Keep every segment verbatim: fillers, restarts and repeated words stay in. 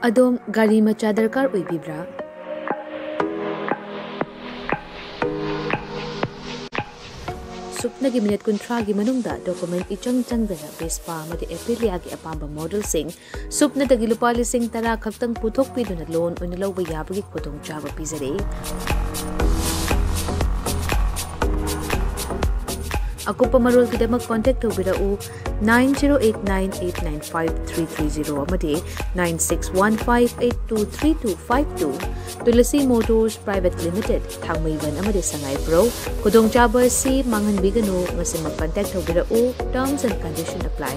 ꯑꯗꯣꯝ ꯒꯥꯔꯤ ꯃꯆꯥ ꯗꯔꯀꯥꯔ ꯑꯣꯏꯕꯤꯕ꯭ꯔꯥ? ꯁꯨꯞꯅꯒꯤ ꯃꯤꯅꯤꯠ ꯀꯨꯟꯊ꯭ꯔꯥꯒꯤ ꯃꯅꯨꯡꯗ ꯗꯣꯀꯨꯃꯦꯟ ꯏꯆꯪ ꯆꯪꯗꯅ ꯚꯦꯁꯄꯥ ꯑꯃꯗꯤ ꯑꯦꯄꯤꯂꯤꯌꯥꯒꯤ ꯑꯄꯥꯝꯕ ꯃꯣꯗꯦꯜꯁꯤꯡ ꯁꯨꯞꯅꯗꯒꯤ ꯂꯨꯄꯥ ꯂꯤꯁꯤꯡ ꯇꯔꯥ ꯈꯛꯇꯪ ꯄꯨꯊꯣꯛꯄꯤꯗꯨꯅ ꯂꯣꯟ ꯑꯣꯏꯅ ꯂꯧꯕ ꯌꯥꯕꯒꯤ ꯈꯨꯗꯣꯡꯆꯥꯕ ꯄꯤꯖꯔꯤ꯫ ꯑꯀꯨꯞꯄ ꯃꯔꯣꯜꯒꯤꯗꯃꯛ ꯀꯣꯟꯇꯦꯛ ꯇꯧꯕꯤꯔꯛꯎ, nine zero eight nine eight nine five three three zero ꯑꯃꯗꯤ nine six one five eight two three two five two꯫ Tulsi motors private limited, Thangmeiband ꯑꯃꯗꯤ ꯁꯉꯥꯏꯄ꯭ꯔꯧ꯫ ꯈꯨꯗꯣꯡꯆꯥꯕ ꯑꯁꯤ ꯃꯥꯡꯍꯟꯕꯤꯒꯅꯨ, ꯉꯁꯤꯃꯛ ꯀꯟꯇꯦꯛ ꯇꯧꯕꯤꯔꯛꯎ꯫ Terms and condition apply.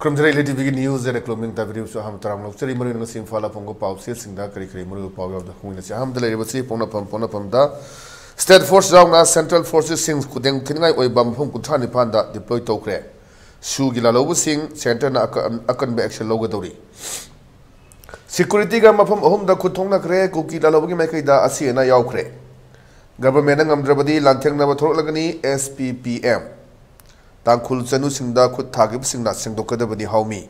ꯈꯨꯔꯨꯝꯖꯔꯤ, ꯏꯂꯤ ꯇꯤꯚꯤꯒꯤ ꯅ꯭ꯌꯨꯁ ꯑꯦꯟ ꯀ꯭ꯂꯣꯃꯤꯡ ꯇꯥꯕꯤꯔꯤꯕꯁꯨ ꯑꯍꯥꯟꯕ ꯇꯔꯥꯝ ꯂꯧꯖꯔꯤ꯫ ꯃꯔꯨꯑꯣꯏꯅ ꯉꯁꯤ ꯏꯝꯐꯥꯜ ꯐꯣꯡꯕ ꯄꯥꯎꯆꯦꯁꯤꯡꯗ ꯀꯔꯤ ꯀꯔꯤ ꯃꯔꯨꯑꯣꯏꯕ ꯄꯥꯎ ꯌꯥꯎꯕꯗ ꯈꯪꯃꯤꯟꯅꯁꯤ꯫ ꯑꯍꯥꯟꯕꯗ ꯂꯩꯔꯤꯕꯁꯤ ꯄꯣꯛꯅꯐꯝ, ꯄꯣꯛꯅꯐꯝꯗ ꯁ꯭ꯇꯦꯠ ꯐꯣꯔꯁ ꯌꯥꯎꯅ ꯁꯦꯟꯇ꯭ꯔꯦꯜ ꯐꯣꯔꯁꯦꯁꯁꯤꯡ ꯈꯨꯗꯣꯡ ꯊꯤꯅꯤꯡꯉꯥꯏ ꯑꯣꯏꯕ ꯃꯐꯝ ꯀꯨꯟꯊ꯭ꯔꯥ ꯅꯤꯄꯥꯟꯗ ꯗꯤꯄ꯭ꯂꯣꯏ ꯇꯧꯈ꯭ꯔꯦ꯫ ꯁꯨꯒꯤ ꯂꯥꯜꯍꯧꯕꯁꯤꯡ ꯁꯦꯟꯇꯔꯅ ꯑꯀ-, ꯑꯀꯟꯕ ꯑꯦꯛꯁꯟ ꯂꯧꯒꯗꯧꯔꯤ꯫ ꯁꯦꯀ꯭ꯌꯨꯔꯤꯇꯤꯒ ꯃꯐꯝ ꯑꯍꯨꯝꯗ ꯈꯨꯠ ꯊꯣꯛꯅꯈ꯭ꯔꯦ꯫ ꯀꯨꯀꯤ ꯂꯥꯜꯍꯧꯕꯒꯤ ꯃꯥꯏꯀꯩꯗ ꯑꯁꯤ ꯑꯅꯥ ꯌꯥꯎꯈ꯭ꯔꯦ꯫ ꯒꯚꯔꯟꯃꯦꯟꯠꯅ ꯉꯝꯗ꯭ꯔꯕꯗꯤ ꯂꯥꯟꯊꯦꯡꯅꯕ ꯊꯣꯛꯂꯛꯂꯒꯅꯤ, ꯑꯦꯁ ꯄꯤ ꯄꯤ ꯑꯦꯝ꯫ ꯇꯥꯡꯈꯨꯜ ꯆꯅꯨꯁꯤꯡꯗ ꯈꯨꯠ ꯊꯥꯈꯤꯕꯁꯤꯡꯅ ꯁꯦꯡꯗꯣꯛꯀꯗꯕꯅꯤ ꯍꯥꯎꯃꯤ꯫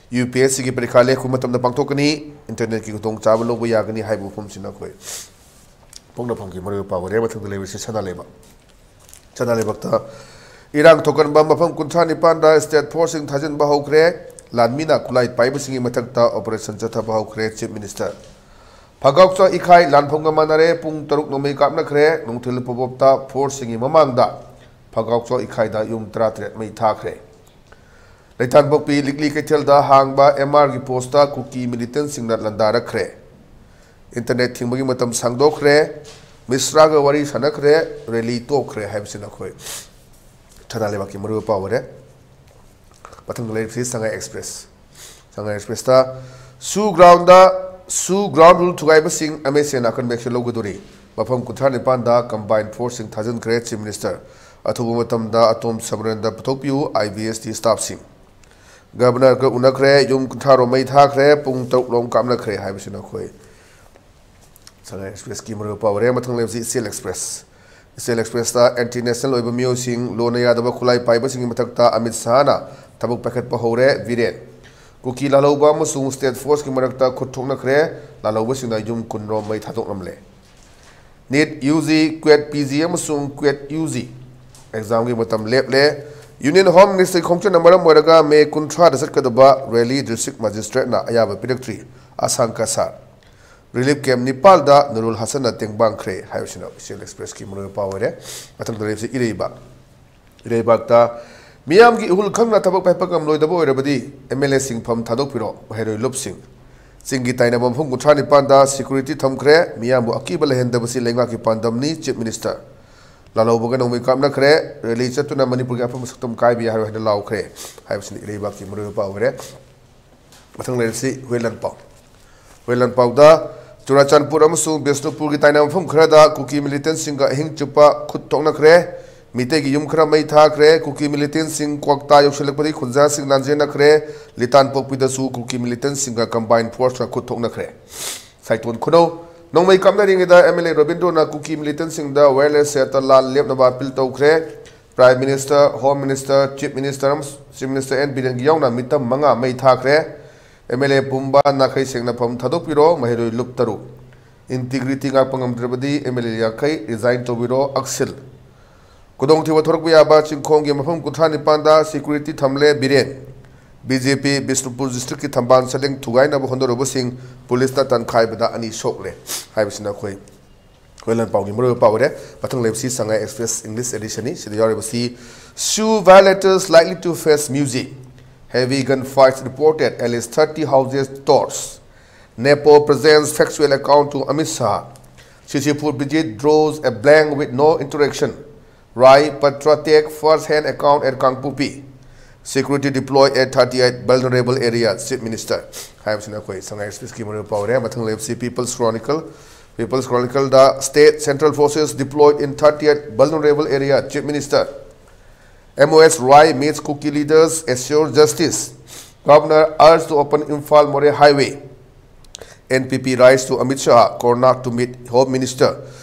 ꯌꯨ ꯄꯤ ꯑꯦꯁ ꯁꯤꯒꯤ ꯄꯔꯤꯈꯥ ꯂꯦꯞꯄ ꯃꯇꯝꯗ ꯄꯥꯡꯊꯣꯛꯀꯅꯤ꯫ ꯏꯟꯇꯔꯅꯦꯠꯀꯤ ꯈꯨꯗꯣꯡꯆꯥꯕ ꯂꯧꯕ ꯌꯥꯒꯅꯤ ꯍꯥꯏꯕ ꯋꯥꯐꯝꯁꯤꯅ ꯑꯩꯈꯣꯏ ꯄꯣꯛꯅꯐꯝꯒꯤ ꯃꯔꯨꯑꯣꯏꯕ ꯄꯥꯎ ꯑꯣꯏꯔꯦ꯫ ꯃꯊꯪꯗ ꯂꯩꯕꯁꯤ ꯁꯅꯥ ꯂꯩꯕꯥꯛ꯫ ꯁꯅꯥ ꯂꯩꯕꯥꯛꯇ ꯏꯔꯥꯡ ꯊꯣꯛꯍꯟꯕ ꯃꯐꯝ ꯀꯨꯟꯊ꯭ꯔꯥ ꯅꯤꯄꯥꯟꯗ ꯁ꯭ꯇꯦꯠ ꯐꯣꯔꯁꯁꯤꯡ ꯊꯥꯖꯤꯟꯕ ꯍꯧꯈ꯭ꯔꯦ꯫ ꯂꯥꯟꯃꯤꯅ ꯈꯨꯠꯂꯥꯏ ꯄꯥꯏꯕꯁꯤꯡꯒꯤ ꯃꯊꯛꯇ ꯑꯣꯄꯔꯦꯁꯟ ꯆꯠꯊꯕ ꯍꯧꯈ꯭ꯔꯦ, ꯆꯤꯐ ꯃꯤꯅꯤꯁꯇꯔ꯫ ꯐꯒꯥꯎꯆꯥ ꯏꯈꯥꯏ ꯂꯥꯟꯐꯝꯒ ꯃꯥꯟꯅꯔꯦ꯫ ꯄꯨꯡ ꯇꯔꯨꯛ ꯅꯣꯡꯃꯩ ꯀꯥꯞꯅꯈ꯭ꯔꯦ꯫ ꯅꯨꯡꯊꯤꯜ ꯄꯣꯕꯣꯞꯇ ꯐꯣꯔꯁꯁꯤꯡꯒꯤ ꯃꯃꯥꯡꯗ ꯐꯒꯥꯎꯆꯥ ꯏꯈꯥꯏꯗ ꯌꯨꯝ ꯇꯔꯥꯇꯔꯦꯠ ꯃꯩ ꯊꯥꯈ꯭ꯔꯦ꯫ ꯂꯩꯇꯥꯟꯄꯣꯛꯄꯤ ꯂꯤꯛꯂꯤ ꯀꯩꯊꯦꯜꯗ ꯍꯥꯡꯕ ꯑꯦꯝ ꯑꯥꯔꯒꯤ ꯄꯣꯁꯇ ꯀꯨꯀꯤ ꯃꯤꯂꯤꯇꯦꯟꯠꯁꯤꯡꯅ ꯂꯥꯟꯗꯥꯔꯛꯈ꯭ꯔꯦ꯫ ꯏꯟꯇꯔꯅꯦꯠ ꯊꯤꯡꯕꯒꯤ ꯃꯇꯝ ꯁꯥꯡꯗꯣꯛꯈ꯭ꯔꯦ꯫ ꯃꯤꯁ꯭ꯔꯥꯒ ꯋꯥꯔꯤ ꯁꯥꯟꯅꯈ꯭ꯔꯦ꯫ ꯔꯦꯂꯤ ꯇꯣꯛꯈ꯭ꯔꯦ ꯍꯥꯏꯕꯁꯤꯅ ꯑꯩꯈꯣꯏ ꯁꯅꯥ ꯂꯩꯕꯥꯛꯀꯤ ꯃꯔꯨꯑꯣꯏꯕ ꯄꯥꯎ ꯑꯣꯏꯔꯦ꯫ ꯃꯊꯪꯗ ꯂꯩꯔꯤꯕꯁꯤ ꯁꯉꯥꯏ ꯑꯦꯛꯁꯄ꯭ꯔꯦꯁ꯫ ꯁꯉꯥꯏ ꯑꯦꯛꯁꯄ꯭ꯔꯦꯁꯇ ꯁꯨ ꯒ꯭ꯔꯥꯎꯟꯗ ꯁꯨ ꯒ꯭ꯔꯥꯎꯟ ꯔꯨꯜ ꯊꯨꯒꯥꯏꯕꯁꯤꯡ ꯑꯦꯝ ꯑꯦꯁ ꯑꯦꯅ ꯑꯀꯟꯕ ꯑꯦꯛꯁꯟ ꯂꯧꯒꯗꯣꯔꯤ꯫ ꯃꯐꯝ ꯀꯨꯟꯊ꯭ꯔꯥ ꯅꯤꯄꯥꯟꯗ ꯀꯝꯕꯥꯏꯟ ꯐꯣꯔꯁꯁꯤꯡ ꯊꯥꯖꯤꯟꯈ꯭ꯔꯦ ꯆꯤꯐ ꯃꯤꯅꯤꯁꯇꯔ꯫ ꯑꯊꯨꯕ ꯃꯇꯝꯗ ꯑꯇꯣꯝ ꯁꯃꯔꯦꯟꯗ ꯄꯨꯊꯣꯛꯄꯤꯌꯨ ꯑꯥꯏ ꯕꯤ ꯑꯦꯁ ꯇꯤ ꯁ꯭ꯇꯥꯐꯁꯤꯡ꯫ ꯒꯕꯔꯅꯔꯒ ꯎꯅꯈ꯭ꯔꯦ, ꯌꯨꯝ ꯀꯨꯟꯊ꯭ꯔꯥ ꯔꯣꯝ ꯃꯩ ꯊꯥꯈ꯭ꯔꯦ, ꯄꯨꯡ ꯇꯔꯨꯛ ꯔꯣꯝ ꯀꯥꯞꯅꯈ꯭ꯔꯦ ꯍꯥꯏꯕꯁꯤꯅ ꯑꯩꯈꯣꯏ ꯁꯉꯥꯏ ꯑꯦꯛꯁꯄ꯭ꯔꯦꯁꯀꯤ ꯃꯔꯨꯑꯣꯏꯕ ꯄꯥꯎ ꯑꯣꯏꯔꯦ꯫ ꯃꯊꯪ ꯂꯩꯕꯁꯤ ꯏꯆꯦꯜ ꯑꯦꯛꯁꯄ꯭ꯔꯦꯁ꯫ ꯏꯆꯦꯜ ꯑꯦꯛꯁꯄ꯭ꯔꯦꯁꯇ ꯑꯦꯟꯇꯤ ꯅꯦꯁꯅꯦꯜ ꯑꯣꯏꯕ ꯃꯤꯑꯣꯏꯁꯤꯡ, ꯂꯣꯟꯅ ꯌꯥꯗꯕ ꯈꯨꯠꯂꯥꯏ ꯄꯥꯏꯕꯁꯤꯡꯒꯤ ꯃꯊꯛꯇ ꯑꯃꯤꯠ ꯁꯍꯥꯅ ꯊꯕꯛ ꯄꯥꯏꯈꯠꯄ ꯍꯧꯔꯦ, ꯕꯤꯔꯦꯟ꯫ ꯀꯨꯀꯤ ꯂꯥꯜꯍꯧꯕ ꯑꯃꯁꯨꯡ ꯁ꯭ꯇꯦꯠ ꯐꯣꯔꯁꯀꯤ ꯃꯔꯛꯇ ꯈꯨꯠ ꯊꯣꯛꯅꯈ꯭ꯔꯦ, ꯂꯥꯜꯍꯧꯕꯁꯤꯡꯅ ꯌꯨꯝ ꯀꯨꯟ ꯔꯣꯝ ꯃꯩ ꯊꯥꯗꯣꯛꯂꯝꯂꯦ꯫ NEET U G, CUET P G ꯑꯃꯁꯨꯡ ꯀ꯭ꯋꯦꯠ ꯌꯨ ꯖꯤ ꯑꯦꯛꯖꯥꯝꯒꯤ ꯃꯇꯝ ꯂꯦꯞꯂꯦ꯫ ꯌꯨꯅꯤꯌꯟ ꯍꯣꯝ ꯃꯤꯅꯤꯁꯇꯔꯒꯤ ꯈꯣꯡꯆꯠꯅ ꯃꯔꯝ ꯑꯣꯏꯔꯒ ꯃꯦ ꯀꯨꯟꯊ꯭ꯔꯥꯗ ꯆꯠꯀꯗꯕ ꯔꯦꯂꯤ ꯗꯤꯁꯇ꯭ꯔꯤꯛ ꯃꯦꯖꯤꯁꯇ꯭ꯔꯦꯠꯅ ꯑꯌꯥꯕ ꯄꯤꯔꯛꯇ꯭ꯔꯤ꯫ ꯑꯁꯥꯡ ꯀꯁꯥꯔ꯫ ꯔꯤꯂꯤꯐ ꯀꯦꯝꯞ ꯅꯤꯄꯥꯜꯗ ꯅꯨꯔꯨꯜ ꯍꯁꯟꯅ ꯇꯦꯡꯕꯥꯡꯈ꯭ꯔꯦ ꯍꯥꯏꯕꯁꯤꯅ ꯏꯆꯦꯜ ꯑꯦꯛꯁꯄ꯭ꯔꯦꯁꯀꯤ ꯃꯔꯨꯑꯣꯏꯕ ꯄꯥꯎ ꯑꯣꯏꯔꯦ꯫ ꯃꯊꯪꯗ ꯂꯩꯔꯤꯕꯁꯤ ꯏꯔꯩꯕꯥꯛ꯫ ꯏꯔꯩꯕꯥꯛꯇ ꯃꯤꯌꯥꯝꯒꯤ ꯏꯍꯨꯜ ꯈꯪꯅ ꯊꯕꯛ ꯄꯥꯏꯈꯠꯄ ꯉꯝꯂꯣꯏꯗꯕ ꯑꯣꯏꯔꯕꯗꯤ ꯑꯦꯝ ꯑꯦꯜ ꯑꯦꯁꯤꯡ ꯐꯝ ꯊꯥꯗꯣꯛꯄꯤꯔꯣ, ꯃꯍꯩꯔꯣꯏ ꯂꯨꯞꯁꯤꯡ꯫ ꯆꯤꯡꯒꯤ ꯇꯥꯏꯅꯕ ꯃꯐꯝ ꯀꯨꯟꯊ꯭ꯔꯥ ꯅꯤꯄꯥꯟꯗ ꯁꯦꯀ꯭ꯌꯨꯔꯤꯇꯤ ꯊꯝꯈ꯭ꯔꯦ, ꯃꯤꯌꯥꯝꯕꯨ ꯑꯀꯤꯕ ꯂꯩꯍꯟꯗꯕꯁꯤ ꯂꯩꯉꯥꯛꯀꯤ ꯄꯥꯟꯗꯝꯅꯤ, ꯆꯤꯐ ꯃꯤꯅꯤꯁꯇꯔ꯫ ꯂꯥꯜꯍꯧꯕꯒ ꯅꯣꯡꯃꯩ ꯀꯥꯞꯅꯈ꯭ꯔꯦ, ꯔꯦꯂꯤ ꯆꯠꯇꯨꯅ ꯃꯅꯤꯄꯨꯔꯒꯤ ꯑꯐꯕ ꯁꯛꯇꯝ ꯀꯥꯏꯕ ꯌꯥꯔꯣꯏ ꯍꯥꯏꯅ ꯂꯥꯎꯈ꯭ꯔꯦ ꯍꯥꯏꯕꯁꯤꯅ ꯏꯔꯩꯕꯥꯛꯀꯤ ꯃꯔꯨꯑꯣꯏꯕ ꯄꯥꯎ ꯑꯣꯏꯔꯦ꯫ ꯃꯊꯪ ꯂꯩꯔꯤꯁꯤ ꯍꯨꯏꯂꯟꯄꯥꯎ꯫ ꯍꯨꯏꯂꯟꯄꯥꯎꯗ ꯆꯨꯔꯥꯆꯥꯟꯄꯨꯔ ꯑꯃꯁꯨꯡ ꯕꯤꯁꯅꯨꯄꯨꯔꯒꯤ ꯇꯥꯏꯅꯕ ꯃꯐꯝ ꯈꯔꯗ ꯀꯨꯀꯤ ꯃꯤꯂꯤꯇꯦꯟꯁꯤꯡꯒ ꯑꯍꯤꯡ ꯆꯨꯞꯄ ꯈꯨꯠ ꯊꯣꯛꯅꯈ꯭ꯔꯦ꯫ ꯃꯤꯇꯩꯒꯤ ꯌꯨꯝ ꯈꯔ ꯃꯩ ꯊꯥꯈ꯭ꯔꯦ꯫ ꯀꯨꯀꯤ ꯃꯤꯂꯤꯇꯦꯟꯁꯤꯡ ꯀ꯭ꯋꯥꯛꯇꯥ ꯌꯧꯁꯤꯜꯂꯛꯄꯗꯒꯤ ꯈꯨꯟꯖꯥꯁꯤꯡ ꯂꯥꯟꯖꯦꯟꯅꯈ꯭ꯔꯦ꯫ ꯂꯤꯇꯥꯟꯄꯣꯛꯄꯤꯗꯁꯨ ꯀꯨꯀꯤ ꯃꯤꯂꯤꯇꯦꯟꯁꯤꯡꯒ ꯀꯝꯕꯥꯏꯟ ꯐꯣꯔꯁꯀ ꯈꯨꯠ ꯊꯣꯛꯅꯈ꯭ꯔꯦ꯫ ꯁꯥꯏꯇꯣꯟ ꯈꯨꯅꯧ꯫ ꯅꯣꯡꯃꯩ ꯀꯥꯞꯅꯔꯤꯉꯩꯗ M L A Robindro Kuki ꯃꯤꯂꯤꯇꯦꯟꯁꯤꯡꯗ ꯋꯥꯌꯔꯂꯦꯁ ꯁꯦꯠꯇ ꯂꯥꯟ ꯂꯦꯞꯅꯕ ꯑꯄꯤꯜ ꯇꯧꯈ꯭ꯔꯦ꯫ Prime minister, home minister, chief minister ꯑꯃꯁꯨꯡ ꯆꯤꯐ ꯃꯤꯅꯤꯁꯇꯔ ꯑꯦꯟ ꯕꯤꯔꯦꯟꯒꯤ ꯌꯥꯎꯅ ꯃꯤꯇꯝ ꯃꯉꯥ ꯃꯩ ꯊꯥꯈ꯭ꯔꯦ꯫ ꯑꯦꯝ ꯑꯦꯜ ꯑꯦ ꯄꯨꯝꯕ ꯅꯥꯈꯩ ꯁꯦꯡꯅꯐꯝ ꯊꯥꯗꯣꯛꯄꯤꯔꯣ, ꯃꯍꯩꯔꯣꯏ ꯂꯨꯞ ꯇꯔꯨꯛ꯫ ꯏꯟꯇꯤꯒ꯭ꯔꯤꯇꯤ ꯉꯥꯛꯄ ꯉꯝꯗ꯭ꯔꯕꯗꯤ ꯑꯦꯝ ꯑꯦꯜ ꯑꯦ ꯌꯥꯡꯈꯩ ꯔꯤꯖꯥꯏꯟ ꯇꯧꯕꯤꯔꯣ, ꯑꯛꯁꯤꯜ꯫ ꯈꯨꯗꯣꯡꯊꯤꯕ ꯊꯣꯔꯛꯄ ꯌꯥꯕ ꯆꯤꯡꯈꯣꯡꯒꯤ ꯃꯐꯝ ꯀꯨꯟꯊ꯭ꯔꯥ ꯅꯤꯄꯥꯟꯗ ꯁꯦꯀ꯭ꯌꯨꯔꯤꯇꯤ ꯊꯝꯂꯦ, ꯕꯤꯔꯦꯟ꯫ ꯕꯤ ꯖꯦ ꯄꯤ ꯕꯤꯁꯅꯨꯄꯨꯔ ꯗꯤꯁꯇ꯭ꯔꯤꯛꯀꯤ ꯊꯝꯕꯥꯜ ꯁꯂꯦꯡ ꯊꯨꯒꯥꯏꯅꯕ ꯍꯣꯠꯅꯔꯨꯕꯁꯤꯡ ꯄꯨꯂꯤꯁꯅ ꯇꯟꯈꯥꯏꯕꯗ ꯑꯅꯤ ꯁꯣꯛꯂꯦ ꯍꯥꯏꯕꯁꯤꯅ ꯑꯩꯈꯣꯏ ꯍꯨꯏꯂꯟꯄꯥꯎꯒꯤ ꯃꯔꯨꯑꯣꯏꯕ ꯄꯥꯎ ꯑꯣꯏꯔꯦ꯫ ꯃꯊꯪ ꯂꯩꯕꯁꯤ ꯁꯉꯥꯏ ꯑꯦꯛꯁꯄ꯭ꯔꯦꯁ ꯏꯪꯂꯤꯁ ꯑꯦꯗꯤꯁꯟꯅꯤ꯫ ꯁꯤꯗ ꯌꯥꯎꯔꯤꯕꯁꯤ: Shoe violators likely to face music. Heavy gunfights reported, at least thirty houses torched. Nepo presents factual account to Amit Shah. Shishipur visit draws a blank with no interaction. Rai Patra take first-hand account at Kangpokpi. Security deployed at thirty-eight vulnerable area, Chief Minister. ꯍꯥꯏꯕꯁꯤꯅ ꯑꯩꯈꯣꯏ ꯁꯉꯥꯏ ꯑꯦꯛꯁꯄ꯭ꯔꯦꯁꯀꯤ ꯃꯔꯨꯑꯣꯏꯕ ꯄꯥꯎ ꯑꯣꯏꯔꯦ꯫ ꯃꯊꯪ ꯂꯩꯕꯁꯤ People's Chronicle꯫ People's Chronicleꯗ State Central Forces deployed in thirty-eight vulnerable area, Chief Minister. M O S Roy meets Kuki leaders, assure justice. Governor urged to open Imphal Moreh Highway. N P P writes to Amit Shah, Konark to meet Home Minister.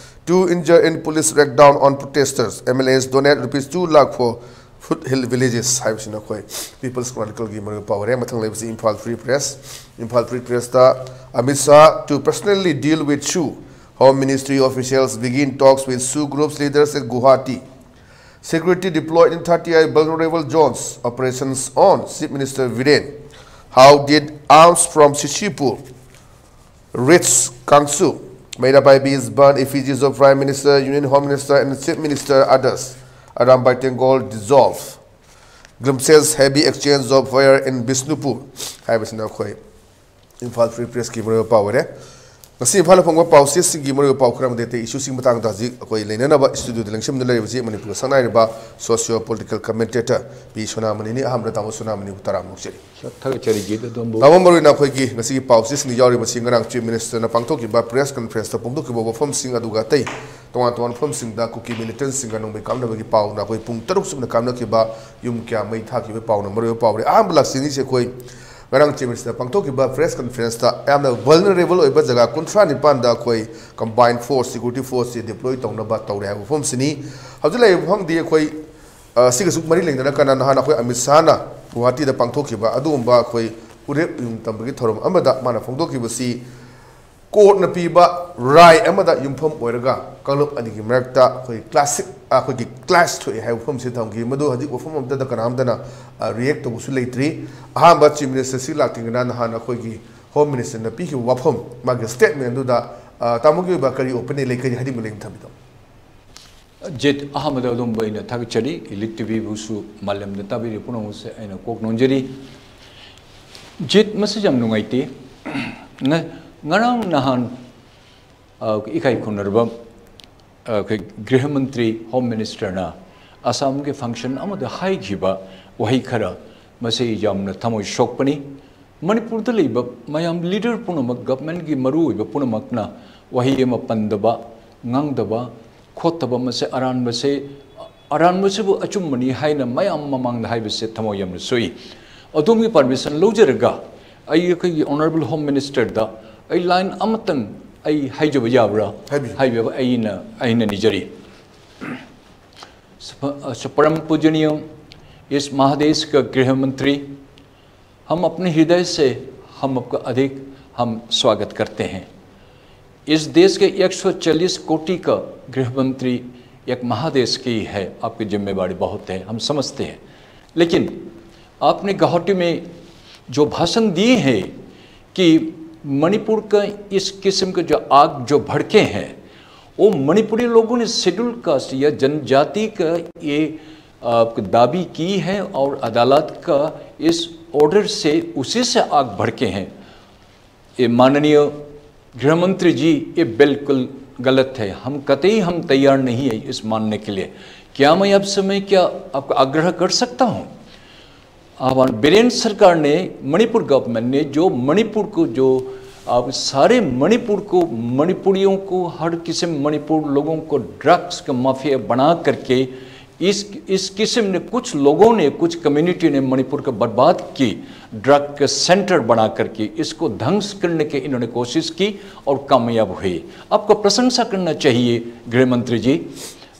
Two injured in police crackdown on protesters. M L As donate rupees two lakh for foothill villages. ꯍꯥꯏꯕꯁꯤꯅ ꯑꯩꯈꯣꯏ People's Chronicleꯒꯤ ꯃꯔꯨꯑꯣꯏꯕ ꯄꯥꯎ ꯑꯣꯏꯔꯦ꯫ ꯃꯊꯪ ꯂꯩꯕꯁꯤ Imphal Free Press꯫ Imphal Free Pressꯇ Amit Shah to personally deal with SoO. Home Ministry officials begin talks with SoO groups leaders at Guwahati. Security deployed in thirty-eight vulnerable zones. Operations on, Chief Minister Biren. How did arms from Shishipur reach Kangsu? Meira Baibi is burned, effigies of Prime Minister, Union Home Minister and Chief Minister, others. Arambai Tenggol dissolved. Glimpses heavy exchange of fire in Bishnupur. ꯍꯥꯏꯕꯁꯤꯅ ꯑꯩꯈꯣꯏ Imphal Free Pressꯀꯤ ꯃꯔꯨꯑꯣꯏꯕ ꯄꯥꯎ ꯑꯣꯏꯔꯦ꯫ ꯉꯁꯤ ꯏꯝꯐꯥꯜꯗ ꯐꯣꯡꯕ ꯄꯥꯎꯆꯦꯁꯤꯡꯒꯤ ꯃꯔꯨꯑꯣꯏꯕ ꯄꯥꯎ ꯈꯔ ꯑꯃꯗꯤ ꯑꯇꯩ issueꯁꯤꯡ ꯃꯇꯥꯡꯗ ꯍꯧꯖꯤꯛ ꯑꯩꯈꯣꯏ ꯂꯩꯅꯅꯕ studioꯗ ꯂꯦꯡꯁꯤꯟꯗꯨꯅ ꯂꯩꯔꯤꯕꯁꯤ ꯃꯅꯤꯄꯨꯔꯒ ꯁꯛꯅꯥꯏꯔꯕ socio political commentator ꯄꯤ ꯁꯣꯅꯥꯃꯅꯤꯅꯤ꯫ ꯑꯍꯥꯟꯕꯗ ꯇꯥꯃꯣ ꯁꯣꯅꯥꯃꯅꯤꯕꯨ ꯇꯔꯥꯝꯅ ꯑꯣꯛꯆꯔꯤ꯫ ꯊꯥꯒꯠꯆꯔꯤ ꯖꯤꯠ ꯑꯗꯣꯝꯕꯨ꯫ ꯇꯥꯃꯣ, ꯃꯔꯨꯑꯣꯏꯅ ꯑꯩꯈꯣꯏꯒꯤ ꯉꯁꯤꯒꯤ ꯄꯥꯎꯆꯦꯁꯤꯡꯗ ꯌꯥꯎꯔꯤꯕꯁꯤ ꯉꯔꯥꯡ Chief Ministerꯅ ꯄꯥꯡꯊꯣꯛꯈꯤꯕ press conferenceꯇ ꯐꯣꯡꯗꯣꯛꯈꯤꯕ ꯋꯥꯐꯝꯁꯤꯡ, ꯑꯗꯨꯒ ꯑꯇꯩ ꯇꯣꯉꯥꯟ ꯇꯣꯉꯥꯟꯕ ꯃꯐꯝꯁꯤꯡꯗ ꯀꯨꯀꯤ militantꯁꯤꯡꯒ ꯅꯣꯡꯃꯩ ꯀꯥꯞꯅꯕꯒꯤ ꯄꯥꯎꯅ ꯑꯩꯈꯣꯏ ꯄꯨꯡ ꯇꯔꯨꯛ ꯆꯨꯞꯅ ꯀꯥꯞꯅꯈꯤꯕ ꯌꯨꯝ ꯀꯌꯥ ꯃꯩ ꯊꯥꯈꯤꯕꯒꯤ ꯄꯥꯎꯅ ꯃꯔꯨꯑꯣꯏꯕ ꯄꯥꯎꯅꯤ꯫ ꯑꯍꯥꯟꯕ ꯂꯥꯛꯆꯅꯤꯡꯉꯤꯁꯦ ꯑꯩꯈꯣꯏ ꯉꯔꯥꯡ Chief Ministerꯅ ꯄꯥꯡꯊꯣꯛꯈꯤꯕ press conferenceꯇ ꯌꯥꯝꯅ vulnerable ꯑꯣꯏꯕ ꯖꯒꯥ ꯀꯨꯟꯊ꯭ꯔꯥ ꯅꯤꯄꯥꯟꯗ ꯑꯩꯈꯣꯏ combined force, security forceꯁꯦ deploy ꯇꯧꯅꯕ ꯇꯧꯔꯦ ꯍꯥꯏꯕ ꯋꯥꯐꯝꯁꯤꯅꯤ꯫ ꯍꯧꯖꯤꯛ ꯂꯩꯔꯤꯕ ꯃꯐꯝꯗꯤ ꯑꯩꯈꯣꯏ, ꯑ, ꯁꯤꯒꯁꯨ ꯃꯔꯤ ꯂꯩꯅꯅ ꯀꯅꯥ ꯅꯍꯥꯟ ꯑꯩꯈꯣꯏ ꯑꯃꯤꯠ ꯁꯥꯍꯅ ꯒꯨꯋꯥꯍꯥꯇꯤꯗ ꯄꯥꯡꯊꯣꯛꯈꯤꯕ ꯑꯗꯨꯒꯨꯝꯕ ꯑꯩꯈꯣꯏ ꯎꯔꯦꯞ ꯅꯤꯌꯣꯝ ꯇꯝꯕꯒꯤ ꯊꯧꯔꯝ ꯑꯃꯗ ꯃꯥꯅ ꯐꯣꯡꯗꯣꯛꯈꯤꯕꯁꯤ courtꯅ ꯄꯤꯕ ꯔꯥꯏ ꯑꯃꯗ ꯌꯨꯝꯐꯝ ꯑꯣꯏꯔꯒ ꯀꯥꯡꯂꯨꯞ ꯑꯅꯤꯒꯤ ꯃꯔꯛꯇ ꯑꯩꯈꯣꯏ classic, ꯑꯩꯈꯣꯏꯒꯤ clash ꯊꯣꯛꯑꯦ ꯍꯥꯏꯕ ꯋꯥꯐꯝꯁꯤ ꯊꯝꯈꯤ꯫ ꯃꯗꯨ ꯍꯧꯖꯤꯛ ꯋꯥꯐꯝ ꯑꯃꯠꯇꯗ ꯀꯅꯥꯝꯇꯅ, ꯑ, react ꯇꯧꯕꯁꯨ ꯂꯩꯇ꯭ꯔꯤ꯫ ꯑꯍꯥꯟꯕ Chief Minister ꯁꯤ ꯂꯥꯛꯇ꯭ꯔꯤꯉꯩꯗ ꯅꯍꯥꯟ ꯑꯩꯈꯣꯏꯒꯤ Home Ministerꯅ ꯄꯤꯈꯤꯕ ꯋꯥꯐꯝ, ꯃꯥꯒꯤ statement ꯑꯗꯨꯗ, ꯑ, ꯇꯥꯃꯣꯒꯤ ꯑꯣꯏꯕ ꯀꯔꯤ opinion ꯂꯩ, ꯀꯔꯤ ꯍꯥꯏꯅꯤꯡꯕ ꯂꯩ ꯊꯝꯕꯤꯗꯣ? ꯖꯤꯠ, ꯑꯍꯥꯟꯕꯗ ꯑꯗꯣꯝꯕꯨ ꯑꯩꯅ ꯊꯥꯒꯠꯆꯔꯤ꯫ Elite TVꯕꯨꯁꯨ ꯃꯥꯂꯦꯝꯗ ꯇꯥꯕꯤꯔꯤꯕ ꯄꯨꯝꯅꯃꯛꯁꯦ ꯑꯩꯅ ꯀꯣꯛ ꯅꯣꯟꯖꯔꯤ꯫ ꯖꯤꯠ, ꯃꯁꯤ ꯌꯥꯝ ꯅꯨꯡꯉꯥꯏꯇꯦ꯫ ꯉ-, ꯉꯔꯥꯡ ꯅꯍꯥꯟ, ꯑ, ꯏꯀꯥꯏ ꯈꯨꯝꯅꯔꯕ, ꯑ, ꯑꯩꯈꯣꯏ ꯒ꯭ꯔꯤꯍ ꯃꯟꯇ꯭ꯔꯤ, Home Ministerꯅ ꯑꯁꯥꯝꯒꯤ function ꯑꯃꯗ ꯍꯥꯏꯈꯤꯕ ꯋꯥꯍꯩ ꯈꯔ, ꯃꯁꯤ ꯌꯥꯝꯅ ꯊꯃꯣꯏ ꯁꯣꯛꯄꯅꯤ꯫ ꯃꯅꯤꯄꯨꯔꯗ ꯂꯩꯕ ꯃꯌꯥꯝ, leader ꯄꯨꯝꯅꯃꯛ, governmentꯀꯤ ꯃꯔꯨꯑꯣꯏꯕ ꯄꯨꯝꯅꯃꯛꯅ ꯋꯥꯍꯩ ꯑꯃ ꯄꯟꯗꯕ, ꯉꯥꯡꯗꯕ, ꯈꯣꯠꯇꯕ, ꯃꯁꯤ ꯑꯔꯥꯟꯕꯁꯦ, ꯑꯔꯥꯟꯕꯁꯤꯕꯨ ꯑꯆꯨꯝꯕꯅꯤ ꯍꯥꯏꯅ ꯃꯌꯥꯝ ꯃꯃꯥꯡꯗ ꯍꯥꯏꯕꯁꯦ ꯊꯃꯣꯏ ꯌꯥꯝꯅ ꯁꯣꯛꯏ꯫ ꯑꯗꯣꯝꯒꯤ permission ꯂꯧꯖꯔꯒ ꯑꯩ ꯑꯩꯈꯣꯏꯒꯤ Honourable Home Ministerꯗ ꯑꯩ line ꯑꯃꯇꯪ ꯑꯩ ꯍꯥꯏꯖꯕ ꯌꯥꯕ꯭ꯔꯥ? ꯍꯥꯏꯕꯤꯌꯨ꯫ ꯍꯥꯏꯕꯤꯌꯨ, ꯑꯩꯅ, ꯑꯩꯅ ꯅꯤꯖꯔꯤ꯫ सुप-, सुपरम पूजनीय इस महादेश का गृह मंत्री, हम अपने हृदय से हम आपका अधिक हम स्वागत करते हैं। इस देश के एक सौ चालीस कोटि का गृह मंत्री एक महादेश की है, आपकी जिम्मेवारी बहुत है, हम समझते हैं। लेकिन आपने गुवाहाटी में जो भाषण दिए हैं कि मणिपुर का इस किस्म का जो आग जो भड़के हैं, वो मणिपुरी लोगों ने schedule caste या जनजाति का ये, अ, दावी की है और अदालत का इस order से उसी से आग भड़के हैं। ये माननीय गृह मंत्री जी, ये बिल्कुल गलत है। हम कतई हम तैयार नहीं है इस मानने के लिए। क्या मैं आपसे, मैं क्या आपका आग्रह कर सकता हूँ? आह्वान, बिरेन सरकार ने, मणिपुर government ने जो मणिपुर को, जो आप सारे मणिपुर को, मणिपुरियों को, हर किस्म मणिपुर लोगों को drugs का mafia बना करके इस, इस किस्म ने, कुछ लोगों ने, कुछ community ने मणिपुर को बर्बाद की, drug का center बना करके इसको ध्वंस करने की इन्होंने कोशिश की और कामयाब हुई। आपको प्रशंसा करना चाहिए गृह मंत्री जी।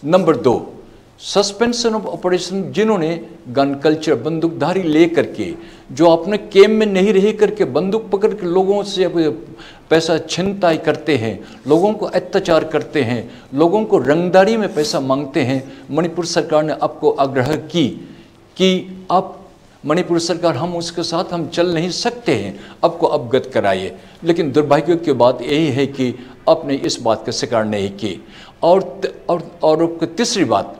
नंबर दो, suspension of operation, जिन्होंने gun culture, बंदूकधारी लेकर के जो अपने camp में नहीं रह करके बंदूक पकड़ के लोगों से अब पैसा छिनताई करते हैं, लोगों को अत्याचार करते हैं, लोगों को रंगदारी में पैसा मांगते हैं, मणिपुर सरकार ने आपको आग्रह की कि आप, मणिपुर सरकार, हम उसके साथ हम चल नहीं सकते हैं, आपको अवगत कराइए। लेकिन दुर्भाग्य की बात यही है कि आपने इस बात का स्वीकार नहीं की। और त-, और और तीसरी बात,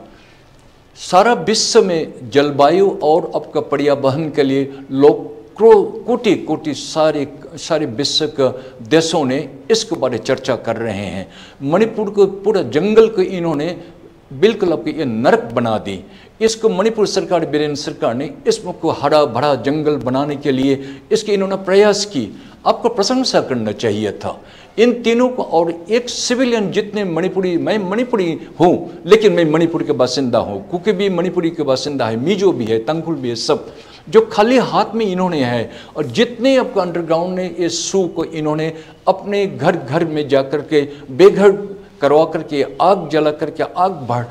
सारा विश्व में जलवायु और आपका पर्यावरण के लिए लोग करोड़, कोटि कोटि सारे, सारे विश्व के देशों ने इसके बारे चर्चा कर रहे हैं। मणिपुर को, पूरा जंगल को इन्होंने बिल्कुल आपको ये नरक बना दी। इसको मणिपुर सरकार, बीरेन सरकार ने इसको हरा भरा जंगल बनाने के लिए इसकी इन्होंने प्रयास की, आपको प्रशंसा करना चाहिए था। इन तीनों को, और एक सिविलियन जितने मणिपुरी, मैं मणिपुरी हूँ लेकिन मैं मणिपुर के बासिंदा हूँ, कुकी भी मणिपुरी के बासिंदा है, मिजो भी है, तंगखुल भी है, सब जो खाली हाथ में इन्होंने है। और जितने आपको अंडरग्राउंड ने इस सू को इन्होंने अपने घर घर में जाकर के बेघर करवा करके, आग जला करके, आग भड़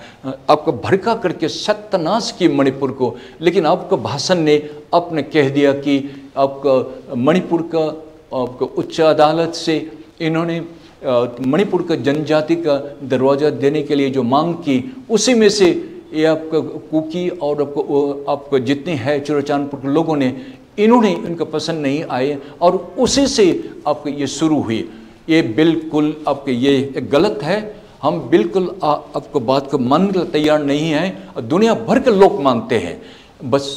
आपको भड़का करके सत्यानाश की मणिपुर को। लेकिन आपका भाषण ने आपने कह दिया कि आपका मणिपुर का, आपका उच्च अदालत से इन्होंने अ, मणिपुर का जनजाति का दरवाजा देने के लिए जो मांग की, उसी में से ये आपका कुकी और आपको, आपको जितने हैं चुराचांदपुर के लोगों ने, इन्होंने इनको पसंद नहीं आए और उसी से आपको ये शुरू हुई। ये बिल्कुल आपके ये गलत है। हम बिल्कुल आ, आपको बात को मानने के लिए तैयार नहीं है और दुनिया भर के लोग मानते हैं। बस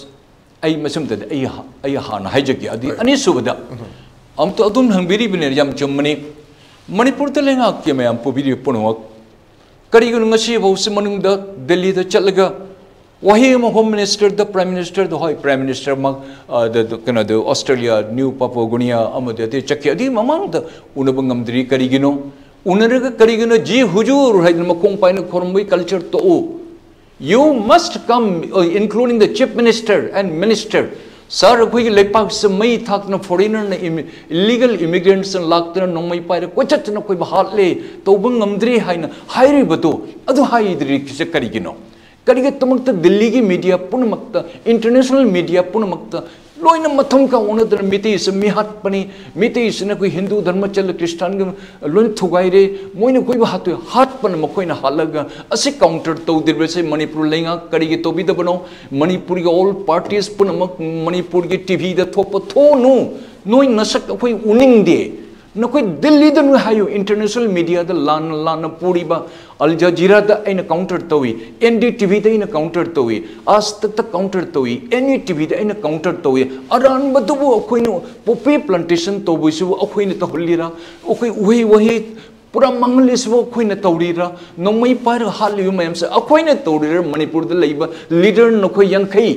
ꯑꯩ ꯃꯁꯤꯃꯇꯗꯤ ꯑꯩ ꯑꯩ ꯍꯥꯟꯅ ꯍꯥꯏꯖꯒꯦ꯫ ꯑꯗꯨ ꯑꯅꯤꯁꯨꯕꯗ ꯑꯝꯇ ꯑꯗꯨꯝ ꯍꯪꯕꯤꯔꯤꯕꯅꯦ, ꯌꯥꯝ ꯆꯨꯝꯕꯅꯤ꯫ ꯃꯅꯤꯄꯨꯔꯗ ꯂꯩꯉꯥꯛꯀꯤ ꯃꯌꯥꯝ ꯄꯨꯕꯤꯔꯤꯕ ꯄꯨꯝꯅꯃꯛ, ꯀꯔꯤꯒꯤꯅꯣ ꯉꯁꯤ ꯐꯥꯎꯁꯤ ꯃꯅꯨꯡꯗ ꯗꯦꯜꯂꯤꯗ ꯆꯠꯂꯒ ꯋꯥꯍꯩ ꯑꯃ ꯍꯣꯝ ꯃꯤꯅꯤꯁꯇꯔꯗ, ꯄ꯭ꯔꯥꯏꯝ ꯃꯤꯅꯤꯁꯇꯔꯗ, ꯍꯣꯏ, ꯄ꯭ꯔꯥꯏꯝ ꯃꯤꯅꯤꯁꯇꯔꯃꯛ, ꯑ, ꯗ-, ꯗ-, ꯀꯩꯅꯣꯗ, ꯑꯣꯁꯇ꯭ꯔꯦꯂꯤꯌꯥ, ꯅ꯭ꯌꯨ ꯄꯥꯄꯨꯋꯥ ꯒꯨꯅꯤꯌꯥ ꯑꯃꯗꯤ ꯑꯇꯩ ꯆꯠꯈꯤ꯫ ꯑꯗꯨꯒꯤ ꯃꯃꯥꯡꯗ ꯎꯅꯕ ꯉꯝꯗ꯭ꯔꯤ꯫ ꯀꯔꯤꯒꯤꯅꯣ? ꯎꯅꯔꯒ ꯀꯔꯤꯒꯤꯅꯣ "ꯖꯤ ꯍꯨꯖꯨꯔ" ꯍꯥꯏꯗꯅ ꯃꯈꯣꯡ ꯄꯥꯏꯅ ꯈꯨꯔꯨꯝꯕꯒꯤ culture ꯇꯣꯛꯎ꯫ You must come, uh, including the chief minister and minister. ꯁꯥꯔ, ꯑꯩꯈꯣꯏꯒꯤ ꯂꯩꯄꯥꯛꯁꯦ ꯃꯩ ꯊꯥꯛꯇꯅ ꯐꯣꯔꯦꯅꯔꯅ, ꯏꯂꯤꯒꯦꯜ ꯏꯃꯤꯒ꯭ꯔꯦꯟꯠꯁꯅ ꯂꯥꯛꯇꯅ ꯅꯣꯡꯃꯩ ꯄꯥꯏꯔ ꯀꯣꯏꯆꯠꯇꯅ ꯑꯩꯈꯣꯏꯕꯨ ꯍꯥꯠꯂꯦ, ꯇꯧꯕ ꯉꯝꯗ꯭ꯔꯤ ꯍꯥꯏꯅ ꯍꯥꯏꯔꯤꯕꯗꯨ, ꯑꯗꯨ ꯍꯥꯏꯗ꯭ꯔꯤꯁꯦ ꯀꯔꯤꯒꯤꯅꯣ? ꯀꯔꯤꯒꯤꯗꯃꯛꯇ ꯗꯤꯜꯂꯤꯒꯤ ꯃꯤꯗꯤꯌꯥ ꯄꯨꯝꯅꯃꯛꯇ, ꯏꯟꯇꯔꯅꯦꯁꯅꯦꯜ ꯃꯤꯗꯤꯌꯥ ꯄꯨꯝꯅꯃꯛꯇ ꯂꯣꯏꯅ ꯃꯊꯪ ꯀꯥ ꯑꯣꯟꯅꯗꯅ ꯃꯤꯇꯩꯁꯦ ꯃꯤ ꯍꯥꯠꯄꯅꯤ, ꯃꯤꯇꯩꯁꯤꯅ ꯑꯩꯈꯣꯏ ꯍꯤꯟꯗꯨ ꯙꯔꯃ ꯆꯠꯂ ꯈ꯭ꯔꯤꯁꯇꯥꯟꯒꯤ ꯂꯣꯏꯅ ꯊꯨꯒꯥꯏꯔꯦ, ꯃꯣꯏꯅ ꯑꯩꯈꯣꯏꯕꯨ ꯍꯥꯠꯇꯣꯏ-, ꯍꯥꯠꯄꯅ ꯃꯈꯣꯏꯅ ꯍꯥꯠꯂꯒ ꯑꯁꯤ ꯀꯥꯎꯟꯇꯔ ꯇꯧꯗ꯭ꯔꯤꯕꯁꯦ ꯃꯅꯤꯄꯨꯔ ꯂꯩꯉꯥꯛ ꯀꯔꯤꯒꯤ ꯇꯧꯕꯤꯗꯕꯅꯣ? ꯃꯅꯤꯄꯨꯔꯒꯤ ꯑꯣꯜ ꯄꯥꯔꯇꯤꯁ ꯄꯨꯝꯅꯃꯛ ꯃꯅꯤꯄꯨꯔꯒꯤ ꯇꯤ ꯚꯤꯗ ꯊꯣꯛꯄ ꯊꯣꯛꯎꯅꯨ, ꯅꯣꯏ ꯅꯁꯛ ꯑꯩꯈꯣꯏ ꯎꯅꯤꯡꯗꯦ꯫ ꯅꯈꯣꯏ ꯗꯤꯜꯂꯤꯗ ꯅꯣꯏ ꯍꯥꯏꯌꯨ, ꯏꯟꯇꯔꯅꯦꯁꯅꯦꯜ ꯃꯤꯗꯤꯌꯥꯗ ꯂꯥꯟꯅ ꯂꯥꯟꯅ ꯄꯨꯔꯤꯕ ꯑꯜ ꯖꯖꯤꯔꯥꯗ ꯑꯩꯅ ꯀꯥꯎꯟꯇꯔ ꯇꯧꯏ, ꯑꯦꯟ ꯗꯤ ꯇꯤ ꯚꯤꯗ ꯑꯩꯅ ꯀꯥꯎꯟꯇꯔ ꯇꯧꯏ, ꯑꯥꯖ ꯇꯛꯇ ꯀꯥꯎꯟꯇꯔ ꯇꯧꯏ, ꯑꯦꯟ ꯏ ꯇꯤ ꯚꯤꯗ ꯑꯩꯅ ꯀꯥꯎꯟꯇꯔ ꯇꯧꯏ꯫ ꯑꯔꯥꯟꯕꯗꯨꯕꯨ ꯑꯩꯈꯣꯏꯅ ꯄꯣꯄꯤ ꯄ꯭ꯂꯥꯟꯇꯦꯁꯟ ꯇꯧꯕꯁꯤꯕꯨ ꯑꯩꯈꯣꯏꯅ ꯇꯧꯍꯜꯂꯤꯔꯥ? ꯑꯩꯈꯣꯏ ꯎꯍꯩ ꯋꯥꯍꯩ ꯄꯨꯔꯥ ꯃꯥꯡꯍꯜꯂꯤꯁꯤꯕꯨ ꯑꯩꯈꯣꯏꯅ ꯇꯧꯔꯤꯔꯥ? ꯅꯣꯡꯃꯩ ꯄꯥꯏꯔꯒ ꯍꯥꯠꯂꯤꯕ ꯃꯌꯥꯝꯁꯦ ꯑꯩꯈꯣꯏꯅ ꯇꯧꯔꯤꯔꯥ? ꯃꯅꯤꯄꯨꯔꯗ ꯂꯩꯕ ꯂꯤꯗꯔ ꯅꯈꯣꯏ ꯌꯥꯡꯈꯩ,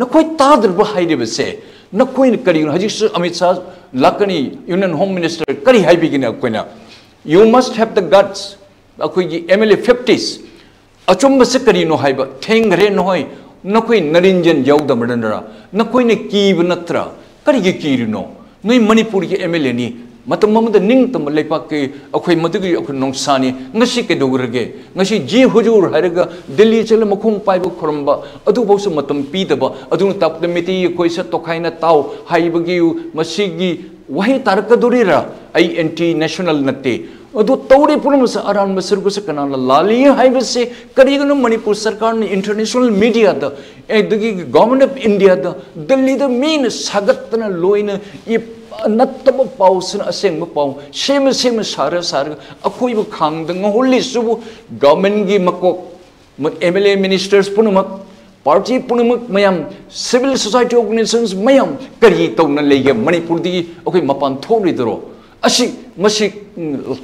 ꯅꯈꯣꯏ ꯇꯥꯗ꯭ꯔꯕ ꯍꯥꯏꯔꯤꯕꯁꯦ? ꯅꯈꯣꯏꯅ ꯀꯔꯤꯒꯤꯅꯣ? ꯍꯧꯖꯤꯛꯁꯨ ꯑꯃꯤꯠ ꯁꯥꯍ ꯂꯥꯛꯀꯅꯤ, ꯌꯨꯅꯤꯌꯟ ꯍꯣꯝ ꯃꯤꯅꯤꯁꯇꯔ, ꯀꯔꯤ ꯍꯥꯏꯕꯤꯒꯅꯤ ꯑꯩꯈꯣꯏꯅ? You must have the guts. ꯑꯩꯈꯣꯏꯒꯤ M L A fifties, ꯑꯆꯨꯝꯕꯁꯦ ꯀꯔꯤꯅꯣ ꯍꯥꯏꯕ ꯊꯦꯡꯈ꯭ꯔꯦ꯫ ꯅꯈꯣꯏ, ꯅꯈꯣꯏ ꯅꯔꯤꯟꯖꯟ ꯌꯥꯎꯗꯕ ꯅꯠꯇ꯭ꯔꯥ? ꯅꯈꯣꯏꯅ ꯀꯤꯕ ꯅꯠꯇ꯭ꯔꯥ? ꯀꯔꯤꯒꯤ ꯀꯤꯔꯤꯅꯣ? ꯅꯣꯏ ꯃꯅꯤꯄꯨꯔꯒꯤ M L A ꯅꯤ꯫ ꯃꯇꯝ ꯑꯃꯗ ꯅꯤꯡꯇꯝꯕ ꯂꯩꯄꯥꯛꯀꯤ ꯑꯩꯈꯣꯏ ꯃꯗꯨꯒꯤ ꯑꯩꯈꯣꯏ ꯅꯣꯡꯁꯥꯅꯤ꯫ ꯉꯁꯤ ꯀꯩꯗꯧꯈ꯭ꯔꯒꯦ? ꯉꯁꯤ ꯖꯤ ꯍꯨꯖꯨꯔ ꯍꯥꯏꯔꯒ ꯗꯤꯜꯂꯤ ꯆꯠꯂ ꯃꯈꯣꯡ ꯄꯥꯏꯕ ꯈꯨꯔꯨꯝꯕ ꯑꯗꯨꯐꯥꯎꯁꯨ ꯃꯇꯝ ꯄꯤꯗꯕ, ꯑꯗꯨꯅ ꯇꯥꯛꯄꯗ ꯃꯤꯇꯩ ꯑꯩꯈꯣꯏꯁꯦ ꯇꯣꯈꯥꯏꯅ ꯇꯥꯎ ꯍꯥꯏꯕꯒꯤ ꯃꯁꯤꯒꯤ ꯋꯥꯍꯩ ꯇꯥꯔꯛꯀꯗꯣꯔꯤꯔꯥ? ꯑꯩ ꯑꯦꯟꯇꯤ ꯅꯦꯁꯅꯦꯜ ꯅꯠꯇꯦ꯫ ꯑꯗꯨ ꯇꯧꯔꯤ ꯄꯨꯝꯅꯃꯛꯁꯦ ꯑꯔꯥꯟꯕ ꯁꯔꯨꯛꯁꯦ ꯀꯅꯥꯅ ꯂꯥꯜꯂꯤ ꯍꯥꯏꯕꯁꯦ ꯀꯔꯤꯒꯤꯅꯣ ꯃꯅꯤꯄꯨꯔ ꯁꯔꯀꯥꯔꯅ ꯏꯟꯇꯔꯅꯦꯁꯅꯦꯜ ꯃꯤꯗꯤꯌꯥꯗ, ꯑꯗꯒꯤ ꯒꯣꯚꯔꯟꯃꯦꯟꯠ ꯑꯣꯐ ꯏꯟꯗꯤꯌꯥꯗ, ꯗꯤꯜꯂꯤꯗ ꯃꯤꯅ ꯁꯥꯒꯠꯇꯅ ꯂꯣꯏꯅ ꯏ-, ꯅꯠꯇꯕ ꯄꯥꯎꯁꯤꯅ ꯑꯁꯦꯡꯕ ꯄꯥꯎ ꯁꯦꯝꯃ ꯁꯦꯝꯃ ꯁꯥꯔ ꯁꯥꯔꯒ ꯑꯩꯈꯣꯏꯕꯨ ꯈꯥꯡꯗ ꯉꯧꯍꯜꯂꯤꯁꯤꯕꯨ ꯒꯣꯚꯔꯟꯃꯦꯟꯠꯀꯤ ꯃꯀꯣꯛ, ꯃ-, M L A ministers ꯄꯨꯝꯅꯃꯛ, ꯄꯥꯔꯇꯤ ꯄꯨꯝꯅꯃꯛ ꯃꯌꯥꯝ, civil society organizations ꯃꯌꯥꯝ ꯀꯔꯤ ꯇꯧꯅ ꯂꯩꯒꯦ? ꯃꯅꯤꯄꯨꯔꯗꯒꯤ ꯑꯩꯈꯣꯏ ꯃꯄꯥꯟ ꯊꯣꯛꯂꯣꯏꯗꯔꯣ? ꯑꯁꯤ, ꯃꯁꯤ, ꯎꯝ,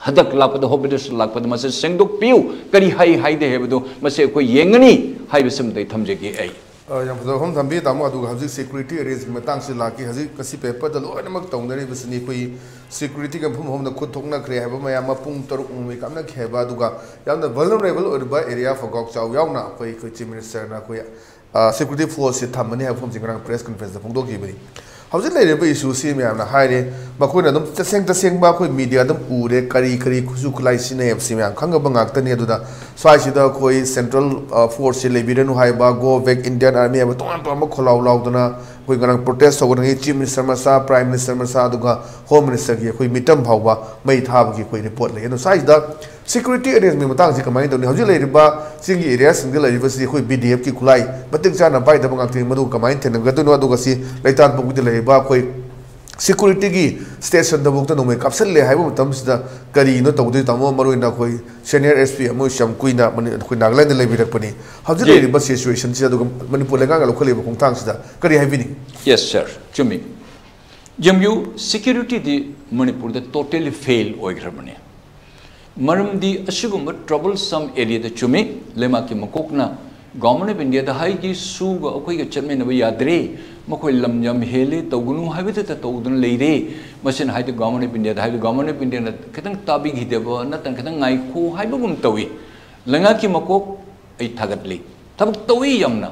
ꯍꯟꯗꯛ ꯂꯥꯛꯄꯗ, ꯍꯣꯝ ꯃꯤꯅꯤꯁꯇꯔ ꯂꯥꯛꯄꯗ ꯃꯁꯤ ꯁꯦꯡꯗꯣꯛꯄꯤꯌꯨ, ꯀꯔꯤ ꯍꯥꯏ ꯍꯥꯏꯗꯦ ꯍꯥꯏꯕꯗꯨ ꯃꯁꯤ ꯑꯩꯈꯣꯏ ꯌꯦꯡꯒꯅꯤ ꯍꯥꯏꯕꯁꯤꯃꯗꯤ ꯑꯩ ꯊꯝꯖꯒꯦ꯫ ꯑꯩ ꯑ, ꯌꯥꯝ ꯐꯖꯕ ꯋꯥꯐꯝ ꯊꯝꯕꯤ, ꯇꯥꯃꯣ꯫ ꯑꯗꯨꯒ ꯍꯧꯖꯤꯛ ꯁꯦꯀ꯭ꯌꯨꯔꯤꯇꯤ ꯑꯦꯔꯦꯟꯖꯀꯤ ꯃꯇꯥꯡꯁꯤ ꯂꯥꯛꯈꯤ꯫ ꯍꯧꯖꯤꯛ ꯉꯁꯤ ꯄꯦꯄꯔꯗ ꯂꯣꯏꯅꯃꯛ ꯇꯧꯅꯔꯤꯕꯁꯤꯅꯤ, ꯑꯩꯈꯣꯏ ꯁꯦꯀ꯭ꯌꯨꯔꯤꯇꯤꯒ ꯃꯐꯝ ꯃꯐꯝꯗ ꯈꯨꯠ ꯊꯣꯛꯅꯈ꯭ꯔꯦ ꯍꯥꯏꯕ ꯃꯌꯥꯝ ꯑꯃ, ꯄꯨꯡ ꯇꯔꯨꯛ ꯅꯣꯡꯃꯩ ꯀꯥꯞꯅꯈꯤ ꯍꯥꯏꯕ, ꯑꯗꯨꯒ ꯌꯥꯝꯅ ꯚꯜꯅꯔꯦꯕꯜ ꯑꯣꯏꯔꯤꯕ ꯑꯦꯔꯤꯌꯥ ꯐꯒꯥꯎ ꯆꯥꯎ ꯌꯥꯎꯅ ꯑꯩꯈꯣꯏ, ꯑꯩꯈꯣꯏ ꯆꯤꯐ ꯃꯤꯅꯤꯁꯇꯔꯅ ꯑꯩꯈꯣꯏ, ꯑ, ꯁꯦꯀ꯭ꯌꯨꯔꯤꯇꯤ ꯐꯣꯔꯁꯁꯤ ꯊꯝꯃꯅꯤ ꯍꯥꯏꯕ ꯋꯥꯐꯝꯁꯤ ꯉꯔꯥꯡ ꯄ꯭ꯔꯦꯁ ꯀꯟꯐꯔꯦꯟꯁꯇ ꯐꯣꯡꯗꯣꯛꯈꯤꯕꯅꯤ꯫ ꯍꯧꯖꯤꯛ ꯂꯩꯔꯤꯕ ꯏꯁꯨꯁꯤ ꯃꯌꯥꯝꯅ ꯍꯥꯏꯔꯦ, ꯃꯈꯣꯏꯅ ꯑꯗꯨꯝ ꯇꯁꯦꯡ ꯇꯁꯦꯡꯕ ꯑꯩꯈꯣꯏ ꯃꯤꯗꯤꯌꯥ ꯑꯗꯨꯝ ꯎꯔꯦ, ꯀꯔꯤ ꯀꯔꯤ ꯈꯨꯠꯁꯨ ꯈꯨꯠꯂꯥꯏ ꯁꯤꯖꯤꯟꯅꯩ ꯍꯥꯏꯕꯁꯤ ꯃꯌꯥꯝ ꯈꯪꯉꯕ ꯉꯥꯛꯇꯅꯤ꯫ ꯑꯗꯨꯅ ꯁ꯭ꯋꯥꯏꯁꯤꯗ ꯑꯩꯈꯣꯏ ꯁꯦꯟꯇ꯭ꯔꯦꯜ, ꯑ, ꯐꯣꯔꯁꯁꯦ ꯂꯩꯕꯤꯔꯅꯨ ꯍꯥꯏꯕ, "Go back, Indian Army" ꯍꯥꯏꯕ ꯇꯣꯉꯥꯟ ꯇꯣꯉꯥꯟꯕ ꯈꯣꯜꯂꯥꯎ ꯂꯥꯎꯗꯅ ꯑꯩꯈꯣꯏ ꯉꯔꯥꯡ ꯄ꯭ꯔꯣꯇꯦꯁ ꯇꯧꯒꯗꯕꯅꯤ꯫ ꯆꯤꯐ ꯃꯤꯅꯤꯁꯇꯔ ꯃꯆꯥ, ꯄ꯭ꯔꯥꯏꯝ ꯃꯤꯅꯤꯁꯇꯔ ꯃꯆꯥ, ꯑꯗꯨꯒ ꯍꯣꯝ ꯃꯤꯅꯤꯁꯇꯔꯒꯤ ꯑꯩꯈꯣꯏ ꯃꯤꯇꯝ ꯐꯥꯎꯕ ꯃꯩ ꯊꯥꯕꯒꯤ ꯑꯩꯈꯣꯏ ꯔꯤꯄꯣꯔꯠ ꯂꯩ꯫ ꯑꯗꯣ ꯁ꯭ꯋꯥꯏꯁꯤꯗ ꯁꯦꯀ꯭ꯌꯨꯔꯤꯇꯤ ꯑꯦꯔꯦꯟꯖꯃꯦꯟ ꯃꯇꯥꯡꯁꯤ ꯀꯃꯥꯏꯅ ꯇꯧꯅꯤ? ꯍꯧꯖꯤꯛ ꯂꯩꯔꯤꯕ ꯆꯤꯡꯒꯤ ꯑꯦꯔꯤꯌꯥꯁꯤꯡꯗ ꯂꯩꯔꯤꯕꯁꯤ ꯑꯩꯈꯣꯏ ꯕꯤ ꯗꯤ ꯑꯦꯐꯀꯤ ꯈꯨꯠꯂꯥꯏ ꯃꯇꯤꯛ ꯆꯥꯅ ꯄꯥꯏꯗꯕ ꯉꯥꯛꯇꯅꯤ꯫ ꯃꯗꯨ ꯀꯃꯥꯏꯅ ꯊꯦꯡꯅꯒꯗꯣꯏꯅꯣ? ꯑꯗꯨꯒ ꯁꯤ ꯂꯩꯇꯥꯟꯄꯣꯛꯄꯤꯗ ꯂꯩꯔꯤꯕ ꯑꯩꯈꯣꯏ ꯁꯦꯀ꯭ꯌꯨꯔꯤꯇꯤꯒꯤ ꯁ꯭ꯇꯦꯁꯟꯗꯐꯥꯎꯗ ꯅꯣꯡꯃꯩ ꯀꯥꯞꯁꯤꯜꯂꯦ ꯍꯥꯏꯕ ꯃꯇꯝꯁꯤꯗ ꯀꯔꯤꯅꯣ ꯇꯧꯗꯣꯏ, ꯇꯥꯃꯣ? ꯃꯔꯨꯑꯣꯏꯅ ꯑꯩꯈꯣꯏ ꯁꯦꯅꯤꯌꯔ ꯑꯦꯁ ꯄꯤ ꯑꯃ ꯌꯥꯝ ꯀꯨꯏꯅ ꯃꯅꯤ-, ꯑꯩꯈꯣꯏ ꯅꯥꯒꯥꯂꯦꯟꯗ ꯂꯩꯕꯤꯔꯛꯄꯅꯤ꯫ ꯍꯧꯖꯤꯛ ꯌꯦ꯫ ꯂꯩꯔꯤꯕ ꯁꯤꯆꯨꯋꯦꯁꯟꯁꯤ ꯑꯗꯨꯒ ꯃꯅꯤꯄꯨꯔ ꯂꯩꯉꯥꯛꯅ ꯂꯧꯈꯠꯂꯤꯕ ꯈꯣꯡꯊꯥꯡꯁꯤꯗ ꯀꯔꯤ ꯍꯥꯏꯕꯤꯅꯤꯡꯉꯤ? Yes, sir. ꯆꯨꯝꯃꯤ꯫ ꯌꯦꯡꯕꯤꯌꯨ, ꯁꯦꯀ꯭ꯌꯨꯔꯤꯇꯤꯗꯤ ꯃꯅꯤꯄꯨꯔꯗ totally fail ꯑꯣꯏꯈ꯭ꯔꯕꯅꯤ꯫ ꯃꯔꯝꯗꯤ ꯑꯁꯤꯒꯨꯝꯕ troublesome areaꯗ ꯆꯨꯝꯃꯤ, ꯂꯩꯉꯥꯛꯀꯤ ꯃꯀꯣꯛꯅ Government of Indiaꯗ ꯍꯥꯏꯒꯤ ꯁꯨꯒ ꯑꯩꯈꯣꯏꯒ ꯆꯠꯃꯤꯟꯅꯕ ꯌꯥꯗ꯭ꯔꯦ, ꯃꯈꯣꯏ ꯂꯝ ꯌꯥꯝ ꯍꯦꯜꯂꯦ, ꯇꯧꯒꯅꯨ ꯍꯥꯏꯕꯗꯇ ꯇꯧꯗꯨꯅ ꯂꯩꯔꯦ꯫ ꯃꯁꯤꯅ ꯍꯥꯏꯗꯤ Government of Indiaꯗ ꯍꯥꯏꯕꯗꯤ Government of Indiaꯅ ꯈꯤꯇꯪ ꯇꯥꯕꯤꯈꯤꯗꯕ ꯅꯠꯇ꯭ꯔꯒ ꯈꯤꯇꯪ ꯉꯥꯏꯈꯣ ꯍꯥꯏꯕꯒꯨꯝ ꯇꯧꯏ꯫ ꯂꯩꯉꯥꯛꯀꯤ ꯃꯀꯣꯛ ꯑꯩ ꯊꯥꯒꯠꯂꯤ, ꯊꯕꯛ ꯇꯧꯏ ꯌꯥꯝꯅ꯫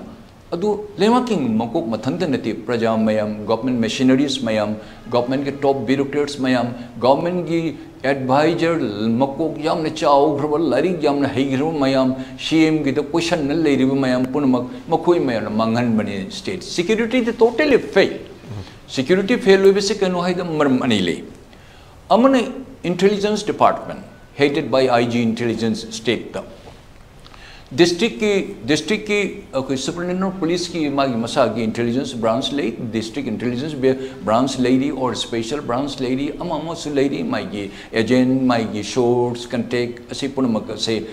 ꯑꯗꯨ ꯂꯩꯉꯥꯛꯀꯤ ꯃꯀꯣꯛ ꯃꯊꯟꯇ ꯅꯠꯇꯦ, ꯄ꯭ꯔꯖꯥ ꯃꯌꯥꯝ, government machineries ꯃꯌꯥꯝ, governmentꯀꯤ top bureaucrats ꯃꯌꯥꯝ, governmentꯀꯤ advisor ꯃꯀꯣꯛ ꯌꯥꯝꯅ ꯆꯥꯎꯈ꯭ꯔꯕ, ꯂꯥꯏꯔꯤꯛ ꯌꯥꯝꯅ ꯍꯩꯈ꯭ꯔꯕ ꯃꯌꯥꯝ, CMꯒꯤꯗ ꯀꯣꯏꯁꯟꯅ ꯂꯩꯔꯤꯕ ꯃꯌꯥꯝ ꯄꯨꯝꯅꯃꯛ ꯃꯈꯣꯏ ꯃꯌꯥꯝꯅ ꯃꯥꯡꯍꯟꯕꯅꯤ꯫ State securityꯗꯤ totally fail꯫ Security fail ꯑꯣꯏꯕꯁꯤ ꯀꯩꯅꯣ ꯍꯥꯏꯗ ꯃꯔꯝ ꯑꯅꯤ ꯂꯩ꯫ ꯑꯃꯅ intelligence department headed by IG intelligence stateꯇ districtꯀꯤ, districtꯀꯤ ꯑꯩꯈꯣꯏ superintendent of policeꯀꯤ ꯃꯥꯒꯤ ꯃꯁꯥꯒꯤ intelligence branch ꯂꯩ, district intelligence branch ꯂꯩꯔꯤ, or special branch ꯂꯩꯔꯤ, ꯑꯃ ꯑꯃꯁꯨ ꯂꯩꯔꯤ, ꯃꯥꯒꯤ agent, ꯃꯥꯒꯤ source, contact ꯑꯁꯤ ꯄꯨꯝꯅꯃꯛ ꯑꯁꯦ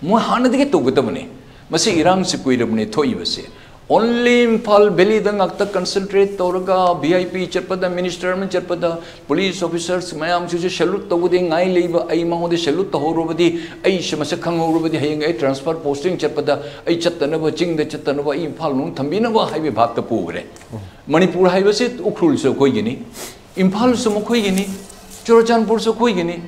ꯃꯣꯏ ꯍꯥꯟꯅꯗꯒꯤ ꯇꯧꯒꯗꯕꯅꯤ꯫ ꯃꯁꯤ ꯏꯔꯥꯡꯁꯤ ꯀꯨꯏꯔꯕꯅꯤ ꯊꯣꯛꯏꯕꯁꯦ꯫ Only ꯏꯝꯐꯥꯜ ꯚꯦꯂꯤꯗ ꯉꯥꯛꯇ concentrate ꯇꯧꯔꯒ VIP ꯆꯠꯄꯗ, minister ꯑꯃ ꯆꯠꯄꯗ, police officers ꯃꯌꯥꯝꯁꯤꯁꯨ salute ꯇꯧꯕꯗꯤ ꯉꯥꯏ ꯂꯩꯕ, ꯑꯩ ꯃꯉꯣꯟꯗ salute ꯇꯧꯍꯧꯔꯕꯗꯤ, ꯑꯩꯁꯦ ꯃꯁꯛ ꯈꯪꯍꯧꯔꯕꯗꯤ ꯍꯌꯦꯡ ꯑꯩ transfer posting ꯆꯠꯄꯗ, ꯑꯩ ꯆꯠꯇꯅꯕ, ꯆꯤꯡꯗ ꯆꯠꯇꯅꯕ, ꯑꯩ ꯏꯝꯐꯥꯜ ꯃꯅꯨꯡ ꯊꯝꯕꯤꯅꯕ ꯍꯥꯏꯕꯒꯤ ꯚꯥꯞꯇ ꯄꯨꯈ꯭ꯔꯦ꯫ ꯃꯅꯤꯄꯨꯔ ꯍꯥꯏꯕꯁꯤ ꯎꯈ꯭ꯔꯨꯜꯁꯨ ꯑꯩꯈꯣꯏꯒꯤꯅꯤ, ꯏꯝꯐꯥꯜꯁꯨ ꯃꯈꯣꯏꯒꯤꯅꯤ, ꯆꯨꯔꯆꯥꯟꯄꯨꯔꯁꯨ ꯑꯩꯈꯣꯏꯒꯤꯅꯤ꯫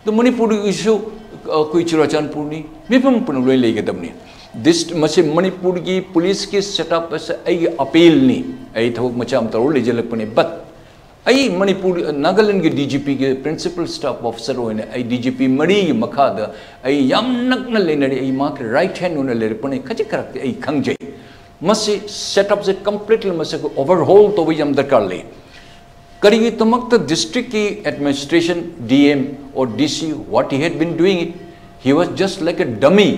ꯑꯗꯨ ꯃꯅꯤꯄꯨꯔꯒꯤꯁꯨ ꯑꯩꯈꯣꯏ ꯆꯨꯔꯆꯥꯟꯄꯨꯔꯅꯤ, ꯃꯤꯄꯨꯝ ꯄꯨꯝꯅꯃꯛ ꯂꯣꯏ ꯂꯩꯒꯗꯕꯅꯤ꯫ This, ꯃꯁꯤ ꯃꯅꯤꯄꯨꯔꯒꯤ policeꯀꯤ setup ꯑꯁꯤ ꯑꯩꯒꯤ appealꯅꯤ꯫ ꯑꯩ ꯊꯕꯛ ꯃꯆꯥ ꯑꯃ ꯇꯧꯔ ꯂꯩꯖꯜꯂꯛꯄꯅꯤ, but ꯑꯩ ꯃꯅꯤꯄꯨꯔ, ꯅꯥꯒꯥꯂꯦꯟꯒꯤ DGPꯒꯤ principal staff officer ꯑꯣꯏꯅ ꯑꯩ DGP ꯃꯔꯤꯒꯤ ꯃꯈꯥꯗ ꯑꯩ ꯌꯥꯝ ꯅꯛꯅ ꯂꯩꯅꯔꯤ꯫ ꯑꯩ ꯃꯍꯥꯛꯀꯤ right hand ꯑꯣꯏꯅ ꯂꯩꯔꯛꯄꯅꯤ꯫ ꯈꯖꯤꯛ ꯈꯔꯛꯇꯤ ꯑꯩ ꯈꯪꯖꯩ꯫ ꯃꯁꯤ setupꯁꯦ completely ꯃꯁꯤꯒ overhaul ꯇꯧꯕ ꯌꯥꯝ ꯗꯔꯀꯥꯔ ꯂꯩ꯫ ꯀꯔꯤꯒꯤꯗꯃꯛꯇ districtꯀꯤ administration, DM or DC, what he had been doing it, he was just like a dummy.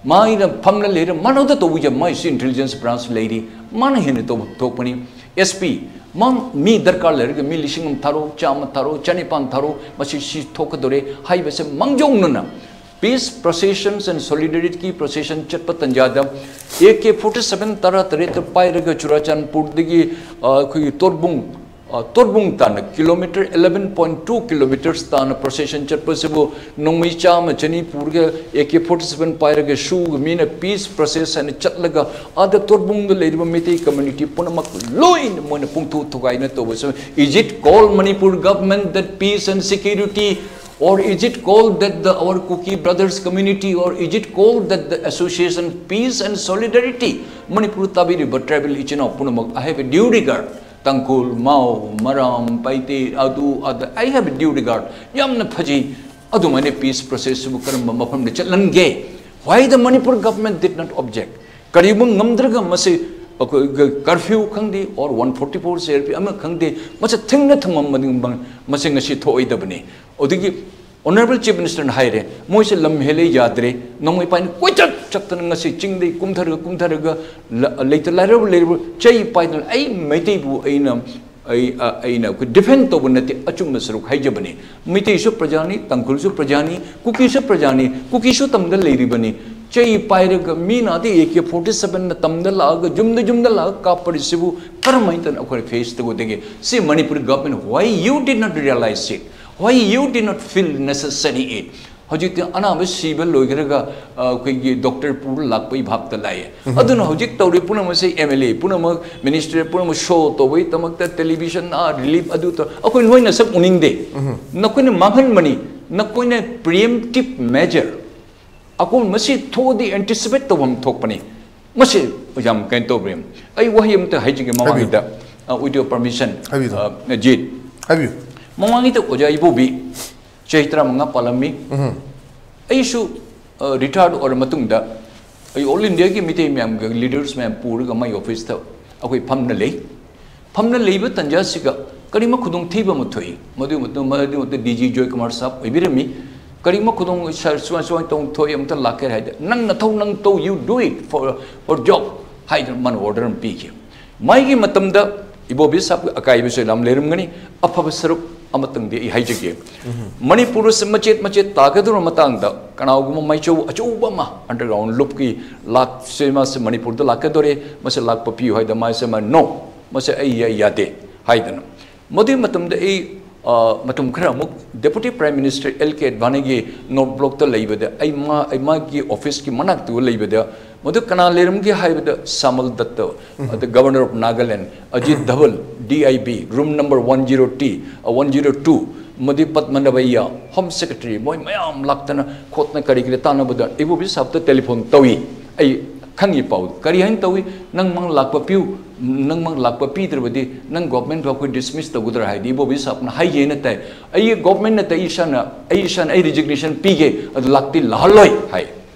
ꯃꯥꯅ ꯐꯝꯅ ꯂꯩꯔ ꯃꯥꯅ ꯇꯧꯕ ꯌꯥꯕ, ꯃꯥꯏꯁꯨ intelligence branch ꯂꯩꯔꯤ, ꯃꯥꯅ ꯍꯦꯟꯅ ꯇꯧꯕ ꯊꯣꯛꯄꯅꯤ꯫ SP, ꯃꯥ ꯃꯤ ꯗꯔꯀꯥꯔ ꯂꯩꯔꯒ ꯃꯤ ꯂꯤꯁꯤꯡ ꯑꯃ ꯊꯥꯔꯣ, ꯆꯥꯝꯃ ꯊꯥꯔꯣ, ꯆꯅꯤꯄꯥꯟ ꯊꯥꯔꯣ, ꯃꯁꯤ ꯁꯤ ꯊꯣꯛꯀꯗꯧꯔꯦ ꯍꯥꯏꯕꯁꯦ ꯃꯥꯡꯖꯧꯅꯅ peace processions and solidarity procession ꯆꯠꯄ ꯇꯟꯖꯥꯗ AK forty seven ꯇꯔꯥ ꯇꯔꯦꯠꯇ ꯄꯥꯏꯔꯒ ꯆꯨꯔꯥꯆꯥꯟꯄꯨꯔꯗꯒꯤ, ꯑ, ꯑꯩꯈꯣꯏꯒꯤ ꯇꯣꯔꯕꯨꯡ, ꯇꯣꯔꯕꯨꯡ ꯇꯥꯟꯅ kilometre eleven point two kilometres ꯇꯥꯟꯅ ꯄ꯭ꯔꯣꯁꯦꯁꯟ ꯆꯠꯄꯁꯤꯕꯨ ꯅꯣꯡꯃꯩ ꯆꯥꯝꯃ ꯆꯅꯤ ꯄꯨꯔꯒ ꯑꯦ ꯀꯦ ꯐꯣꯔꯇꯤ ꯁꯚꯦꯟ ꯄꯥꯏꯔꯒ ꯁꯨꯒ ꯃꯤꯅ ꯄꯤꯁ ꯄ꯭ꯔꯣꯁꯦꯁ ꯍꯥꯏꯅ ꯆꯠꯂꯒ ꯑꯥꯗ ꯇꯣꯔꯕꯨꯡꯗ ꯂꯩꯔꯤꯕ ꯃꯩꯇꯩ ꯀꯝꯃ꯭ꯌꯨꯅꯤꯇꯤ ꯄꯨꯝꯅꯃꯛ ꯂꯣꯏꯅ ꯃꯣꯏꯅ ꯄꯨꯡꯊꯨ ꯊꯨꯒꯥꯏꯅ ꯇꯧꯕꯁꯨ? Is it called Manipur government that peace and security, or is it called that the our Kuki brothers community, or is it called that the association peace and solidarity? Manipur ꯇꯥꯕꯤꯔꯤꯕ tribal ꯏꯆꯤꯟ ꯏꯅꯥꯎ ꯄꯨꯝꯅꯃꯛ, I have a due regard. ꯇꯥꯡꯈꯨꯜ, ꯃꯥꯎ, ꯃꯔꯥꯝ, ꯄꯥꯏꯇꯦ, ꯑꯗꯨ ꯑꯗ, I have a due regard. ꯌꯥꯝꯅ ꯐꯖꯩ꯫ ꯑꯗꯨꯃꯥꯏꯅ piece ꯄ꯭ꯔꯣꯁꯦꯁꯁꯤꯕꯨ ꯀꯔꯝꯕ ꯃꯐꯝꯗ ꯆꯠꯍꯟꯒꯦ? Why the Manipur government did not object? ꯀꯔꯤꯒꯨꯝꯕ ꯉꯝꯗ꯭ꯔꯒ ꯃꯁꯤ ꯑꯩꯈꯣꯏ ꯀꯔꯐ꯭ꯌꯨ ꯈꯪꯗꯦ, or one forty for C R P ꯑꯃ ꯈꯪꯗꯦ, ꯃꯁꯤ ꯊꯤꯡꯅ ꯊꯝꯃꯝꯕꯗꯤ ꯃꯁꯤ ꯉꯁꯤ ꯊꯣꯛꯑꯣꯏꯗꯕꯅꯤ꯫ ꯑꯗꯨꯗꯒꯤ ꯑꯣꯅꯔꯦꯕꯜ ꯆꯤꯐ ꯃꯤꯅꯤꯁꯇꯔꯅ ꯍꯥꯏꯔꯦ, ꯃꯣꯏꯁꯦ ꯂꯝ ꯍꯦꯜꯂꯦ, ꯌꯥꯗ꯭ꯔꯦ, ꯅꯣꯡꯃꯩ ꯄꯥꯏꯅ ꯀꯣꯏꯆꯠ ꯆꯠꯇꯅ ꯉꯁꯤ ꯆꯤꯡꯗꯒꯤ ꯀꯨꯝꯊꯔꯒ ꯀꯨꯝꯊꯔꯒ ꯂ-, ꯂꯩꯇ ꯂꯥꯏꯔꯕ ꯂꯩꯔꯕ ꯆꯩ ꯄꯥꯏꯗꯅ ꯑꯩ ꯃꯩꯇꯩꯕꯨ ꯑꯩꯅ ꯑꯩ, ꯑ, ꯑꯩꯅ ꯑꯩꯈꯣꯏ ꯗꯤꯐꯦꯟ ꯇꯧꯕ ꯅꯠꯇꯦ, ꯑꯆꯨꯝꯕ ꯁꯔꯨꯛ ꯍꯥꯏꯖꯕꯅꯤ꯫ ꯃꯩꯇꯩꯁꯨ ꯄ꯭ꯔꯖꯥꯅꯤ, ꯇꯥꯡꯈꯨꯜꯁꯨ ꯄ꯭ꯔꯖꯥꯅꯤ, ꯀꯨꯀꯤꯁꯨ ꯄ꯭ꯔꯖꯥꯅꯤ, ꯀꯨꯀꯤꯁꯨ ꯇꯝꯗ ꯂꯩꯔꯤꯕꯅꯤ꯫ ꯆꯩ ꯄꯥꯏꯔꯒ ꯃꯤꯅ ꯑꯗꯩ ꯑꯦ ꯀꯦ ꯐꯣꯔꯇꯤ ꯁꯚꯦꯟꯅ ꯇꯝꯗ ꯂꯥꯛꯑꯒ ꯌꯨꯝꯗ ꯌꯨꯝꯗ ꯂꯥꯛꯑꯒ ꯀꯥꯞꯄꯔꯤꯁꯤꯕꯨ ꯀꯔꯝꯍꯥꯏꯅ ꯇꯧꯅ ꯑꯩꯈꯣꯏꯅ ꯐꯦꯁ ꯇꯧꯒꯗꯒꯦ? ꯁꯤ Manipur government, why you did not realize it? Why you did not feel necessary it? ꯍꯧꯖꯤꯛꯇꯤ ꯑꯅꯥꯕ ꯁꯤꯕ ꯂꯣꯏꯈ꯭ꯔꯒ, ꯑ, ꯑꯩꯈꯣꯏꯒꯤ ꯗꯣꯛꯇꯔ ꯄꯨꯔ ꯂꯥꯛꯄꯒꯤ ꯚꯥꯞꯇ ꯂꯥꯛꯑꯦ꯫ ꯑꯗꯨꯅ ꯍꯧꯖꯤꯛ ꯇꯧꯔꯤ ꯄꯨꯝꯅꯃꯛꯁꯦ ꯑꯦꯝ ꯑꯦꯜ ꯑꯦ ꯄꯨꯝꯅꯃꯛ, ꯃꯤꯅꯤꯁꯇꯔ ꯄꯨꯝꯅꯃꯛ ꯁꯣ ꯇꯧꯕꯒꯤꯗꯃꯛꯇ ꯇꯦꯂꯤꯚꯤꯖꯟ, ꯑꯥ, ꯔꯤꯂꯤꯐ ꯑꯗꯨ ꯇꯧ-, ꯑꯩꯈꯣꯏ ꯂꯣꯏꯅ ꯁꯛ ꯎꯅꯤꯡꯗꯦ꯫ ꯅꯈꯣꯏꯅ ꯃꯥꯡꯍꯟꯕꯅꯤ, ꯅꯈꯣꯏꯅ ꯄ꯭ꯔꯤꯑꯦꯝꯇꯤꯞ ꯃꯦꯖꯔ ꯑꯀꯣꯟ ꯃꯁꯤ ꯊꯣꯛꯑꯗꯤ ꯑꯦꯟꯇꯤꯁꯤꯄꯦꯠ ꯇꯧꯐꯝ ꯊꯣꯛꯄꯅꯤ꯫ ꯃꯁꯤ ꯌꯥꯝ ꯀꯩꯅꯣ ꯇꯧꯕ꯭ꯔꯦ꯫ ꯑꯩ ꯋꯥꯍꯩ ꯑꯃꯇ ꯍꯥꯏꯖꯒꯦ ꯃꯃꯥꯡꯒꯤꯗ, ꯑ, with your permission, ꯍꯥꯏꯕꯤꯌꯨ꯫ ꯑ, ꯖꯤꯠ꯫ ꯍꯥꯏꯕꯤꯌꯨ꯫ ꯃꯃꯥꯡꯒꯤꯗ ꯑꯣꯖꯥ ꯏꯕꯣꯕꯤ ꯆꯍꯤ ꯇꯔꯥꯃꯉꯥ ꯄꯥꯜꯂꯝꯃꯤ꯫ ꯑꯩꯁꯨ, ꯑ, ꯔꯤꯇꯥꯌꯔ ꯑꯣꯏꯔ ꯃꯇꯨꯡꯗ ꯑꯩ ꯑꯣꯜ ꯏꯟꯗꯤꯌꯥꯒꯤ ꯃꯤꯇꯩ ꯃꯌꯥꯝꯒ ꯂꯤꯗꯔꯁ ꯃꯌꯥꯝ ꯄꯨꯔꯒ ꯃꯥꯏ ꯑꯣꯐꯤꯁꯇ ꯑꯩꯈꯣꯏ ꯐꯝꯅ ꯂꯩ꯫ ꯐꯝꯅ ꯂꯩꯕ ꯇꯟꯖꯥꯁꯤꯒ ꯀꯔꯤꯒꯨꯝꯕ ꯈꯨꯗꯣꯡꯊꯤꯕ ꯑꯃ ꯊꯣꯛꯏ꯫ ꯃꯗꯨ ꯃꯇꯝ-, ꯃꯗꯨ ꯃꯇꯝꯗ ꯗꯤ ꯖꯤ ꯖꯣꯏ ꯀꯨꯃꯥꯔ ꯁꯥꯍꯕ ꯑꯣꯏꯕꯤꯔꯝꯃꯤ꯫ ꯀꯔꯤꯒꯨꯝꯕ ꯈꯨꯗꯣꯡ, "ꯁꯥꯔ, ꯁꯨꯃꯥꯏ, ꯁꯨꯃꯥꯏꯅ ꯇꯧ ꯊꯣꯛꯏ, ꯑꯃꯨꯛꯇ ꯂꯥꯛꯀꯦ" ꯍꯥꯏꯗ, "ꯅꯪ ꯅꯊꯧ ꯅꯪ ꯇꯧ, you do it for, for job" ꯍꯥꯏꯗꯅ ꯃꯥꯅ ꯑꯣꯔꯗꯔ ꯑꯃ ꯄꯤꯈꯤ꯫ ꯃꯥꯒꯤ ꯃꯇꯝꯗ ꯏꯕꯣꯕꯤ ꯁꯥꯍꯕ ꯑꯀꯥꯏꯕꯁꯨ ꯌꯥꯝ ꯂꯩꯔꯝꯒꯅꯤ꯫ ꯑꯐꯕ ꯁꯔꯨꯛ ꯑꯃꯇꯪꯗꯤ ꯑꯩ ꯍꯥꯏꯖꯒꯦ꯫ ꯃꯅꯤꯄꯨꯔ ꯑꯁꯤ ꯃꯆꯦꯠ ꯃꯆꯦꯠ ꯇꯥꯒꯗꯧꯔꯕ ꯃꯇꯥꯡꯗ ꯀꯅꯥꯒꯨꯝꯕ ꯃꯩꯆꯧ ꯑꯆꯧꯕ ꯑꯃ ꯑꯟꯗꯔꯒ꯭ꯔꯥꯎꯟ ꯂꯨꯞꯀꯤ ꯂꯥꯛꯁꯦ, ꯃꯥꯁꯦ ꯃꯅꯤꯄꯨꯔꯗ ꯂꯥꯛꯀꯗꯧꯔꯦ, ꯃꯁꯤ ꯂꯥꯛꯄ ꯄꯤꯌꯨ ꯍꯥꯏꯗ ꯃꯥꯁꯦ ꯃꯥ, "No, ꯃꯁꯤ ꯑꯩ ꯌꯥ-, ꯌꯥꯗꯦ" ꯍꯥꯏꯗꯅ꯫ ꯃꯗꯨꯒꯤ ꯃꯇꯝꯗ ꯑꯩ, ꯑ, ꯃꯇꯝ ꯈꯔ ꯑꯃꯨꯛ Deputy Prime Minister L K Advaniꯒꯤ North Blockꯇ ꯂꯩꯕꯗ, ꯑꯩ ꯃꯥ-, ꯑꯩ ꯃꯥꯒꯤ officeꯀꯤ ꯃꯅꯥꯛꯇ ꯂꯩꯕꯗ, ꯃꯗꯨ ꯀꯅꯥ ꯂꯩꯔꯝꯒꯦ ꯍꯥꯏꯕꯗ, ꯁꯥꯃꯜ ꯗꯠꯇ, the Governor of Nagaland, Ajit Dhaval, D I B, room number one zero T, ꯑ, one zero two, ꯑꯃꯗꯤ ꯄꯗꯃꯅꯥꯚꯌ, Home Secretary, ꯃꯣꯏ ꯃꯌꯥꯝ ꯂꯥꯛꯇꯅ ꯈꯣꯠꯇꯅ ꯀꯔꯤ ꯀꯔꯤ ꯇꯥꯟꯅꯕꯗ ꯏꯕꯣꯕꯤ ꯁꯥꯍꯕꯇ telephone ꯇꯧꯏ꯫ ꯑꯩ ꯈꯪꯉꯤ ꯄꯥꯎ꯫ ꯀꯔꯤ ꯍꯥꯏꯅ ꯇꯧꯏ? "ꯅꯪ ꯃꯥꯡ ꯂꯥꯛꯄ ꯄꯤꯌꯨ, ꯅꯪ ꯃꯥꯡ ꯂꯥꯛꯄ ꯄꯤꯗ꯭ꯔꯕꯗꯤ ꯅꯪ governmentꯇꯨ ꯑꯩꯈꯣꯏ dismiss ꯇꯧꯒꯗ꯭ꯔꯥ?" ꯍꯥꯏꯗꯤ ꯏꯕꯣꯕꯤ ꯁꯥꯍꯕꯅ ꯍꯥꯏꯒꯦꯅ ꯇꯥꯏ꯫ "ꯑꯩ governmentꯅ ꯇꯥꯏ, ꯏꯁꯥꯅ, ꯑꯩ ꯏꯁꯥꯅ ꯑꯩ resignation ꯄꯤꯒꯦ, ꯑꯗꯨ ꯂꯥꯛꯇꯤ ꯂꯥꯛꯍꯜꯂꯣꯏ" ꯍꯥꯏ꯫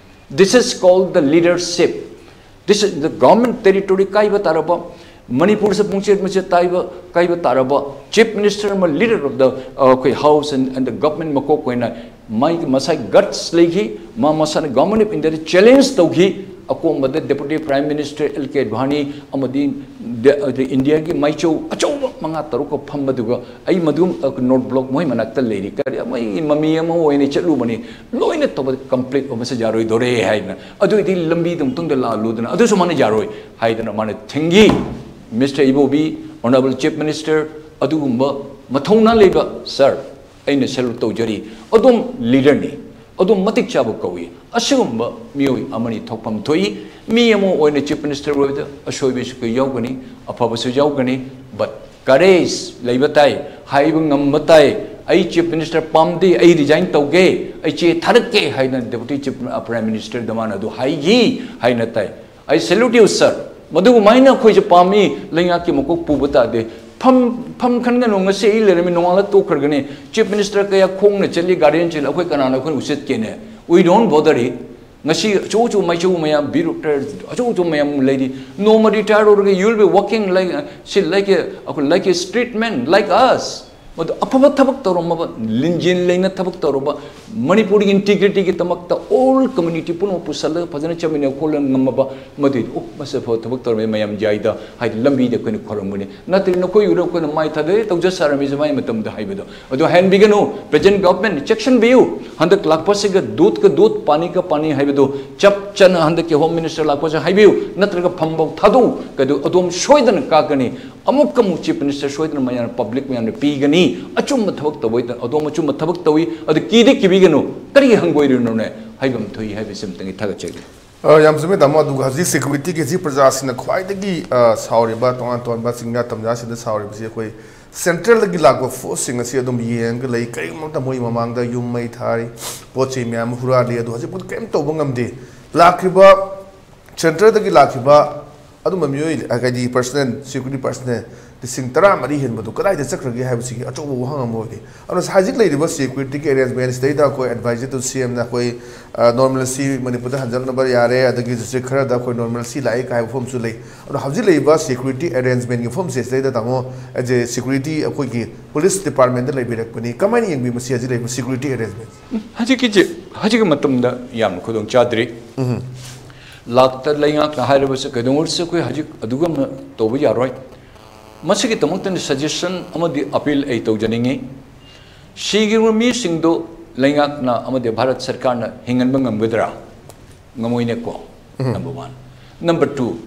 This is called the leadership. This is the government territory ꯀꯥꯏꯕ ꯇꯥꯔꯕ, ꯃꯅꯤꯄꯨꯔꯁꯦ ꯄꯨꯡꯆꯦꯠ ꯃꯆꯦꯠ ꯇꯥꯏꯕ, ꯀꯥꯏꯕ ꯇꯥꯔꯕ, Chief Minister ꯑꯃ, leader of the, ꯑ, ꯑꯩꯈꯣꯏ House and, and the government ꯃꯀꯣꯛ ꯑꯣꯏꯅ ꯃꯥꯒꯤ ꯃꯁꯥꯒꯤ guts ꯂꯩꯈꯤ, ꯃꯥ ꯃꯁꯥꯅ Government of Indiaꯗ challenge ꯇꯧꯈꯤ꯫ ꯑꯀꯣꯟꯕꯗ Deputy Prime Minister L K Advani ꯑꯃꯗꯤ ꯗ-, ꯑꯗ Indiaꯒꯤ ꯃꯥꯏꯆꯧ ꯑꯆꯧꯕ ꯃꯉꯥ ꯇꯔꯨꯛꯀ ꯐꯝꯕꯗꯨꯒ ꯑꯩ ꯃꯗꯨ, ꯑ, North Block ꯃꯣꯏ ꯃꯅꯥꯛꯇ ꯂꯩꯔꯤ, ꯀꯔꯤ, ꯃꯣꯏ ꯃꯃꯤ ꯑꯃ ꯑꯣꯏꯅ ꯆꯠꯂꯨꯕꯅꯤ, ꯂꯣꯏꯅ ꯇꯧꯕꯗ complete ꯑꯣꯏꯕꯁꯦ ꯌꯥꯔꯣꯏꯗꯣꯔꯦ ꯍꯥꯏꯗꯅ꯫ ꯑꯗꯨ ꯑꯣꯏꯗꯤ ꯂꯝꯕꯤꯗ ꯑꯃꯨꯛꯇꯪꯗ ꯂꯥꯛꯍꯜꯂꯨꯗꯅ, ꯑꯗꯨꯁꯨ ꯃꯥꯅ ꯌꯥꯔꯣꯏ ꯍꯥꯏꯗꯅ ꯃꯥꯅ ꯊꯤꯡꯈꯤ꯫ Mister ꯏꯕꯣꯕꯤ, Honourable Chief Minister, ꯑꯗꯨꯒꯨꯝꯕ ꯃꯊꯧꯅꯥ ꯂꯩꯕ sir, ꯑꯩꯅ salute ꯇꯧꯖꯔꯤ꯫ ꯑꯗꯨꯝ leaderꯅꯤ, ꯑꯗꯨꯝ ꯃꯇꯤꯛ ꯆꯥꯕ ꯀꯧꯏ꯫ ꯑꯁꯤꯒꯨꯝꯕ ꯃꯤꯑꯣꯏ ꯑꯃꯅꯤ ꯊꯣꯛꯐꯝ ꯊꯣꯛꯏ꯫ ꯃꯤ ꯑꯃ ꯑꯣꯏꯅ Chief Minister ꯑꯣꯏꯕꯗ ꯑꯁꯣꯏꯕꯁꯨ ꯀꯩ ꯌꯥꯎꯒꯅꯤ, ꯑꯐꯕꯁꯨ ꯌꯥꯎꯒꯅꯤ, but courage ꯂꯩꯕ ꯇꯥꯏ, ꯍꯥꯏꯕ ꯉꯝꯕ ꯇꯥꯏ꯫ "ꯑꯩ Chief Minister ꯄꯥꯝꯗꯦ, ꯑꯩ resign ꯇꯧꯒꯦ, ꯑꯩ ꯆꯦ ꯊꯥꯔꯛꯀꯦ" ꯍꯥꯏꯅ Deputy Chief, ꯑ, Prime Minister ꯗ ꯃꯥꯅ ꯑꯗꯨ ꯍꯥꯏꯈꯤ ꯍꯥꯏꯅ ꯇꯥꯏ꯫ "I salute you, sir." ꯃꯗꯨꯒꯨꯃꯥꯏꯅ ꯑꯩꯈꯣꯏꯁꯦ ꯄꯥꯝꯃꯤ, ꯂꯩꯉꯥꯛꯀꯤ ꯃꯀꯣꯛ ꯄꯨꯕ ꯇꯥꯗꯦ꯫ ꯐꯝ, ꯐꯝ ꯈꯟꯒꯅꯨ, ꯉꯁꯤ ꯑꯩ ꯂꯩꯔꯝꯃꯤ, ꯅꯣꯡꯉꯥꯜꯂ ꯇꯣꯛꯈ꯭ꯔꯒꯅꯤ꯫ Chief Minister ꯀꯌꯥ ꯈꯣꯡꯅ ꯆꯠꯂꯤ, ꯒꯥꯔꯗꯦꯟ ꯆꯠꯂꯤ, ꯑꯩꯈꯣꯏ ꯀꯅꯥꯅ ꯑꯩꯈꯣꯏꯅ ꯎꯁꯤꯠꯀꯦꯅꯦ? We don't bother it. ꯉꯁꯤ ꯑꯆꯧ ꯑꯆꯧꯕ ꯃꯥꯏꯆꯧ ꯃꯌꯥꯝ, bureaucrat ꯑꯆꯧ ꯑꯆꯧꯕ ꯃꯌꯥꯝ ꯂꯩꯔꯤ꯫ ꯅꯣꯡꯃ retire ꯑꯣꯏꯔꯒ you will be walking like, ꯁꯤ like a, ꯑꯩꯈꯣꯏ like a street man, like us. ꯃꯗꯨ ꯑꯐꯕ ꯊꯕꯛ ꯇꯧꯔꯝꯃꯕ, ꯂꯤꯡꯖꯦꯜ ꯂꯩꯅ ꯊꯕꯛ ꯇꯧꯔꯝꯕ, ꯃꯅꯤꯄꯨꯔꯒꯤ ꯏꯟꯇꯤꯒ꯭ꯔꯤꯇꯤꯒꯤ ꯗꯃꯛꯇ ꯑꯣꯜ ꯀꯝꯃ꯭ꯌꯨꯅꯤꯇꯤ ꯄꯨꯝꯅꯃꯛ ꯄꯨꯁꯜꯂꯒ ꯐꯖꯅ ꯆꯠꯃꯤꯟꯅ ꯈꯣꯠꯂꯒ ꯉꯝꯃꯕ, ꯃꯗꯨꯏꯗꯤ ꯑꯣ, ꯃꯁꯤ ꯑꯐꯕ ꯊꯕꯛ ꯇꯧꯔꯝꯃꯦ, ꯃꯌꯥꯝ ꯌꯥꯏꯗ ꯍꯥꯏꯗꯤ ꯂꯝꯕꯤꯗ ꯑꯩꯈꯣꯏꯅ ꯈꯣꯏꯔꯝꯒꯅꯤ꯫ ꯅꯠꯇ꯭ꯔꯗꯤ ꯅꯈꯣꯏ ꯎꯔꯒ ꯑꯩꯈꯣꯏꯅ ꯃꯥꯏ ꯊꯥꯗꯔꯦ, ꯇꯧꯖ ꯁꯥꯔꯝꯃꯤꯁꯦ ꯃꯥꯏ ꯃꯇꯝꯗ ꯍꯥꯏꯕꯗꯣ ꯑꯗꯨ ꯍꯥꯏꯍꯟꯕꯤꯒꯅꯨ꯫ Present government ꯆꯦꯛꯁꯤꯟꯕꯤꯌꯨ꯫ ꯍꯟꯗꯛ ꯂꯥꯛꯄꯁꯤꯒ ꯗꯨꯠꯀ ꯗꯨꯠ, ꯄꯥꯅꯤꯒ ꯄꯥꯅꯤ ꯍꯥꯏꯕꯗꯨ ꯆꯞ ꯆꯥꯅ ꯍꯟꯗꯛꯀꯤ ꯍꯣꯝ ꯃꯤꯅꯤꯁꯇꯔ ꯂꯥꯛꯄꯁꯦ ꯍꯥꯏꯕꯤꯌꯨ, ꯅꯠꯇ꯭ꯔꯒ ꯐꯝꯐꯥꯎ ꯊꯥꯗꯣꯛꯎ꯫ ꯀꯩꯗꯧ ꯑꯗꯣꯝ ꯁꯣꯏꯗꯅ ꯀꯥꯛꯀꯅꯤ꯫ ꯑꯃꯨꯛꯀ ꯑꯃꯨꯛ ꯆꯤꯐ ꯃꯤꯅꯤꯁꯇꯔ ꯁꯣꯏꯗꯅ ꯃꯌꯥꯝꯅ, ꯄꯕ꯭ꯂꯤꯛ ꯃꯌꯥꯝꯅ ꯄꯤꯒꯅꯤ꯫ ꯑꯆꯨꯝꯕ ꯊꯕꯛ ꯇꯧꯕꯩꯗ ꯑꯗꯣꯝ ꯑꯆꯨꯝꯕ ꯊꯕꯛ ꯇꯧꯏ, ꯑꯗꯨ ꯀꯤꯗꯤ ꯀꯤꯕꯤꯒꯅꯨ꯫ ꯀꯔꯤ ꯍꯪꯒꯣꯏꯔꯤꯅꯣꯅꯦ? ꯍꯥꯏꯐꯝ ꯊꯣꯛꯏ ꯍꯥꯏꯕꯁꯤꯃꯇꯪꯒꯤ ꯊꯥꯒꯠꯆꯔꯤ꯫ ꯑ, ꯌꯥꯝ ꯆꯨꯝꯃꯦ, ꯇꯥꯃꯣ꯫ ꯑꯗꯨꯒ ꯍꯧꯖꯤꯛ ꯁꯦꯀ꯭ꯌꯨꯔꯤꯇꯤꯒꯤ ꯍꯧꯖꯤꯛ ꯄ꯭ꯔꯖꯥꯁꯤꯡꯅ ꯈ꯭ꯋꯥꯏꯗꯒꯤ, ꯑ, ꯁꯥꯎꯔꯤꯕ, ꯇꯣꯉꯥꯟ ꯇꯣꯉꯥꯟꯕ ꯆꯤꯡꯖꯥ ꯇꯝꯖꯥꯁꯤꯡꯗ ꯁꯥꯎꯔꯤꯕꯁꯤ ꯑꯩꯈꯣꯏ ꯁꯦꯟꯇ꯭ꯔꯦꯜꯗꯒꯤ ꯂꯥꯛꯄ ꯐꯣꯔꯁꯁꯤꯡ ꯑꯁꯤ ꯑꯗꯨꯝ ꯌꯦꯡꯉꯒ ꯂꯩ꯫ ꯀꯔꯤꯒꯨꯝꯕ ꯃꯇꯝꯗ ꯃꯣꯏ ꯃꯃꯥꯡꯗ ꯌꯨꯝ ꯃꯩ ꯊꯥꯔꯤ, ꯄꯣꯠ ꯆꯩ ꯃꯌꯥꯝ ꯑꯃ ꯍꯨꯔꯥꯜꯂꯤ, ꯑꯗꯨ ꯍꯧꯖꯤꯛ ꯐꯥꯎꯗ ꯀꯔꯤꯝ ꯇꯧꯕ ꯉꯝꯗꯦ꯫ ꯂꯥꯛꯈꯤꯕ ꯁꯦꯟꯇ꯭ꯔꯦꯜꯗꯒꯤ ꯂꯥꯛꯈꯤꯕ ꯑꯗꯨꯝꯕ ꯃꯤꯑꯣꯏ, ꯍꯥꯏꯗꯤ ꯄꯔꯁꯅꯦꯜ, ꯁꯦꯀ꯭ꯌꯨꯔꯤꯇꯤ ꯄꯔꯁꯅꯦꯜ ꯂꯤꯁꯤꯡ ꯇꯔꯥ ꯃꯔꯤ ꯍꯦꯟꯕꯗꯨ ꯀꯗꯥꯏꯗ ꯆꯠꯈ꯭ꯔꯒꯦ ꯍꯥꯏꯕꯁꯤꯒꯤ ꯑꯆꯧꯕ ꯋꯥꯍꯪ ꯑꯃ ꯑꯣꯏꯔꯤ꯫ ꯑꯗꯨꯅ ꯍꯧꯖꯤꯛ ꯂꯩꯔꯤꯕ ꯁꯦꯀ꯭ꯌꯨꯔꯤꯇꯤꯒꯤ ꯑꯦꯔꯦꯟꯖꯃꯦꯟ ꯁꯤꯗꯩꯗ ꯑꯩꯈꯣꯏ ꯑꯦꯗꯚꯥꯏꯖꯔ ꯇꯨ ꯁꯤ ꯑꯦꯝꯅ ꯑꯩꯈꯣꯏ, ꯑ, ꯅꯣꯔꯃꯦꯜꯁꯤ ꯃꯅꯤꯄꯨꯔꯗ ꯍꯟꯖꯜꯅꯕ ꯌꯥꯔꯦ, ꯑꯗꯒꯤ ꯗꯤꯁꯇ꯭ꯔꯤꯛ ꯈꯔꯗ ꯑꯩꯈꯣꯏ ꯅꯣꯔꯃꯦꯜꯁꯤ ꯂꯥꯛꯏ ꯀꯥꯏꯕ ꯋꯥꯐꯝꯁꯨ ꯂꯩ꯫ ꯑꯗꯣ ꯍꯧꯖꯤꯛ ꯂꯩꯔꯤꯕ ꯁꯦꯀ꯭ꯌꯨꯔꯤꯇꯤ ꯑꯦꯔꯦꯟꯖꯃꯦꯟꯒꯤ ꯋꯥꯐꯝꯁꯦ ꯁꯤꯗꯩꯗ ꯇꯥꯃꯣ, ꯑꯦꯖ ꯑꯦ ꯁꯦꯀ꯭ꯌꯨꯔꯤꯇꯤ ꯑꯩꯈꯣꯏꯒꯤ ꯄꯨꯂꯤꯁ ꯗꯤꯄꯥꯔꯠꯃꯦꯟꯗ ꯂꯩꯕꯤꯔꯛꯄꯅꯤ, ꯀꯃꯥꯏꯅ ꯌꯦꯡꯕꯤ ꯃꯁꯤ ꯍꯧꯖꯤꯛ ꯂꯩꯔꯤꯕ ꯁꯦꯀ꯭ꯌꯨꯔꯤꯇꯤ ꯑꯦꯔꯦꯟꯖꯃꯦꯟ? ꯍꯧꯖꯤꯛꯀꯤꯁꯦ, ꯍꯧꯖꯤꯛꯀꯤ ꯃꯇꯝꯗ ꯌꯥꯝꯅ ꯈꯨꯗꯣꯡ ꯆꯥꯗ꯭ꯔꯤ꯫ ꯎꯝ꯫ ꯂꯥꯛꯇ ꯂꯩꯉꯥꯛꯅ ꯍꯥꯏꯔꯕꯁꯨ ꯀꯩꯗꯧꯉꯩꯗꯁꯨ ꯑꯩꯈꯣꯏ ꯍꯧꯖꯤꯛ ꯑꯗꯨꯒꯨꯝꯅ ꯇꯧꯕ ꯌꯥꯔꯣꯏ꯫ ꯃꯁꯤꯒꯤꯗꯃꯛꯇꯅꯤ ꯁꯖꯦꯁꯟ ꯑꯃꯗꯤ ꯑꯄꯤꯜ ꯑꯩ ꯇꯧꯖꯅꯤꯡꯉꯤ꯫ ꯁꯤꯈꯤꯕ ꯃꯤꯁꯤꯡꯗꯨ ꯂꯩꯉꯥꯛꯅ ꯑꯃꯗꯤ ꯚꯥꯔꯠ ꯁꯔꯀꯥꯔꯅ ꯍꯤꯡꯍꯟꯕ ꯉꯝꯒꯗ꯭ꯔꯥ? ꯉꯝꯃꯣꯏꯅꯦꯀꯣ꯫ ꯎꯝ꯫ Number one꯫ Number two,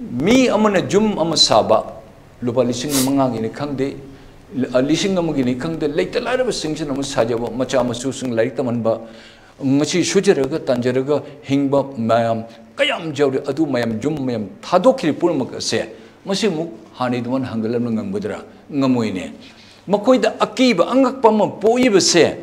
ꯃꯤ ꯑꯃꯅ ꯌꯨꯝ ꯑꯃ ꯁꯥꯕ, ꯂꯨꯄꯥ ꯂꯤꯁꯤꯡ ꯃꯉꯥꯒꯤꯅꯤ ꯈꯪꯗꯦ, ꯂꯤꯁꯤꯡ ꯑꯃꯒꯤꯅꯤ ꯈꯪꯗꯦ, ꯂꯩꯇ ꯂꯥꯏꯔꯕꯁꯤꯡꯁꯤꯅ ꯑꯃꯨꯛ ꯁꯥꯖꯕ, ꯃꯆꯥ ꯃꯁꯨꯁꯤꯡ ꯂꯥꯏꯔꯤꯛ ꯇꯝꯍꯟꯕ, ꯉꯁꯤ ꯁꯨꯖꯔꯒ ꯇꯥꯟꯖꯔꯒ ꯍꯤꯡꯕ ꯃꯌꯥꯝ ꯀꯌꯥꯝ ꯌꯥꯎꯔꯤ, ꯑꯗꯨ ꯃꯌꯥꯝ, ꯌꯨꯝ ꯃꯌꯥꯝ ꯊꯥꯗꯣꯛꯈꯤꯕ ꯄꯨꯝꯅꯃꯛ ꯑꯁꯦ ꯃꯁꯤ ꯑꯃꯨꯛ ꯍꯥꯟꯅꯒꯤ ꯑꯗꯨꯃꯥꯏꯅ ꯍꯟꯒꯠꯂꯛꯅ ꯉꯝꯒꯗ꯭ꯔꯥ? ꯉꯝꯃꯣꯏꯅꯦ꯫ ꯃꯈꯣꯏꯗ ꯑꯀꯤꯕ ꯑꯉꯛꯄ ꯑꯃ ꯄꯣꯛꯏꯕꯁꯦ,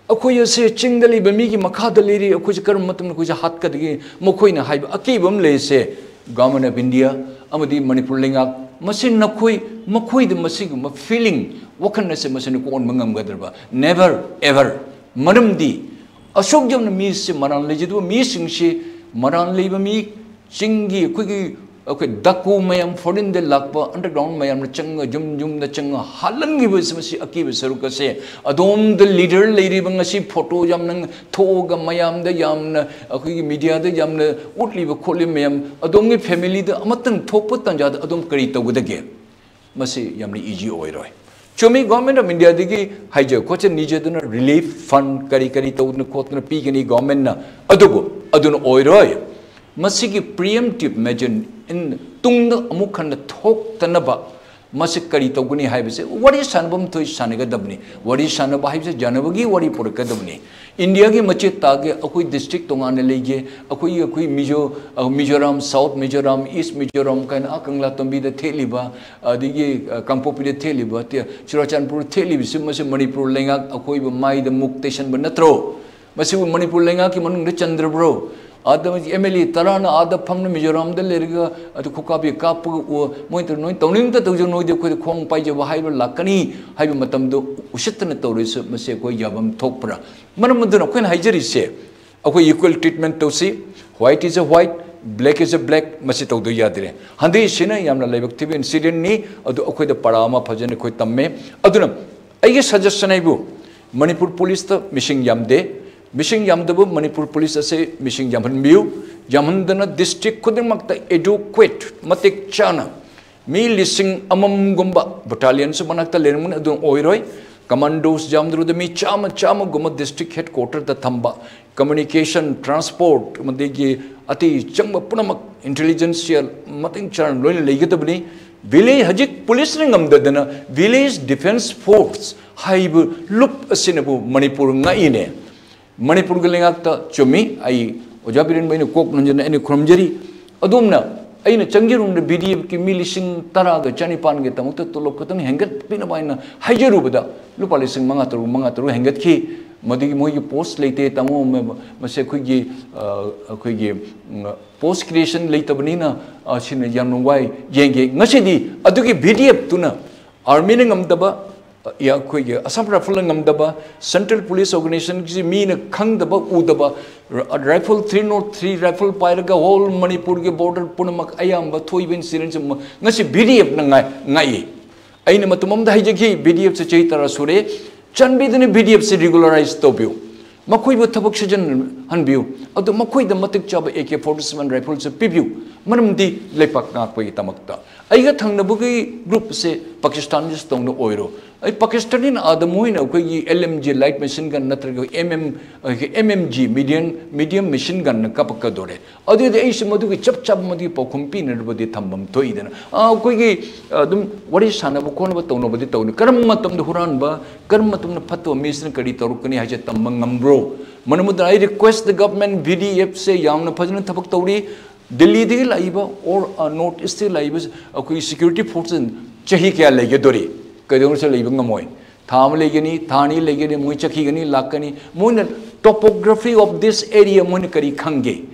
ꯑꯩꯈꯣꯏ ꯑꯁꯦ ꯆꯤꯡꯗ ꯂꯩꯕ ꯃꯤꯒꯤ ꯃꯈꯥꯗ ꯂꯩꯔꯤ, ꯑꯩꯈꯣꯏꯁꯦ ꯀꯔꯝꯕ ꯃꯇꯝꯗ ꯑꯩꯈꯣꯏꯁꯦ ꯍꯥꯠꯀꯗꯒꯦ? ꯃꯈꯣꯏꯅ ꯍꯥꯏꯕ ꯑꯀꯤꯕ ꯑꯃ ꯂꯩꯔꯤꯁꯦ, Government of India ꯑꯃꯗꯤ ꯃꯅꯤꯄꯨꯔ ꯂꯩꯉꯥꯛ, ꯃꯁꯤ ꯅꯈꯣꯏ, ꯃꯈꯣꯏꯗ ꯃꯁꯤꯒꯨꯝꯕ ꯐꯤꯂꯤꯡ, ꯋꯥꯈꯜ ꯑꯁꯦ ꯃꯁꯤꯅ ꯀꯣꯛꯍꯟꯕ ꯉꯝꯒꯗ꯭ꯔꯕ? Never ever꯫ ꯃꯔꯝꯗꯤ ꯑꯁꯨꯛ ꯌꯥꯝꯅ ꯃꯤꯁꯦ, ꯃꯔꯥꯜ ꯂꯩꯖꯗꯕ ꯃꯤꯁꯤꯡꯁꯤ, ꯃꯔꯥꯜ ꯂꯩꯕ ꯃꯤ, ꯆꯤꯡꯒꯤ ꯑꯩꯈꯣꯏꯒꯤ ꯑꯩꯈꯣꯏ ꯗꯥꯀꯨ ꯃꯌꯥꯝ, ꯐꯣꯔꯤꯟꯗ ꯂꯥꯛꯄ ꯑꯟꯗꯔꯒ꯭ꯔꯥꯎꯟ ꯃꯌꯥꯝꯅ ꯆꯪꯉ ꯌꯨꯝ ꯌꯨꯝꯗ ꯆꯪꯉ ꯍꯥꯠꯍꯟꯈꯤꯕꯁꯤ, ꯃꯁꯤ ꯑꯀꯤꯕ ꯁꯔꯨꯛ ꯑꯁꯦ꯫ ꯑꯗꯣꯝꯗ ꯂꯤꯗꯔ ꯂꯩꯔꯤꯕ, ꯉꯁꯤ ꯐꯣꯇꯣ ꯌꯥꯝꯅ ꯊꯣꯛꯑꯒ ꯃꯌꯥꯝꯗ ꯌꯥꯝꯅ, ꯑꯩꯈꯣꯏꯒꯤ ꯃꯤꯗꯤꯌꯥꯗ ꯌꯥꯝꯅ ꯎꯠꯂꯤꯕ ꯈꯣꯠꯂꯤꯕ ꯃꯌꯥꯝ, ꯑꯗꯣꯝꯒꯤ ꯐꯦꯃꯤꯂꯤꯗ ꯑꯃꯇꯪ ꯊꯣꯛꯄ ꯇꯥꯟꯖꯥꯗ ꯑꯗꯣꯝ ꯀꯔꯤ ꯇꯧꯒꯗꯒꯦ? ꯃꯁꯤ ꯌꯥꯝꯅ ꯏꯖꯤ ꯑꯣꯏꯔꯣꯏ꯫ ꯆꯨꯝꯃꯤ, ꯒꯣꯔꯃꯦꯟ ꯑꯣꯐ ꯏꯟꯗꯤꯌꯥꯗꯒꯤ ꯍꯥꯏꯖ ꯈꯣꯠꯆ ꯅꯤꯖꯗꯨꯅ ꯔꯤꯂꯤꯐ ꯐꯟ ꯀꯔꯤ ꯀꯔꯤ ꯇꯧꯗꯅ ꯈꯣꯠꯇꯅ ꯄꯤꯒꯅꯤ ꯒꯣꯔꯃꯦꯟꯅ, ꯑꯗꯨꯕꯨ ꯑꯗꯨꯅ ꯑꯣꯏꯔꯣꯏ꯫ ꯃꯁꯤꯒꯤ ꯄ꯭ꯔꯤꯑꯦꯝꯇꯤꯞ ꯃꯦꯖꯔ ꯏꯟ ꯇꯨꯡꯗ ꯑꯃꯨꯛ ꯍꯟꯅ ꯊꯣꯛꯇꯅꯕ ꯃꯁꯤ ꯀꯔꯤ ꯇꯧꯒꯅꯤ ꯍꯥꯏꯕꯁꯦ ꯋꯥꯔꯤ ꯁꯥꯟꯅꯐꯝ ꯊꯣꯛꯏ ꯁꯥꯟꯅꯒꯗꯕꯅꯤ꯫ ꯋꯥꯔꯤ ꯁꯥꯟꯅꯕ ꯍꯥꯏꯕꯁꯦ ꯌꯥꯅꯕꯒꯤ ꯋꯥꯔꯤ ꯄꯨꯔꯛꯀꯗꯕꯅꯤ꯫ ꯏꯟꯗꯤꯌꯥꯒꯤ ꯃꯆꯦꯠ ꯇꯥꯒꯦ, ꯑꯩꯈꯣꯏ ꯗꯤꯁꯇ꯭ꯔꯤꯛ ꯇꯣꯉꯥꯟꯅ ꯂꯩꯒꯦ, ꯑꯩꯈꯣꯏꯒꯤ, ꯑꯩꯈꯣꯏ ꯃꯤꯖꯣ, ꯑ, ꯃꯤꯖꯣꯔꯥꯝ, ꯁꯥꯎꯠ ꯃꯤꯖꯣꯔꯥꯝ, ꯏꯁ ꯃꯤꯖꯣꯔꯥꯝ ꯀꯥꯏꯅ ꯑꯥ ꯀꯪꯂꯥ ꯇꯣꯝꯕꯤꯗ ꯊꯦꯠꯂꯤꯕ, ꯑꯗꯒꯤ, ꯑ, ꯀꯥꯡꯄꯣꯛꯄꯤꯗ ꯊꯦꯠꯂꯤꯕ, ꯇꯦ-, ꯆꯨꯔꯥꯆꯥꯟꯄꯨꯔ ꯊꯦꯠꯂꯤꯕꯁꯤ, ꯃꯁꯤ ꯃꯅꯤꯄꯨꯔ ꯂꯩꯉꯥꯛ ꯑꯀꯣꯏꯕ ꯃꯥꯏꯗ ꯃꯨꯛ ꯇꯩꯁꯟꯕ ꯅꯠꯇ꯭ꯔꯣ? ꯃꯁꯤꯕꯨ ꯃꯅꯤꯄꯨꯔ ꯂꯩꯉꯥꯛꯀꯤ ꯃꯅꯨꯡꯗ ꯆꯟꯗ꯭ꯔꯕ꯭ꯔꯣ? ꯑꯗ ꯑꯦꯝ ꯑꯦꯜ ꯑꯦ ꯇꯔꯥꯅ ꯑꯥꯗ ꯐꯝꯅ ꯃꯤꯖꯣꯔꯥꯝꯗ ꯂꯩꯔꯒ ꯑꯗꯨ ꯈꯨꯀꯥꯞꯄꯤ ꯀꯥꯞꯄꯒ ꯎ-, ꯃꯣꯏ ꯇꯧ-, ꯅꯣꯏ ꯇꯧꯅꯤꯡꯗ ꯇꯧꯖꯧ, ꯅꯣꯏꯗꯤ ꯑꯩꯈꯣꯏꯗ ꯈꯣꯡ ꯄꯥꯏꯖꯕ ꯍꯥꯏꯕ ꯂꯥꯛꯀꯅꯤ ꯍꯥꯏꯕ ꯃꯇꯝꯗꯣ ꯎꯁꯤꯠꯇꯅ ꯇꯧꯔꯤꯁꯨ ꯃꯁꯤ ꯑꯩꯈꯣꯏ ꯌꯥꯐꯝ ꯊꯣꯛꯄ꯭ꯔꯥ? ꯃꯔꯝ ꯑꯗꯨꯅ ꯑꯩꯈꯣꯏꯅ ꯍꯥꯏꯖꯔꯤꯁꯦ, ꯑꯩꯈꯣꯏ ꯏꯀ꯭ꯋꯦꯜ ꯇ꯭ꯔꯤꯠꯃꯦꯟ ꯇꯧꯁꯤ꯫ White is a white, black is a black, ꯃꯁꯤ ꯇꯧꯗ ꯌꯥꯗ꯭ꯔꯦ꯫ ꯍꯟꯗꯛꯁꯤꯅ ꯌꯥꯝꯅ ꯂꯥꯏꯕꯛ ꯊꯤꯕ ꯏꯟꯁꯤꯗꯦꯟꯅꯤ, ꯑꯗꯨ ꯑꯩꯈꯣꯏꯗ ꯄꯔꯥ ꯑꯃ ꯐꯖꯅ ꯑꯩꯈꯣꯏ ꯇꯝꯃꯦ꯫ ꯑꯗꯨꯅ ꯑꯩꯒꯤ ꯁꯖꯦꯁꯟ ꯍꯥꯏꯕꯨ, ꯃꯅꯤꯄꯨꯔ ꯄꯨꯂꯤꯁꯇ ꯃꯤꯁꯤꯡ ꯌꯥꯝꯗꯦ, ꯃꯤꯁꯤꯡ ꯌꯥꯝꯗꯕ ꯃꯅꯤꯄꯨꯔ ꯄꯨꯂꯤꯁ ꯑꯁꯦ ꯃꯤꯁꯤꯡ ꯌꯥꯝꯍꯟꯕꯤꯌꯨ, ꯌꯥꯝꯍꯟꯗꯅ ꯗꯤꯁꯇ꯭ꯔꯤꯛ ꯈꯨꯗꯤꯡꯃꯛꯇ ꯑꯦꯗꯨꯀ꯭ꯋꯦꯠ, ꯃꯇꯤꯛ ꯆꯥꯅ ꯃꯤ ꯂꯤꯁꯤꯡ ꯑꯃꯃꯝꯒꯨꯝꯕ ꯕꯇꯥꯂꯤꯌꯟꯁꯨ ꯃꯅꯥꯛꯇ ꯂꯩꯔꯝꯒꯅꯤ, ꯑꯗꯨ ꯑꯣꯏꯔꯣꯏ꯫ ꯀꯃꯥꯟꯗꯣꯁ ꯌꯥꯝꯗ꯭ꯔꯕꯗ ꯃꯤ ꯆꯥꯝꯃ, ꯆꯥꯝꯃꯒꯨꯝꯕ ꯗꯤꯁꯇ꯭ꯔꯤꯛ ꯍꯦꯗ ꯀ꯭ꯋꯥꯇꯔꯗ ꯊꯝꯕ, ꯀꯝꯃ꯭ꯌꯨꯅꯤꯀꯦꯁꯟ, ꯇ꯭ꯔꯥꯟꯁꯄꯣꯔꯠ, ꯑꯃꯗꯒꯤ ꯑꯇꯩ ꯆꯪꯕ ꯄꯨꯝꯅꯃꯛ ꯏꯟꯇꯦꯂꯤꯖꯦꯟꯁꯤꯌꯦꯜ ꯃꯇꯤꯛ ꯆꯥꯅ ꯂꯣꯏꯅ ꯂꯩꯒꯗꯕꯅꯤ꯫ ꯚꯤꯂꯦꯖ, ꯍꯧꯖꯤꯛ ꯄꯨꯂꯤꯁꯅ ꯉꯝꯗꯗꯅ ꯚꯤꯂꯦꯖ ꯗꯤꯐꯦꯟꯁ ꯐꯣꯔꯁ ꯍꯥꯏꯕ ꯂꯨꯞ ꯑꯁꯤꯅꯕꯨ ꯃꯅꯤꯄꯨꯔ ꯉꯥꯛꯏꯅꯦ꯫ ꯃꯅꯤꯄꯨꯔꯒꯤ ꯂꯩꯉꯥꯛꯇ ꯆꯨꯝꯃꯤ, ꯑꯩ ꯑꯣꯖꯥ ꯕꯤꯔꯦꯟꯕꯨ ꯑꯩꯅ ꯀꯣꯛ ꯅꯣꯟꯖꯅ ꯑꯩꯅ ꯈꯨꯔꯨꯝꯖꯔꯤ꯫ ꯑꯗꯣꯝꯅ ꯑꯩꯅ ꯆꯪꯖꯔꯨꯕꯗ ꯕꯤ ꯗꯤ ꯑꯦꯐꯀꯤ ꯃꯤ ꯂꯤꯁꯤꯡ ꯇꯔꯥꯒ ꯆꯅꯤꯄꯥꯟꯒꯤꯗꯃꯛꯇ ꯇꯣꯂꯣꯞ ꯈꯛꯇꯪ ꯍꯦꯟꯒꯠꯄꯤꯅꯕ ꯍꯥꯏꯅ ꯍꯥꯏꯖꯔꯨꯕꯗ ꯂꯨꯄꯥ ꯂꯤꯁꯤꯡ ꯃꯉꯥ ꯇꯔꯨꯛ, ꯃꯉꯥ ꯇꯔꯨꯛ ꯍꯦꯟꯒꯠꯈꯤ꯫ ꯃꯗꯨꯒꯤ ꯃꯣꯏꯒꯤ ꯄꯣꯁ ꯂꯩꯇꯦ, ꯇꯥꯃꯣ꯫ ꯃ-, ꯃꯁꯤ ꯑꯩꯈꯣꯏꯒꯤ, ꯑ, ꯑꯩꯈꯣꯏꯒꯤ, ꯎꯝ, ꯄꯣꯁ ꯀ꯭ꯔꯤꯌꯦꯁꯟ ꯂꯩꯇꯕꯅꯤꯅ, ꯑ, ꯁꯤꯅ ꯌꯥꯝꯅ ꯋꯥꯏ꯫ ꯌꯦꯡꯒꯦ꯫ ꯉꯁꯤꯗꯤ ꯑꯗꯨꯒꯤ ꯚꯤ ꯗꯤ ꯑꯦꯐꯇꯨꯅ ꯑꯥꯔꯃꯤꯅ ꯉꯝꯗꯕ, ꯑꯩꯈꯣꯏꯒꯤ ꯑꯁꯥꯝ ꯔꯥꯏꯐꯜꯅ ꯉꯝꯗꯕ, ꯁꯦꯟꯇ꯭ꯔꯦꯜ ꯄꯨꯂꯤꯁ ꯑꯣꯔꯒꯅꯥꯏꯖꯦꯁꯟꯒꯤ ꯃꯤꯅ ꯈꯪꯗꯕ ꯎꯗꯕ, rifle three nought three rifle ꯄꯥꯏꯔꯒ ꯍꯣꯜ ꯃꯅꯤꯄꯨꯔꯒꯤ ꯕꯣꯔꯗꯔ ꯄꯨꯝꯅꯃꯛ ꯑꯌꯥꯝꯕ ꯊꯣꯛꯏꯕ ꯏꯟꯁꯤꯗꯦꯟꯁꯤ ꯉꯁꯤ ꯕꯤ ꯗꯤ ꯑꯦꯐꯅ ꯉꯥꯏ ꯉꯥꯛꯏ꯫ ꯑꯩꯅ ꯃꯇꯝ ꯑꯃꯗ ꯍꯥꯏꯖꯈꯤ, ꯕꯤ ꯗꯤ ꯑꯦꯐꯁꯦ ꯆꯍꯤ ꯇꯔꯥ ꯁꯨꯔꯦ, ꯆꯥꯟꯕꯤꯗꯨꯅ ꯕꯤ ꯗꯤ ꯑꯦꯐꯁꯦ ꯔꯤꯒꯨꯂꯔꯥꯏꯁ ꯇꯧꯕꯤꯌꯨ, ꯃꯈꯣꯏꯕꯨ ꯊꯕꯛ ꯁꯨꯖꯟꯍꯟꯕꯤꯌꯨ, ꯑꯗꯨ ꯃꯈꯣꯏꯗ ꯃꯇꯤꯛ ꯆꯥꯕ ꯑꯦ ꯀꯦ ꯐꯣꯔꯇꯤ ꯁꯚꯦꯟ ꯔꯥꯏꯐꯜꯁꯦ ꯄꯤꯕꯤꯌꯨ, ꯃꯔꯝꯗꯤ ꯂꯩꯄꯥꯛ ꯉꯥꯛꯄꯒꯤꯗꯃꯛꯇ꯫ ꯑꯩꯒ ꯊꯪꯅꯕꯒꯤ ꯒ꯭ꯔꯨꯞꯁꯦ ꯄꯥꯀꯤꯁꯇꯥꯟꯒꯤꯁꯨ ꯇꯧꯅ ꯑꯣꯏꯔꯣ, ꯑꯩ ꯄꯥꯀꯤꯁꯇꯥꯟꯅꯤꯅ ꯑꯥꯗ ꯃꯣꯏꯅ ꯑꯩꯈꯣꯏꯒꯤ L M G light machine gun ꯅꯠꯇ꯭ꯔꯒ M M, M M G medium, medium machine ꯒꯟꯅ ꯀꯥꯞꯄꯛꯀꯗꯣꯔꯦ꯫ ꯑꯗꯨꯗꯤ ꯑꯩꯁꯨ ꯃꯗꯨꯒꯤ ꯆꯞ ꯆꯥꯕ ꯃꯗꯨꯒꯤ ꯄꯥꯎꯈꯨꯝ ꯄꯤꯅꯅꯕꯗꯤ ꯊꯝꯐꯝ ꯊꯣꯛꯏꯗꯅ꯫ ꯑꯥ, ꯑꯩꯈꯣꯏꯒꯤ, ꯑꯗꯨꯝ ꯋꯥꯔꯤ ꯁꯥꯟꯅꯕ ꯈꯣꯠꯅꯕ ꯇꯧꯅꯕꯗꯤ ꯇꯧꯅꯤ꯫ ꯀꯔꯝꯕ ꯃꯇꯝꯗ ꯍꯨꯔꯥꯟꯕ, ꯀꯔꯝꯕ ꯃꯇꯝꯗ ꯐꯠꯇꯕ ꯃꯤꯁꯤꯅ ꯀꯔꯤ ꯇꯧꯔꯛꯀꯅꯤ ꯍꯥꯏꯁꯦ ꯇꯝꯕ ꯉꯝꯕ꯭ꯔꯣ? ꯃꯔꯝ ꯑꯗꯨꯅ I request the government, V D ꯑꯦꯐꯁꯦ ꯌꯥꯝꯅ ꯐꯖꯅ ꯊꯕꯛ ꯇꯧꯔꯤ꯫ ꯗꯤꯜꯂꯤꯗꯒꯤ ꯂꯥꯛꯏꯕ or, ꯑ, ꯅꯣꯔꯠ ꯏꯁꯇꯒꯤ ꯂꯥꯛꯏꯕ ꯑꯩꯈꯣꯏ ꯁꯦꯀ꯭ꯌꯨꯔꯤꯇꯤ ꯐꯣꯔꯁ ꯆꯍꯤ ꯀꯌꯥ ꯂꯩꯒꯗꯣꯔꯤ? ꯀꯩꯗꯧꯅꯁꯨ ꯂꯩꯕ ꯉꯝꯃꯣꯏ꯫ ꯊꯥ ꯑꯃ ꯂꯩꯒꯅꯤ, ꯊꯥ ꯑꯅꯤ ꯂꯩꯒꯅꯤ, ꯃꯣꯏ ꯆꯠꯈꯤꯒꯅꯤ, ꯂꯥꯛꯀꯅꯤ꯫ ꯃꯣꯏꯅ topography of this area ꯃꯣꯏꯅ ꯀꯔꯤ ꯈꯪꯒꯦ?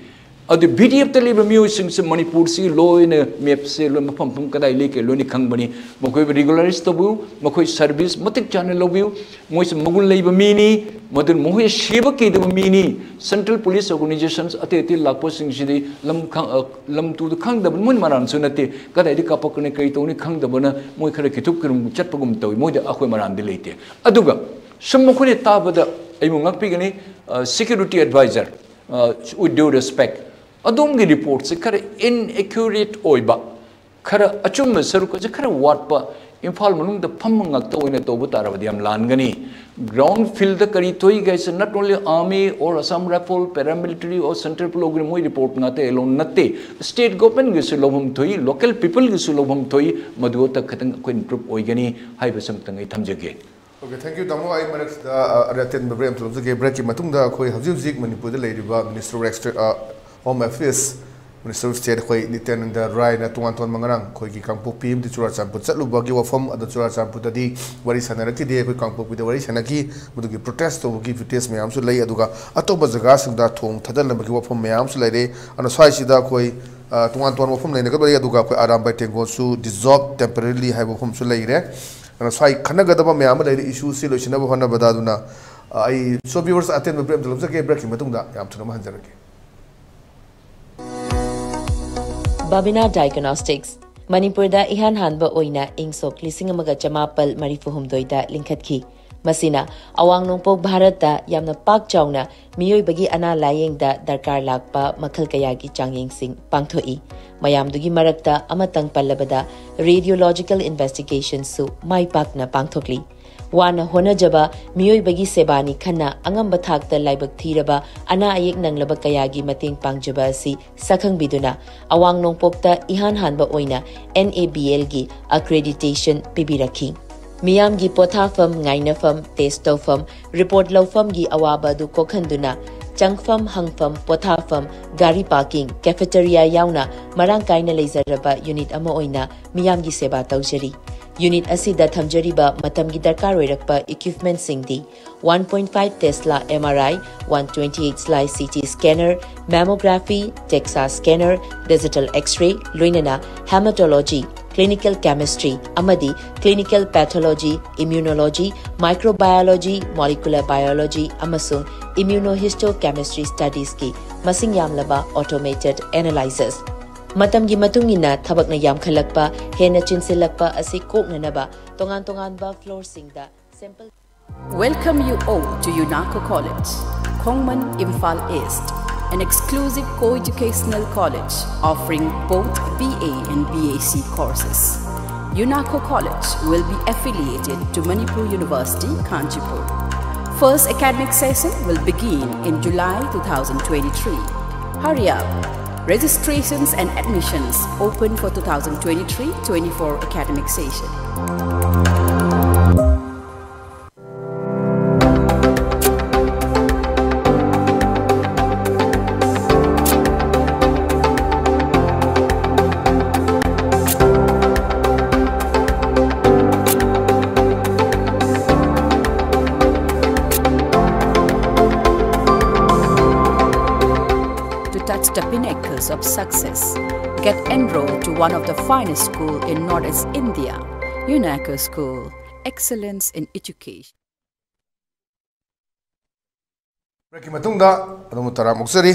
ꯑꯗꯨ ꯚꯤ ꯗꯤ ꯑꯦꯐꯇ ꯂꯩꯕ ꯃꯤꯑꯣꯏꯁꯤꯡꯁꯦ ꯃꯅꯤꯄꯨꯔꯁꯤꯒꯤ ꯂꯣꯏꯅ ꯃꯦꯞꯁꯦ ꯂꯣꯏ ꯃꯐꯝ ꯃꯐꯝ ꯀꯗꯥꯏ ꯂꯩꯒꯦ ꯂꯣꯏꯅ ꯈꯪꯕꯅꯤ꯫ ꯃꯈꯣꯏꯕꯨ ꯔꯤꯒꯨꯂꯔꯥꯏꯁ ꯇꯧꯕꯤꯌꯨ, ꯃꯈꯣꯏ ꯁꯔꯚꯤꯁ ꯃꯇꯤꯛ ꯆꯥꯅ ꯂꯧꯕꯤꯌꯨ꯫ ꯃꯣꯏꯁꯦ ꯃꯒꯨꯟ ꯂꯩꯕ ꯃꯤꯅꯤ, ꯃꯗꯨꯅ ꯃꯈꯣꯏ ꯁꯤꯕ ꯀꯤꯗꯕ ꯃꯤꯅꯤ꯫ ꯁꯦꯟꯇ꯭ꯔꯦꯜ ꯄꯨꯂꯤꯁ ꯑꯣꯔꯒꯅꯥꯏꯖꯦꯁꯟꯁ ꯑꯇꯩ ꯑꯇꯩ ꯂꯥꯛꯄꯁꯤꯡꯁꯤꯗꯤ ꯂꯝ ꯈꯪ-, ꯑ, ꯂꯝ ꯇꯨꯗ ꯈꯪꯗꯕꯅꯤ, ꯃꯣꯏ ꯃꯔꯥꯟꯁꯨ ꯅꯠꯇꯦ꯫ ꯀꯗꯥꯏꯗꯒꯤ ꯀꯥꯞꯄꯛꯀꯅꯤ, ꯀꯔꯤ ꯇꯧꯅꯤ ꯈꯪꯗꯕꯅ ꯃꯣꯏ ꯈꯔ ꯀꯤꯊꯨꯞ ꯀꯤꯔꯨꯝ ꯆꯠꯄꯒꯨꯝ ꯇꯧꯏ꯫ ꯃꯣꯏꯗ ꯑꯩꯈꯣꯏ ꯃꯔꯥꯟꯗꯤ ꯂꯩꯇꯦ꯫ ꯑꯗꯨꯒ ꯁꯨꯝ ꯃꯈꯣꯏꯅ ꯇꯥꯕꯗ ꯑꯩꯕꯨ ꯉꯥꯛꯄꯤꯒꯅꯤ, ꯑ, ꯁꯦꯀ꯭ꯌꯨꯔꯤꯇꯤ ꯑꯦꯗꯚꯥꯏꯖꯔ, ꯑ, with due respect, ꯑꯗꯣꯝꯒꯤ ꯔꯤꯄꯣꯔꯠꯁꯦ ꯈꯔ inaccurate ꯑꯣꯏꯕ, ꯈꯔ ꯑꯆꯨꯝꯕ ꯁꯔꯨꯛ ꯑꯁꯤ ꯈꯔ ꯋꯥꯠꯄ, ꯏꯝꯐꯥꯜ ꯃꯅꯨꯡꯗ ꯐꯝꯕ ꯉꯥꯛꯇ ꯑꯣꯏꯅ ꯇꯧꯕ ꯇꯥꯔꯕꯗꯤ ꯌꯥꯝ ꯂꯥꯟꯒꯅꯤ꯫ ꯒ꯭ꯔꯥꯎꯟ ꯐꯤꯜꯗ ꯀꯔꯤ ꯊꯣꯛꯏꯒꯦ ꯍꯥꯏꯁꯦ not only army or Assam Rifle, paramilitary or central police ꯃꯣꯏ ꯔꯤꯄꯣꯔꯠ ꯉꯥꯛꯇ alone ꯅꯠꯇꯦ꯫ ꯁ꯭ꯇꯦꯠ ꯒꯣꯚꯔꯟꯃꯦꯟꯒꯤꯁꯨ ꯂꯧꯐꯝ ꯊꯣꯛꯏ, ꯂꯣꯀꯦꯜ ꯄꯤꯄꯜꯒꯤꯁꯨ ꯂꯧꯐꯝ ꯊꯣꯛꯏ, ꯃꯗꯨ ꯑꯃꯠꯇ ꯈꯤꯇꯪ ꯑꯩꯈꯣꯏ ꯏꯝꯄ꯭ꯔꯨꯞ ꯑꯣꯏꯒꯅꯤ ꯍꯥꯏꯕꯁꯤ ꯑꯃꯇꯪ ꯑꯩ ꯊꯝꯖꯒꯦ꯫ Okay, thank you, ꯇꯥꯃꯣ꯫ ꯑꯩ ꯃꯔꯛꯁꯤꯗ, ꯑ, ꯑꯇꯦꯟꯕ ꯕ꯭ꯔꯦꯛ ꯑꯃ ꯂꯧꯖꯒꯦ꯫ ꯕ꯭ꯔꯦꯛꯀꯤ ꯃꯇꯨꯡꯗ ꯑꯩꯈꯣꯏ ꯍꯧꯖꯤꯛ ꯍꯧꯖꯤꯛ ꯃꯅꯤꯄꯨꯔꯗ ꯂꯩꯔꯤꯕ Minister of Exter-, ꯑ, Home Affairs, Minister of State ꯑꯩꯈꯣꯏ ꯅꯤꯇ꯭ꯌꯥꯅꯟꯗ ꯔꯥꯏꯅ ꯇꯣꯉꯥꯟ ꯇꯣꯉꯥꯟꯕ ꯉꯔꯥꯡ ꯑꯩꯈꯣꯏꯒꯤ ꯀꯥꯡꯄꯣꯛꯄꯤ ꯑꯃꯗꯤ ꯆꯨꯔꯥꯆꯥꯟꯄꯨꯔ ꯆꯠꯂꯨꯕꯒꯤ ꯋꯥꯐꯝ, ꯑꯗꯣ ꯆꯨꯔꯥꯆꯥꯟꯄꯨꯔꯗꯗꯤ ꯋꯥꯔꯤ ꯁꯥꯟꯅꯔꯛꯈꯤꯗꯦ, ꯑꯩꯈꯣꯏ ꯀꯥꯡꯄꯣꯛꯄꯤꯗ ꯋꯥꯔꯤ ꯁꯥꯟꯅꯈꯤ, ꯃꯗꯨꯒꯤ ꯄ꯭ꯔꯣꯇꯦꯁ ꯇꯧꯕꯒꯤ ꯐꯨꯇꯦꯖ ꯃꯌꯥꯝꯁꯨ ꯂꯩ꯫ ꯑꯗꯨꯒ ꯑꯇꯣꯞꯄ ꯖꯒꯥꯁꯤꯡꯗ ꯊꯣꯡ ꯊꯥꯗꯅꯕꯒꯤ ꯋꯥꯐꯝ ꯃꯌꯥꯝꯁꯨ ꯂꯩꯔꯦ꯫ ꯑꯗꯨꯅ ꯁ꯭ꯋꯥꯏꯁꯤꯗ ꯑꯩꯈꯣꯏ, ꯑ, ꯇꯣꯉꯥꯟ ꯇꯣꯉꯥꯟꯕ ꯋꯥꯐꯝ ꯂꯩꯅꯒꯗꯧꯔꯤ꯫ ꯑꯗꯨꯒ ꯑꯩꯈꯣꯏ ꯑꯔꯥꯝꯕꯥꯏ ꯇꯦꯡꯒꯣꯜꯁꯨ dissolve temporarily ꯍꯥꯏꯕ ꯋꯥꯐꯝꯁꯨ ꯂꯩꯔꯦ꯫ ꯑꯗꯨꯅ ꯁ꯭ꯋꯥꯏ ꯈꯟꯅꯒꯗꯕ ꯃꯌꯥꯝ ꯑꯃ ꯂꯩꯔꯤ, ꯏꯁꯨꯁꯤ ꯂꯣꯏꯁꯤꯟꯅꯕ ꯍꯣꯠꯅꯕꯗ꯫ ꯑꯗꯨꯅ ꯑ, ꯑꯩ ꯁꯣ ꯚꯤꯌꯨꯋꯔꯁ ꯑꯇꯦꯟꯕ ꯕ꯭ꯔꯦꯛ ꯑꯃꯇ ꯂꯧꯖꯒꯦ, ꯕ꯭ꯔꯦꯛꯀꯤ ꯃꯇꯨꯡꯗ ꯌꯥꯝ ꯊꯨꯅ ꯑꯃ ꯍꯟꯖꯔꯛꯀꯦ꯫ ꯕꯥꯕꯤꯅꯥ ꯗꯥꯏꯒꯅꯣꯁꯇꯤꯛꯁ ꯃꯅꯤꯄꯨꯔꯗ ꯏꯍꯥꯟ ꯍꯥꯟꯕ ꯑꯣꯏꯅ ꯏꯪ ꯁꯣꯛ ꯂꯤꯁꯤꯡ ꯑꯃꯒ ꯆꯃꯥꯄꯜ ꯃꯔꯤꯐꯨ ꯍꯨꯝꯗꯣꯏꯗ ꯂꯤꯡꯈꯠꯈꯤ꯫ ꯃꯁꯤꯅ ꯑꯋꯥꯡ ꯅꯣꯡꯄꯣꯛ ꯚꯥꯔꯠꯇ ꯌꯥꯝꯅ ꯄꯥꯛ ꯆꯥꯎꯅ ꯃꯤꯑꯣꯏꯕꯒꯤ ꯑꯅꯥ ꯂꯥꯌꯦꯡꯗ ꯗꯔꯀꯥꯔ ꯂꯥꯛꯄ ꯃꯈꯜ ꯀꯌꯥꯒꯤ ꯆꯥꯡꯌꯦꯡꯁꯤꯡ ꯄꯥꯡꯊꯣꯛꯏ꯫ ꯃꯌꯥꯝꯗꯨꯒꯤ ꯃꯔꯛꯇ ꯑꯃꯇꯪ ꯄꯜꯂꯕꯗ, radiological investigationꯁꯨ ꯃꯥꯏ ꯄꯥꯛꯅ ꯄꯥꯡꯊꯣꯛꯂꯤ꯫ ꯋꯥꯅ ꯍꯣꯠꯅꯖꯕ ꯃꯤꯑꯣꯏꯕꯒꯤ ꯁꯦꯕꯥꯅꯤ ꯈꯟꯅ ꯑꯉꯝꯕ ꯊꯥꯛꯇ ꯂꯥꯏꯕꯛ ꯊꯤꯔꯕ ꯑꯅꯥ ꯑꯌꯦꯛ ꯅꯪꯂꯕ ꯀꯌꯥꯒꯤ ꯃꯇꯦꯡ ꯄꯥꯡꯖꯕ ꯑꯁꯤ ꯁꯛꯈꯪꯕꯤꯗꯨꯅ, ꯑꯋꯥꯡ ꯅꯣꯡꯄꯣꯛꯇ ꯏꯍꯥꯟ ꯍꯥꯟꯕ ꯑꯣꯏꯅ NABLꯒꯤ accreditation ꯄꯤꯕꯤꯔꯛꯈꯤ꯫ ꯃꯤꯌꯥꯝꯒꯤ ꯄꯣꯊꯥꯐꯝ, ꯉꯥꯏꯅꯐꯝ, test ꯇꯧꯐꯝ, report ꯂꯧꯐꯝꯒꯤ ꯑꯋꯥꯕ ꯑꯗꯨ ꯀꯣꯛꯍꯟꯗꯨꯅ, ꯆꯪꯐꯝ, ꯍꯪꯐꯝ, ꯄꯣꯊꯥꯐꯝ, ꯒꯥꯔꯤ parking, cafeteria ꯌꯥꯎꯅ ꯃꯔꯥꯡ ꯀꯥꯏꯅ ꯂꯩꯖꯔꯕ unit ꯑꯃ ꯑꯣꯏꯅ ꯃꯤꯌꯥꯝꯒꯤ ꯁꯦꯕꯥ ꯇꯧꯖꯔꯤ꯫ Unit ꯑꯁꯤꯗ ꯊꯝꯖꯔꯤꯕ ꯃꯇꯝꯒꯤ ꯗꯔꯀꯥꯔ ꯑꯣꯏꯔꯛꯄ equipmentꯁꯤꯡꯗꯤ: one point five Tesla MRI, one twenty-eight slice CT scanner, mammography, DEXA scanner, digital X-ray, ꯂꯣꯏꯅꯅ hematology, clinical chemistry ꯑꯃꯗꯤ clinical pathology, immunology, microbiology, molecular biology ꯑꯃꯁꯨꯡ immunohistochemistry studiesꯀꯤ ꯃꯁꯤꯡ ꯌꯥꯝꯂꯕ automated analyzers꯫ ꯃꯇꯝꯒꯤ ꯃꯇꯨꯡ ꯏꯟꯅ ꯊꯕꯛꯅ ꯌꯥꯝꯈꯠꯂꯛꯄ, ꯍꯦꯟꯅ ꯆꯤꯟꯁꯤꯜꯂꯛꯄ ꯑꯁꯤ ꯀꯣꯛꯅꯅꯕ ꯇꯣꯉꯥꯟ ꯇꯣꯉꯥꯟꯕ floorꯁꯤꯡꯗ sample Welcome you all to UNACO College, Khongman, Imphal East, an exclusive co-educational college offering both BA and BSc courses. UNACO College will be affiliated to Manipur University, Kanchipur. First academic session will begin in July two thousand twenty-three. Hurry up! Registrations and admissions open for two thousand twenty-three twenty-four academic session. To touch the pinnacles of success, get enrolled to one of the finest schools in Northeast India. Unaka School, excellence in education. ꯕ꯭ꯔꯦꯛꯀꯤ ꯃꯇꯨꯡꯗ ꯑꯗꯣꯝꯕꯨ ꯇꯔꯥꯝ ꯑꯣꯛꯆꯔꯤ꯫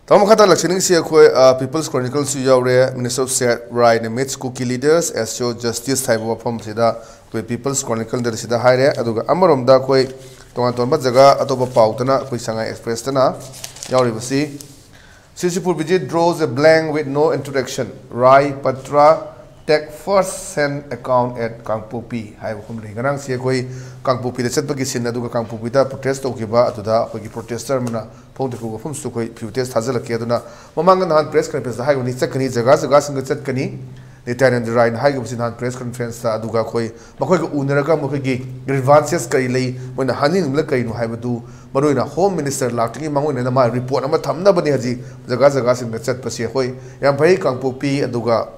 ꯇꯥꯃꯣ, ꯃꯈꯥ ꯇꯥꯅ ꯂꯥꯛꯆꯅꯤꯡꯉꯤꯁꯤ ꯑꯩꯈꯣꯏ People's Chronicleꯁꯨ ꯌꯥꯎꯔꯦ꯫ Minister of State ꯔꯥꯏꯅ meets Kuki leaders, assures justice ꯍꯥꯏꯕ ꯋꯥꯐꯝꯁꯤꯗ ꯑꯩꯈꯣꯏ People's Chronicleꯗ ꯁꯤꯗ ꯍꯥꯏꯔꯦ꯫ ꯑꯗꯨꯒ ꯑꯃꯔꯣꯝꯗ ꯑꯩꯈꯣꯏ ꯇꯣꯉꯥꯟ ꯇꯣꯉꯥꯟꯕ ꯖꯒꯥ ꯑꯇꯣꯞꯄ ꯄꯥꯎꯗꯅ ꯑꯩꯈꯣꯏ Sangai Expressꯇꯅ ꯌꯥꯎꯔꯤꯕꯁꯤ, C C Pur visit draws a blank with no introduction, Rai Patra take first send account at Kangpokpi ꯍꯥꯏꯕ ꯋꯥꯐꯝ ꯂꯩ꯫ ꯉꯔꯥꯡꯁꯤ ꯑꯩꯈꯣꯏ ꯀꯥꯡꯄꯣꯛꯄꯤꯗ ꯆꯠꯄꯒꯤ scene, ꯑꯗꯨꯒ ꯀꯥꯡꯄꯣꯛꯄꯤꯗ protest ꯇꯧꯈꯤꯕ ꯑꯗꯨꯗ ꯑꯩꯈꯣꯏꯒꯤ protester ꯑꯃꯅ ꯐꯣꯡꯗꯣꯛꯈꯤꯕ ꯋꯥꯐꯝꯁꯨ ꯑꯩꯈꯣꯏ footage ꯊꯥꯖꯤꯜꯂꯛꯀꯦ꯫ ꯑꯗꯨꯅ ꯃꯃꯥꯡꯗ ꯅꯍꯥꯟ press conferenceꯇ ꯍꯥꯏꯈꯤꯕꯅꯤ, ꯆꯠꯀꯅꯤ, ꯖꯒꯥ ꯖꯒꯥꯁꯤꯡꯗ ꯆꯠꯀꯅꯤ꯫ ꯅꯤꯇ꯭ꯌꯥꯅꯟꯗ ꯔꯥꯏꯅ ꯍꯥꯏꯈꯤꯕꯁꯤ ꯅꯍꯥꯟ press conferenceꯇ, ꯑꯗꯨꯒ ꯑꯩꯈꯣꯏ ꯃꯈꯣꯏꯒ ꯎꯅꯔꯒ ꯃꯈꯣꯏꯒꯤ grievances ꯀꯔꯤ ꯂꯩ, ꯃꯣꯏꯅ ꯍꯥꯏꯅꯤꯡꯂꯤꯕꯅ ꯀꯔꯤꯅꯣ ꯍꯥꯏꯕꯗꯨ, ꯃꯔꯨꯑꯣꯏꯅ Home Minister ꯂꯥꯛꯇ꯭ꯔꯤꯉꯩ ꯃꯥꯡꯑꯣꯏꯅꯅ ꯃꯥ report ꯑꯃ ꯊꯝꯅꯕꯅꯤ ꯍꯧꯖꯤꯛ ꯖꯒꯥ ꯖꯒꯥꯁꯤꯡꯗ ꯆꯠꯄꯁꯤ꯫ ꯑꯩꯈꯣꯏ ꯌꯥꯝ ꯐꯩ, ꯀꯥꯡꯄꯣꯛꯄꯤ ꯑꯗꯨꯒ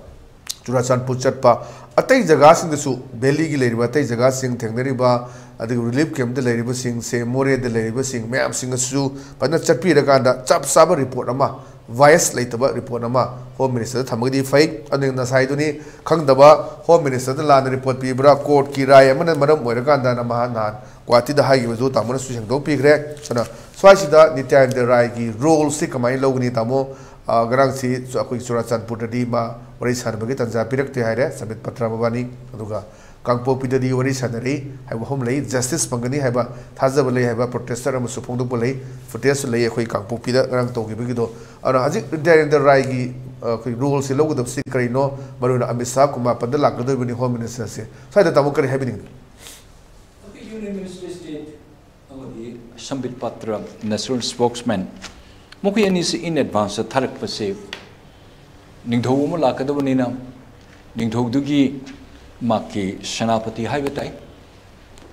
ꯆꯨꯔꯥꯆꯥꯟꯄꯨꯔ ꯆꯠꯄ, ꯑꯇꯩ ꯖꯒꯥꯁꯤꯡꯗꯁꯨ, valleyꯒꯤ ꯂꯩꯔꯤꯕ ꯑꯇꯩ ꯖꯒꯥꯁꯤꯡ ꯊꯦꯡꯅꯔꯤꯕ, ꯑꯗꯒꯤ relief campꯇ ꯂꯩꯔꯤꯕꯁꯤꯡꯁꯦ, ꯃꯣꯔꯦꯗ ꯂꯩꯔꯤꯕꯁꯤꯡ ꯃꯌꯥꯝꯁꯤꯡ ꯑꯁꯤꯁꯨ ꯐꯖꯅ ꯆꯠꯄꯤꯔꯀꯥꯟꯗ ꯆꯞ ꯆꯥꯕ report ꯑꯃ, bias ꯂꯩꯇꯕ report ꯑꯃ Home Ministerꯗ ꯊꯝꯃꯒꯗꯤ ꯐꯩ꯫ ꯑꯗꯨꯅ ꯉꯁꯥꯏꯗꯨꯅꯤ, ꯈꯪꯗꯕ, Home Ministerꯗ ꯂꯥꯟꯅ report ꯄꯤꯕ꯭ꯔꯥ, courtꯀꯤ ꯔꯥꯏ ꯑꯃꯅ ꯃꯔꯝ ꯑꯣꯏꯔꯀꯥꯟꯗꯅ ꯃꯍꯥꯛ ꯅꯍꯥꯟ ꯒꯨꯋꯥꯍꯥꯇꯤꯗ ꯍꯥꯏꯈꯤꯕꯗꯨ ꯇꯥꯃꯣꯅꯁꯨ ꯁꯦꯡꯗꯣꯛꯄꯤꯈ꯭ꯔꯦ꯫ ꯑꯗꯨꯅ ꯁ꯭ꯋꯥꯏꯁꯤꯗ ꯅꯤꯇ꯭ꯌꯥꯅꯟꯗ ꯔꯥꯏꯒꯤ roleꯁꯤ ꯀꯃꯥꯏꯅ ꯂꯧꯒꯅꯤ, ꯇꯥꯃꯣ? ꯑ, ꯉꯔꯥꯡꯁꯤ ꯑꯩꯈꯣꯏ ꯆꯨꯔꯥꯆꯥꯟꯄꯨꯔꯗꯗꯤ ꯃꯥ ꯋꯥꯔꯤ ꯁꯥꯟꯅꯕꯒꯤ ꯇꯥꯟꯖꯥ ꯄꯤꯔꯛꯇꯦ ꯍꯥꯏꯔꯦ ꯁꯝꯕꯤꯠ ꯄꯇ꯭ꯔ ꯃꯕꯥꯅꯤ꯫ ꯑꯗꯨꯒ ꯀꯥꯡꯄꯣꯛꯄꯤꯗꯗꯤ ꯋꯥꯔꯤ ꯁꯥꯟꯅꯔꯤ ꯍꯥꯏꯕ ꯋꯥꯐꯝ ꯂꯩ, justice ꯐꯪꯒꯅꯤ ꯍꯥꯏꯕ ꯊꯥꯖꯕ ꯂꯩ ꯍꯥꯏꯕ protester ꯑꯃꯁꯨ ꯐꯣꯡꯗꯣꯛꯄ ꯂꯩ, footageꯁꯨ ꯂꯩ ꯑꯩꯈꯣꯏ ꯀꯥꯡꯄꯣꯛꯄꯤꯗ ꯉꯔꯥꯡ ꯇꯧꯈꯤꯕꯒꯤꯗꯣ꯫ ꯑꯗꯨꯅ ꯍꯧꯖꯤꯛ ꯅꯤꯇ꯭ꯌꯥꯅꯟꯗ ꯔꯥꯏꯒꯤ, ꯑ, ꯑꯩꯈꯣꯏ roleꯁꯤ ꯂꯧꯒꯗꯕꯁꯤ ꯀꯔꯤꯅꯣ? ꯃꯔꯨꯑꯣꯏꯅ ꯑꯃꯤꯠ ꯁꯥꯍ ꯀꯨꯝꯕ ꯃꯥꯄꯟꯗ ꯂꯥꯛꯀꯗꯧꯔꯤꯕꯅꯤ Home Ministerꯁꯦ꯫ ꯁ꯭ꯋꯥꯏꯗ ꯇꯥꯃꯣ ꯀꯔꯤ ꯍꯥꯏꯕꯤꯅꯤꯡꯉꯤ? ꯑꯩꯈꯣꯏ Union Minister of State ꯑꯃꯗꯤ ꯁꯝꯕꯤꯠ ꯄꯥꯇ꯭ꯔ, national spokesman, ꯃꯈꯣꯏ ꯑꯅꯤꯁꯤ in advance ꯊꯥꯔꯛꯄꯁꯦ, ꯅꯤꯡꯊꯧ ꯑꯃ ꯂꯥꯛꯀꯗꯕꯅꯤꯅ, ꯅꯤꯡꯊꯧꯗꯨꯒꯤ ꯃꯍꯥꯛꯀꯤ ꯁꯦꯅꯥꯄꯇꯤ ꯍꯥꯏꯕ ꯇꯥꯏ,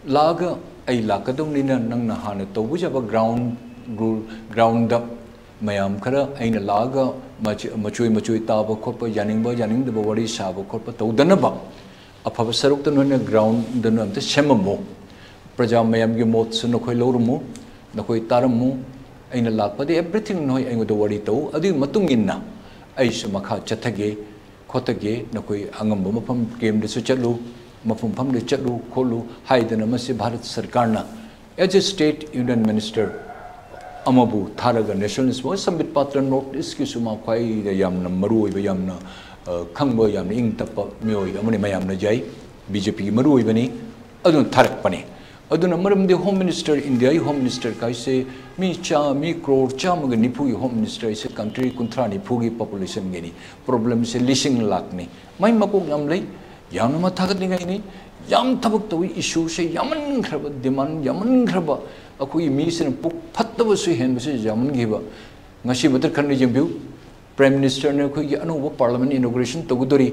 ꯂꯥꯛꯑꯒ, "ꯑꯩ ꯂꯥꯛꯀꯗꯕꯅꯤꯅ ꯅꯪꯅ ꯍꯥꯟꯅ ꯇꯧꯕ ꯌꯥꯕ ground rule, groundꯗ ꯃꯌꯥꯝ ꯈꯔ ꯑꯩꯅ ꯂꯥꯛꯑꯒ ꯃꯆꯣꯏ ꯃꯆꯣꯏ ꯇꯥꯕ ꯈꯣꯠꯄ, ꯌꯥꯅꯤꯡꯕ ꯌꯥꯅꯤꯡꯗꯕ ꯋꯥꯔꯤ ꯁꯥꯕ ꯈꯣꯠꯄ ꯇꯧꯗꯅꯕ ꯑꯐꯕ ꯁꯔꯨꯛꯇ ꯅꯣꯏꯅ groundꯗ ꯅꯣꯏ ꯑꯝꯇ ꯁꯦꯝꯃꯝꯃꯨ꯫ ꯄ꯭ꯔꯖꯥ ꯃꯌꯥꯝꯒꯤ ꯃꯣꯠꯁꯨ ꯅꯈꯣꯏ ꯂꯧꯔꯝꯃꯨ, ꯅꯈꯣꯏ ꯇꯥꯔꯝꯃꯨ꯫ ꯑꯩꯅ ꯂꯥꯛꯄꯗ everything ꯅꯈꯣꯏ ꯑꯩꯉꯣꯟꯗ ꯋꯥꯔꯤ ꯇꯧ꯫ ꯑꯗꯨꯒꯤ ꯃꯇꯨꯡ ꯏꯟꯅ ꯑꯩꯁꯨ ꯃꯈꯥ ꯆꯠꯊꯒꯦ, ꯍꯣꯠꯇꯒꯦ, ꯅꯈꯣꯏ ꯑꯉꯝꯕ ꯃꯐꯝ ꯀꯦꯝꯗꯁꯨ ꯆꯠꯂꯨ, ꯃꯐꯝ ꯃꯐꯝꯗ ꯆꯠꯂꯨ ꯈꯣꯠꯂꯨ ꯍꯥꯏꯗꯅ ꯃꯁꯤ ꯚꯥꯔꯠ ꯁꯔꯀꯥꯔꯅ as a state union minister ꯑꯃꯕꯨ ꯊꯥꯔꯒ nationalist ꯃꯣꯏ ꯁꯝꯕꯤꯠ ꯄꯥꯇ꯭ꯔ North East ꯀꯤꯁꯨ ꯃꯥ ꯈ꯭ꯋꯥꯏꯗ ꯌꯥꯝꯅ ꯃꯔꯨ ꯑꯣꯏꯕ, ꯌꯥꯝꯅ, ꯑ, ꯈꯪꯕ, ꯌꯥꯝꯅ ꯏꯪ ꯇꯞꯄ ꯃꯤꯑꯣꯏ ꯑꯃꯅꯤ, ꯃꯌꯥꯝꯅ ꯌꯥꯏ, B J P ꯒꯤ ꯃꯔꯨ ꯑꯣꯏꯕꯅꯤ, ꯑꯗꯨꯅ ꯊꯥꯔꯛꯄꯅꯤ꯫ ꯑꯗꯨꯅ ꯃꯔꯝꯗꯤ Home Minister, India ꯒꯤ Home Minister ꯀꯥꯏꯁꯦ ꯃꯤ ꯆꯥ-, ꯃꯤ crore ꯆꯥꯝꯃꯒ ꯅꯤꯐꯨꯒꯤ Home Minister ꯍꯥꯏꯁꯦ country ꯀꯨꯟꯊ꯭ꯔꯥ ꯅꯤꯐꯨꯒꯤ population ꯒꯤꯅꯤ꯫ Problem ꯁꯦ ꯂꯤꯁꯤꯡ ꯂꯥꯛꯅꯤ꯫ ꯃꯥꯏ ꯃꯀꯣꯛ ꯌꯥꯝ ꯂꯩ, ꯌꯥꯝꯅ ꯃꯥ ꯊꯥꯒꯠꯅꯤꯡꯉꯥꯏꯅꯤ꯫ ꯌꯥꯝ ꯊꯕꯛ ꯇꯧꯏ, issue ꯁꯦ ꯌꯥꯝꯃꯟꯈ꯭ꯔꯕ, demand ꯌꯥꯝꯃꯟꯈ꯭ꯔꯕ, ꯑꯩꯈꯣꯏꯒꯤ ꯃꯤꯁꯤꯅ ꯄꯨꯛ ꯐꯠꯇꯕꯁꯨ ꯍꯦꯟꯕꯁꯨ ꯌꯥꯝꯃꯟꯈꯤꯕ꯫ ꯉꯁꯤ ꯃꯊꯛ ꯈꯟꯅ ꯌꯦꯡꯕꯤꯌꯨ, Prime Minister ꯅ ꯑꯩꯈꯣꯏꯒꯤ ꯑꯅꯧꯕ Parliament inauguration ꯇꯧꯒꯗꯧꯔꯤ꯫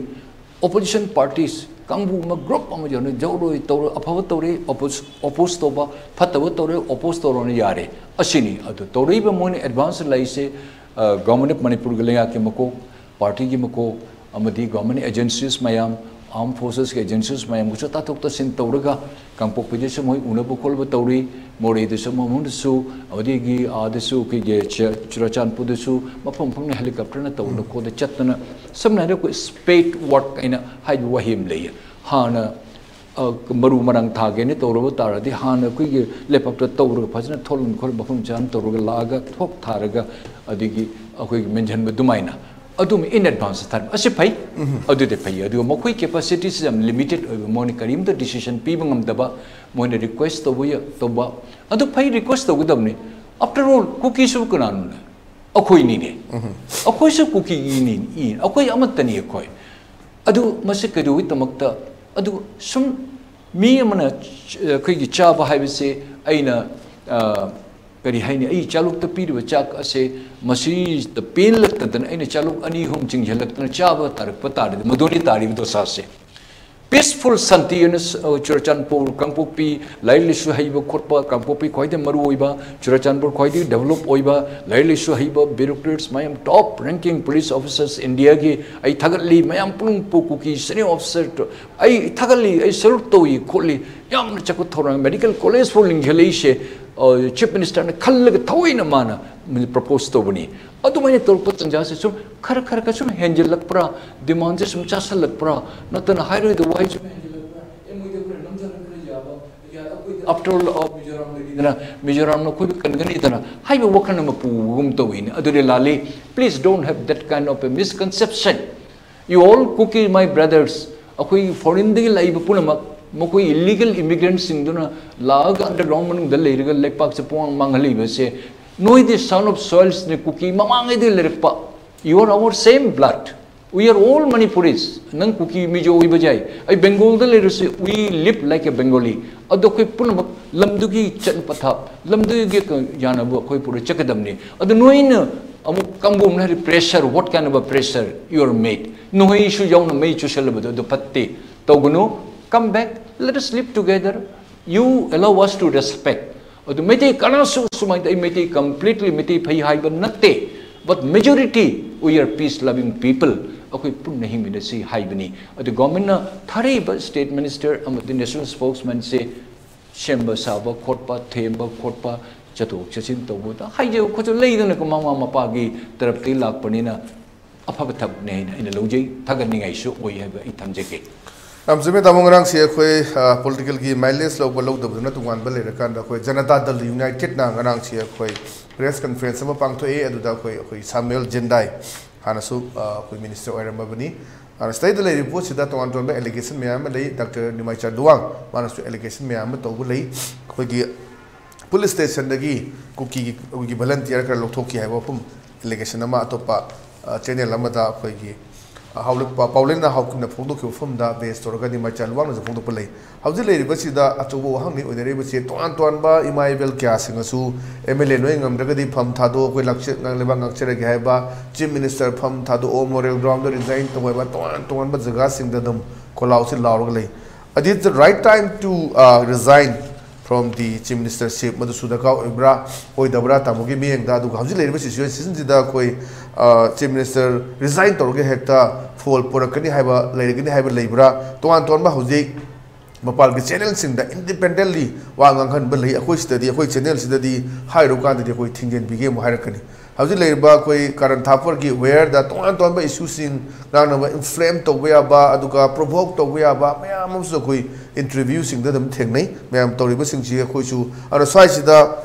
Opposition parties ꯀꯥꯡꯕꯨ ꯑꯃ, group ꯑꯃ ꯌꯥꯎꯅ ꯖꯧꯔꯣꯏ ꯇꯧꯔ, ꯑꯐꯕ ꯇꯧꯔꯦ, oppose, oppose ꯇꯧꯕ, ꯐꯠꯇꯕ ꯇꯧꯔꯦ, oppose ꯇꯧꯔꯣꯅ ꯌꯥꯔꯦ꯫ ꯑꯁꯤꯅꯤ꯫ ꯑꯗꯨ ꯇꯧꯔꯛꯏꯕ ꯃꯣꯏꯅ advance ꯂꯥꯛꯏꯁꯦ, ꯑ, Government of ꯃꯅꯤꯄꯨꯔꯒꯤ ꯂꯩꯉꯥꯛꯀꯤ ꯃꯀꯣꯛ, party ꯒꯤ ꯃꯀꯣꯛ, ꯑꯃꯗꯤ government agencies ꯃꯌꯥꯝ, armed forces ꯀꯤ agencies ꯃꯌꯥꯝꯒꯁꯨ ꯇꯥꯊꯣꯛ ꯇꯥꯁꯤꯟ ꯇꯧꯔꯒ, ꯀꯥꯡꯄꯣꯛꯄꯤꯗꯁꯨ ꯃꯣꯏ ꯎꯅꯕ ꯈꯣꯠꯅꯕ ꯇꯧꯔꯤ, ꯃꯣꯔꯦꯗꯁꯨ, ꯃꯐꯝꯗꯁꯨ, ꯑꯗꯒꯤ ꯑꯥꯗꯁꯨ, ꯑꯩꯈꯣꯏꯒꯤ ꯆ-, ꯆꯨꯔꯆꯥꯟꯄꯨꯔꯗꯁꯨ ꯃꯐꯝ ꯃꯐꯝꯅ helicopter ꯅ ꯇꯧꯗꯅ ꯈꯣꯠꯇꯅ ꯆꯠꯇꯅ, ꯁꯝꯅ ꯍꯥꯏꯔꯕꯗ ꯑꯩꯈꯣꯏ spade work ꯍꯥꯏꯅ ꯍꯥꯏꯕ ꯋꯥꯍꯩ ꯑꯃ ꯂꯩꯌꯦ꯫ ꯍꯥꯟꯅ, ꯑ, ꯃꯔꯨ ꯃꯔꯥꯡ ꯊꯥꯒꯦꯅ ꯇꯧꯔꯕ ꯇꯥꯔꯗꯤ, ꯍꯥꯟꯅ ꯑꯩꯈꯣꯏꯒꯤ ꯂꯩꯄꯥꯛꯇ ꯇꯧꯔꯒ ꯐꯖꯅ ꯊꯣꯜꯂ ꯈꯣꯠꯂ ꯃꯐꯝ ꯆꯥꯅ ꯇꯧꯔꯒ ꯂꯥꯛꯑꯒ ꯊꯣꯛ ꯊꯥꯔꯒ, ꯑꯗꯒꯤ ꯑꯩꯈꯣꯏꯒꯤ ꯃꯦꯟꯁꯤꯟꯕ ꯑꯗꯨꯃꯥꯏꯅ ꯑꯗꯨꯝ in advance ꯊꯥꯔꯛꯄ ꯑꯁꯤ ꯐꯩ꯫ ꯑꯗꯨꯗꯤ ꯐꯩ꯫ ꯑꯗꯨꯒ ꯃꯈꯣꯏ capacity ꯁꯤ ꯌꯥꯝ limited ꯑꯣꯏꯕ, ꯃꯣꯏꯅ ꯀꯔꯤꯝꯇ decision ꯄꯤꯕ ꯉꯝꯗꯕ, ꯃꯣꯏꯅ request ꯇꯧꯕ ꯌꯥ-, ꯇꯧꯕ, ꯑꯗꯨ ꯐꯩ, request ꯇꯧꯒꯗꯕꯅꯤ꯫ After all, ꯀꯨꯀꯤꯁꯨ ꯀꯅꯥꯅꯣꯅꯦ? ꯑꯩꯈꯣꯏꯅꯤꯅꯦ꯫ ꯑꯩꯈꯣꯏꯁꯨ ꯀꯨꯀꯤꯒꯤꯅꯤ, ꯏ-, ꯑꯩꯈꯣꯏ ꯑꯃꯠꯇꯅꯤ ꯑꯩꯈꯣꯏ꯫ ꯑꯗꯨ ꯃꯁꯤ ꯀꯩꯗꯧꯕꯒꯤꯗꯃꯛꯇ? ꯑꯗꯨ ꯁꯨꯝ ꯃꯤ ꯑꯃꯅ, ꯑꯩꯈꯣꯏꯒꯤ ꯆꯥꯕ ꯍꯥꯏꯕꯁꯦ, ꯑꯩꯅ, ꯑ, ꯀꯔꯤ ꯍꯥꯏꯅꯤ, ꯑꯩ ꯆꯥꯂꯨꯛꯇ ꯄꯤꯔꯤꯕ ꯆꯥꯛ ꯑꯁꯦ ꯃꯁꯤꯗ ꯄꯦꯜꯂꯛꯇꯗꯅ ꯑꯩꯅ ꯆꯥꯂꯨꯛ ꯑꯅꯤ ꯑꯍꯨꯝ ꯆꯤꯡꯁꯤꯜꯂꯛꯇꯅ ꯆꯥꯕ ꯇꯥꯔꯛꯄ ꯇꯥꯔꯗꯤ, ꯃꯗꯨꯅꯤ ꯇꯥꯔꯤꯕ ꯗꯣꯁꯥꯁꯦ꯫ Peaceful ꯁꯥꯟꯇꯤ ꯑꯅ ꯁ-, ꯑ, ꯆꯨꯔꯆꯥꯟꯄꯨꯔ, ꯀꯥꯡꯄꯣꯛꯄꯤ, ꯂꯥꯏꯔꯤꯛ ꯂꯥꯏꯁꯨ ꯍꯩꯕ ꯈꯣꯠꯄ, ꯀꯥꯡꯄꯣꯛꯄꯤ ꯈ꯭ꯋꯥꯏꯗꯒꯤ ꯃꯔꯨ ꯑꯣꯏꯕ, ꯆꯨꯔꯆꯥꯟꯄꯨꯔ ꯈ꯭ꯋꯥꯏꯗꯒꯤ develop ꯑꯣꯏꯕ, ꯂꯥꯏꯔꯤꯛ ꯂꯥꯏꯁꯨ ꯍꯩꯕ bureaucrats ꯃꯌꯥꯝ, top ranking police officers India ꯒꯤ ꯑꯩ ꯊꯥꯒꯠꯂꯤ, ꯃꯌꯥꯝ ꯄꯨꯝꯅꯃꯛꯄꯨ ꯀꯨꯀꯤ senior officer ꯑꯩ ꯊꯥꯒꯠꯂꯤ, ꯑꯩ salute ꯇꯧꯏ ꯈꯣꯠꯂꯤ, ꯌꯥꯝꯅ ꯆꯥꯎꯈꯠ ꯊꯧꯔꯥꯡ, medical college ꯐꯥꯎ ꯂꯤꯡꯈꯠꯂꯛꯏꯁꯦ, ꯑ, Chief Minister ꯅ ꯈꯜꯂꯒ ꯊꯑꯣꯏꯅ ꯃꯥꯅ ꯄ꯭ꯔꯄꯣꯁ ꯇꯧꯕꯅꯤ꯫ ꯑꯗꯨꯃꯥꯏꯅ ꯇꯧꯔꯛꯄ ꯇꯟꯖꯥꯁꯦ ꯁꯨꯝ ꯈꯔ ꯈꯔ ꯈꯔ ꯁꯨꯝ ꯍꯦꯟꯖꯤꯜꯂꯛꯄ꯭ꯔꯥ, ꯗꯤꯃꯥꯟꯁꯦ ꯁꯨꯝ ꯆꯥꯁꯤꯜꯂꯛꯄ꯭ꯔꯥ, ꯅꯠꯇꯅ ꯍꯥꯏꯔꯣꯏꯗ ꯋꯥꯍꯩ ꯁꯨꯝ ꯍꯦꯟꯖꯤꯜꯂꯛꯄ꯭ꯔꯥ, ꯑꯦꯝ ꯑꯣꯏꯗ ꯈꯔ ꯅꯝꯊꯅ ꯈꯔ ꯌꯥꯕ, after all of ꯃꯤꯖꯣꯔꯥꯝꯗꯒꯤꯗꯅ ꯃꯤꯖꯣꯔꯥꯝꯅ ꯑꯩꯈꯣꯏꯕꯨ ꯀꯟꯒꯅꯤꯗꯅ ꯍꯥꯏꯕ ꯋꯥꯈꯜ ꯑꯃ ꯄꯨꯕꯒꯨꯝ ꯇꯧꯏꯅꯦ꯫ ꯑꯗꯨꯗꯤ ꯂꯥꯜꯂꯤ꯫ Please don't have that kind of a misconception. You all Kuki, my brothers, ꯑꯩꯈꯣꯏ ꯐꯣꯔꯤꯟꯗꯒꯤ ꯂꯥꯛꯏꯕ ꯄꯨꯝꯅꯃꯛ, ꯃꯈꯣꯏ ꯏꯂꯤꯒꯦꯜ ꯏꯃꯤꯒ꯭ꯔꯦꯟꯁꯤꯡꯗꯨꯅ ꯂꯥꯛꯑꯒ ꯑꯟꯗꯔꯒ꯭ꯔꯥꯎꯟ ꯃꯅꯨꯡꯗ ꯂꯩꯔꯒ ꯂꯩꯄꯥꯛꯁꯦ ꯄꯨꯡꯃꯥꯡ ꯃꯥꯡꯍꯜꯂꯤꯕꯁꯦ, ꯅꯣꯏꯗꯤ son of soilsꯅꯤ, ꯀꯨꯀꯤ ꯃꯃꯥꯡꯉꯩꯗꯒꯤ ꯂꯩꯔꯛꯄ꯫ You are our same blood. We are all Manipuris. ꯅꯪ ꯀꯨꯀꯤ ꯃꯤꯖꯣ ꯑꯣꯏꯕ ꯌꯥꯏ, ꯑꯩ ꯕꯦꯡꯒꯣꯜꯗ ꯂꯩꯔꯁꯨ, we live like a Bengali. ꯑꯗꯣ ꯑꯩꯈꯣꯏ ꯄꯨꯝꯅꯃꯛ ꯂꯝꯗꯨꯒꯤ ꯆꯠꯅ ꯄꯊꯥꯞ, ꯂꯝꯗꯨꯒꯤ ꯌꯥꯅꯕ ꯑꯩꯈꯣꯏ ꯄꯨꯔ ꯆꯠꯀꯗꯕꯅꯤ꯫ ꯑꯗꯨ ꯅꯣꯏꯅ ꯑꯃꯨꯛ ꯀꯥꯡꯕꯨ ꯑꯃꯅ ꯍꯥꯏꯔꯤ, pressure, what kind of a pressure you are made? ꯅꯈꯣꯏꯁꯨ ꯌꯥꯎꯅ ꯃꯩ ꯆꯨꯁꯜꯂꯕꯗꯣ ꯑꯗꯨ ꯐꯠꯇꯦ꯫ ꯇꯧꯒꯅꯨ꯫ Come back, let us live together. You allow us to respect. ꯑꯗꯨ ꯃꯩꯇꯩ ꯀꯅꯥꯁꯨ ꯁꯨꯃꯥꯏꯅ, ꯑꯩ ꯃꯩꯇꯩ completely ꯃꯩꯇꯩ ꯐꯩ ꯍꯥꯏꯕ ꯅꯠꯇꯦ, but majority we are peace loving people. ꯑꯩꯈꯣꯏ ꯄꯨꯟꯅ ꯍꯤꯡꯃꯤꯟꯅꯁꯤ ꯍꯥꯏꯕꯅꯤ꯫ ꯑꯗꯨ ꯒꯣꯔꯃꯦꯟꯅ ꯊꯥꯔꯛꯏꯕ ꯁ꯭ꯇꯦꯠ ꯃꯤꯅꯤꯁꯇꯔ ꯑꯃꯗꯤ ꯅꯦꯁꯅꯦꯜ ꯁ꯭ꯄꯣꯛꯁꯃꯦꯟꯁꯦ ꯁꯦꯝꯕ ꯁꯥꯕ ꯈꯣꯠꯄ, ꯊꯦꯝꯕ ꯈꯣꯠꯄ, ꯆꯠꯊꯣꯛ ꯆꯠꯁꯤꯟ ꯇꯧꯕꯗ ꯍꯥꯏꯖꯕ ꯈꯣꯠꯆꯕ ꯂꯩꯗꯅꯀꯣ, ꯃꯃꯥ ꯃꯄꯥꯒꯤ ꯇꯔꯞꯇꯒꯤ ꯂꯥꯛꯄꯅꯤꯅ ꯑꯐꯕ ꯊꯕꯛꯅꯦ ꯍꯥꯏꯅ ꯑꯩꯅ ꯂꯧꯖꯩ, ꯊꯥꯒꯠꯅꯤꯡꯉꯥꯏꯁꯨ ꯑꯣꯏ ꯍꯥꯏꯕ ꯑꯩ ꯊꯝꯖꯒꯦ꯫ ꯌꯥꯝ ꯆꯨꯝꯃꯦ, ꯇꯥꯃꯣ꯫ ꯉꯔꯥꯡꯁꯤ ꯑꯩꯈꯣꯏ, ꯑ, ꯄꯣꯂꯤꯇꯤꯀꯦꯜꯒꯤ ꯃꯥꯏꯂꯦꯖ ꯂꯧꯕ ꯂꯧꯗꯕꯗꯨꯅ ꯇꯣꯉꯥꯟꯕ ꯂꯩꯔꯀꯥꯟꯗ, ꯑꯩꯈꯣꯏ ꯖꯅꯇꯥ ꯗꯜ ꯌꯨꯅꯥꯏꯇꯦꯗꯅ ꯉꯔꯥꯡꯁꯤ ꯑꯩꯈꯣꯏ ꯄ꯭ꯔꯦꯁ ꯀꯟꯐ꯭ꯔꯦꯟꯁ ꯑꯃ ꯄꯥꯡꯊꯣꯛꯑꯦ꯫ ꯑꯗꯨꯗ ꯑꯩꯈꯣꯏ, ꯑꯩꯈꯣꯏ ꯁꯥꯃꯨꯑꯦꯜ ꯖꯦꯟꯗꯥꯏ, ꯍꯥꯟꯅꯁꯨ, ꯑ, ꯑꯩꯈꯣꯏ ꯃꯤꯅꯤꯁꯇꯔ ꯑꯣꯏꯔꯝꯃꯕꯅꯤ, ꯑ, ꯁꯤꯗꯩꯗ ꯂꯩꯔꯤꯕ ꯄꯣꯠꯁꯤꯗ ꯇꯣꯉꯥꯟ ꯇꯣꯉꯥꯟꯕ ꯑꯦꯂꯤꯒꯦꯁꯟ ꯃꯌꯥꯝ ꯑꯃ ꯂꯩ꯫ ꯗꯥꯛꯇꯔ ꯅꯤꯃꯥꯏꯆꯥ ꯂꯨꯋꯥꯡ, ꯃꯥꯅꯁꯨ ꯑꯦꯂꯤꯒꯦꯁꯟ ꯃꯌꯥꯝ ꯑꯃ ꯇꯧꯕ ꯂꯩ꯫ ꯑꯩꯈꯣꯏꯒꯤ ꯄꯨꯂꯤꯁ ꯁ꯭ꯇꯦꯁꯟꯗꯒꯤ ꯀꯨꯀꯤꯒꯤ, ꯀꯨꯀꯤꯒꯤ ꯚꯂꯟꯇꯤꯌꯔ ꯈꯔ ꯂꯧꯊꯣꯛꯈꯤ ꯍꯥꯏꯕ ꯋꯥꯐꯝ, ꯑꯦꯂꯤꯒꯦꯁꯟ ꯑꯃ ꯑꯇꯣꯞꯄ, ꯑ, ꯆꯦꯅꯦꯜ ꯑꯃꯗ ꯑꯩꯈꯣꯏꯒꯤ, ꯑ, ꯍꯥꯎꯂꯛꯄ ꯄꯥꯎꯂꯦꯟꯅ ꯍꯥꯎꯀꯤꯞꯅ ꯐꯣꯡꯗꯣꯛꯈꯤꯕ ꯋꯥꯐꯝꯗ ꯕꯦꯁ ꯇꯧꯔꯒ ꯅꯤꯃꯥꯏꯆꯥ ꯂꯨꯋꯥꯡꯅꯁꯨ ꯐꯣꯡꯗꯣꯛꯄ ꯂꯩ꯫ ꯍꯧꯖꯤꯛ ꯂꯩꯔꯤꯕꯁꯤꯗ ꯑꯆꯧꯕ ꯋꯥꯍꯪꯅꯤ ꯑꯣꯏꯅꯔꯤꯕꯁꯤ, ꯇꯣꯉꯥꯟ ꯇꯣꯉꯥꯟꯕ ꯏꯃꯥ ꯏꯕꯦꯜ ꯀꯌꯥꯁꯤꯡꯅꯁꯨ ꯑꯦꯝ ꯑꯦꯜ ꯑꯦ ꯅꯣꯏ ꯉꯝꯗ꯭ꯔꯒꯗꯤ ꯐꯝ ꯊꯥꯗꯣꯛꯑꯣ, ꯑꯩꯈꯣꯏ ꯂꯥꯛꯆ-, ꯂꯩꯕꯥꯛ ꯉꯥꯛꯆꯔꯒꯦ ꯍꯥꯏꯕ, ꯆꯤꯐ ꯃꯤꯅꯤꯁꯇꯔ ꯐꯝ ꯊꯥꯗꯣꯛꯑꯣ, ꯃꯣꯔꯦꯜ ꯒ꯭ꯔꯥꯎꯟꯗ ꯔꯤꯖꯥꯏꯟ ꯇꯧ ꯍꯥꯏꯕ, ꯇꯣꯉꯥꯟ ꯇꯣꯉꯥꯟꯕ ꯖꯒꯥꯁꯤꯡꯗ ꯑꯗꯨꯝ ꯈꯣꯜꯂꯥꯎꯁꯤ ꯂꯥꯎꯔꯒ ꯂꯩ꯫ It is the right time to, uh, resign from the chief ministership, ꯃꯗꯨꯁꯨ ꯗꯔꯀꯥꯔ ꯑꯣꯏꯕ꯭ꯔꯥ ꯑꯣꯏꯗꯕ꯭ꯔꯥ ꯇꯥꯃꯣꯒꯤ ꯃꯤꯠꯌꯦꯡꯗ? ꯑꯗꯨꯒ ꯍꯧꯖꯤꯛ ꯂꯩꯔꯤꯕ ꯁꯤꯆꯨꯋꯦꯁꯟꯁꯤꯗ ꯑꯩꯈꯣꯏ, ꯑ, ꯆꯤꯐ ꯃꯤꯅꯤꯁꯇꯔ ꯔꯤꯖꯥꯏꯟ ꯇꯧꯔꯒ ꯍꯦꯛꯇ ꯐꯣꯜ ꯄꯨꯔꯛꯀꯅꯤ ꯍꯥꯏꯕ, ꯂꯩꯔꯒꯅꯤ ꯍꯥꯏꯕ ꯂꯩꯕ꯭ꯔꯥ? ꯇꯣꯉꯥꯟ ꯇꯣꯉꯥꯟꯕ ꯍꯧꯖꯤꯛ ꯃꯄꯥꯟꯒꯤ ꯆꯦꯅꯦꯜꯁꯤꯡꯗ ꯏꯟꯗꯤꯄꯦꯟꯗꯦꯟꯂꯤ ꯋꯥ ꯉꯥꯡꯍꯟꯕ ꯂꯩ꯫ ꯑꯩꯈꯣꯏ ꯁꯤꯗꯗꯤ, ꯑꯩꯈꯣꯏ ꯆꯦꯅꯦꯜꯁꯤꯗꯗꯤ ꯍꯥꯏꯔꯨ ꯀꯥꯟꯗꯗꯤ ꯑꯩꯈꯣꯏ ꯊꯤꯡꯖꯤꯟꯕꯤꯒꯦ ꯑꯃꯨꯛ ꯍꯥꯏꯔꯛꯀꯅꯤ꯫ ꯍꯧꯖꯤꯛ ꯂꯩꯔꯤꯕ ꯑꯩꯈꯣꯏ ꯀꯥꯔꯟ ꯊꯥꯐꯔꯒꯤ ꯋꯦꯌꯔꯗ ꯇꯣꯉꯥꯟ ꯇꯣꯉꯥꯟꯕ ꯏꯁꯨꯁꯤꯡ ꯉꯥꯡꯅꯕ, ꯏꯟꯐ꯭ꯂꯦꯝ ꯇꯧꯕ ꯌꯥꯕ, ꯑꯗꯨꯒ ꯄ꯭ꯔꯣꯚꯣꯛ ꯇꯧꯕ ꯌꯥꯕ ꯃꯌꯥꯝ ꯑꯃꯁꯨ ꯑꯩꯈꯣꯏ ꯏꯟꯇꯔꯚ꯭ꯌꯨꯁꯤꯡꯗ ꯑꯗꯨꯝ ꯊꯦꯡꯅꯩ꯫ ꯃꯌꯥꯝ ꯇꯧꯔꯤꯕꯁꯤꯡꯁꯤ ꯑꯩꯈꯣꯏꯁꯨ, ꯑꯗꯣ ꯁ꯭ꯋꯥꯏꯁꯤꯗ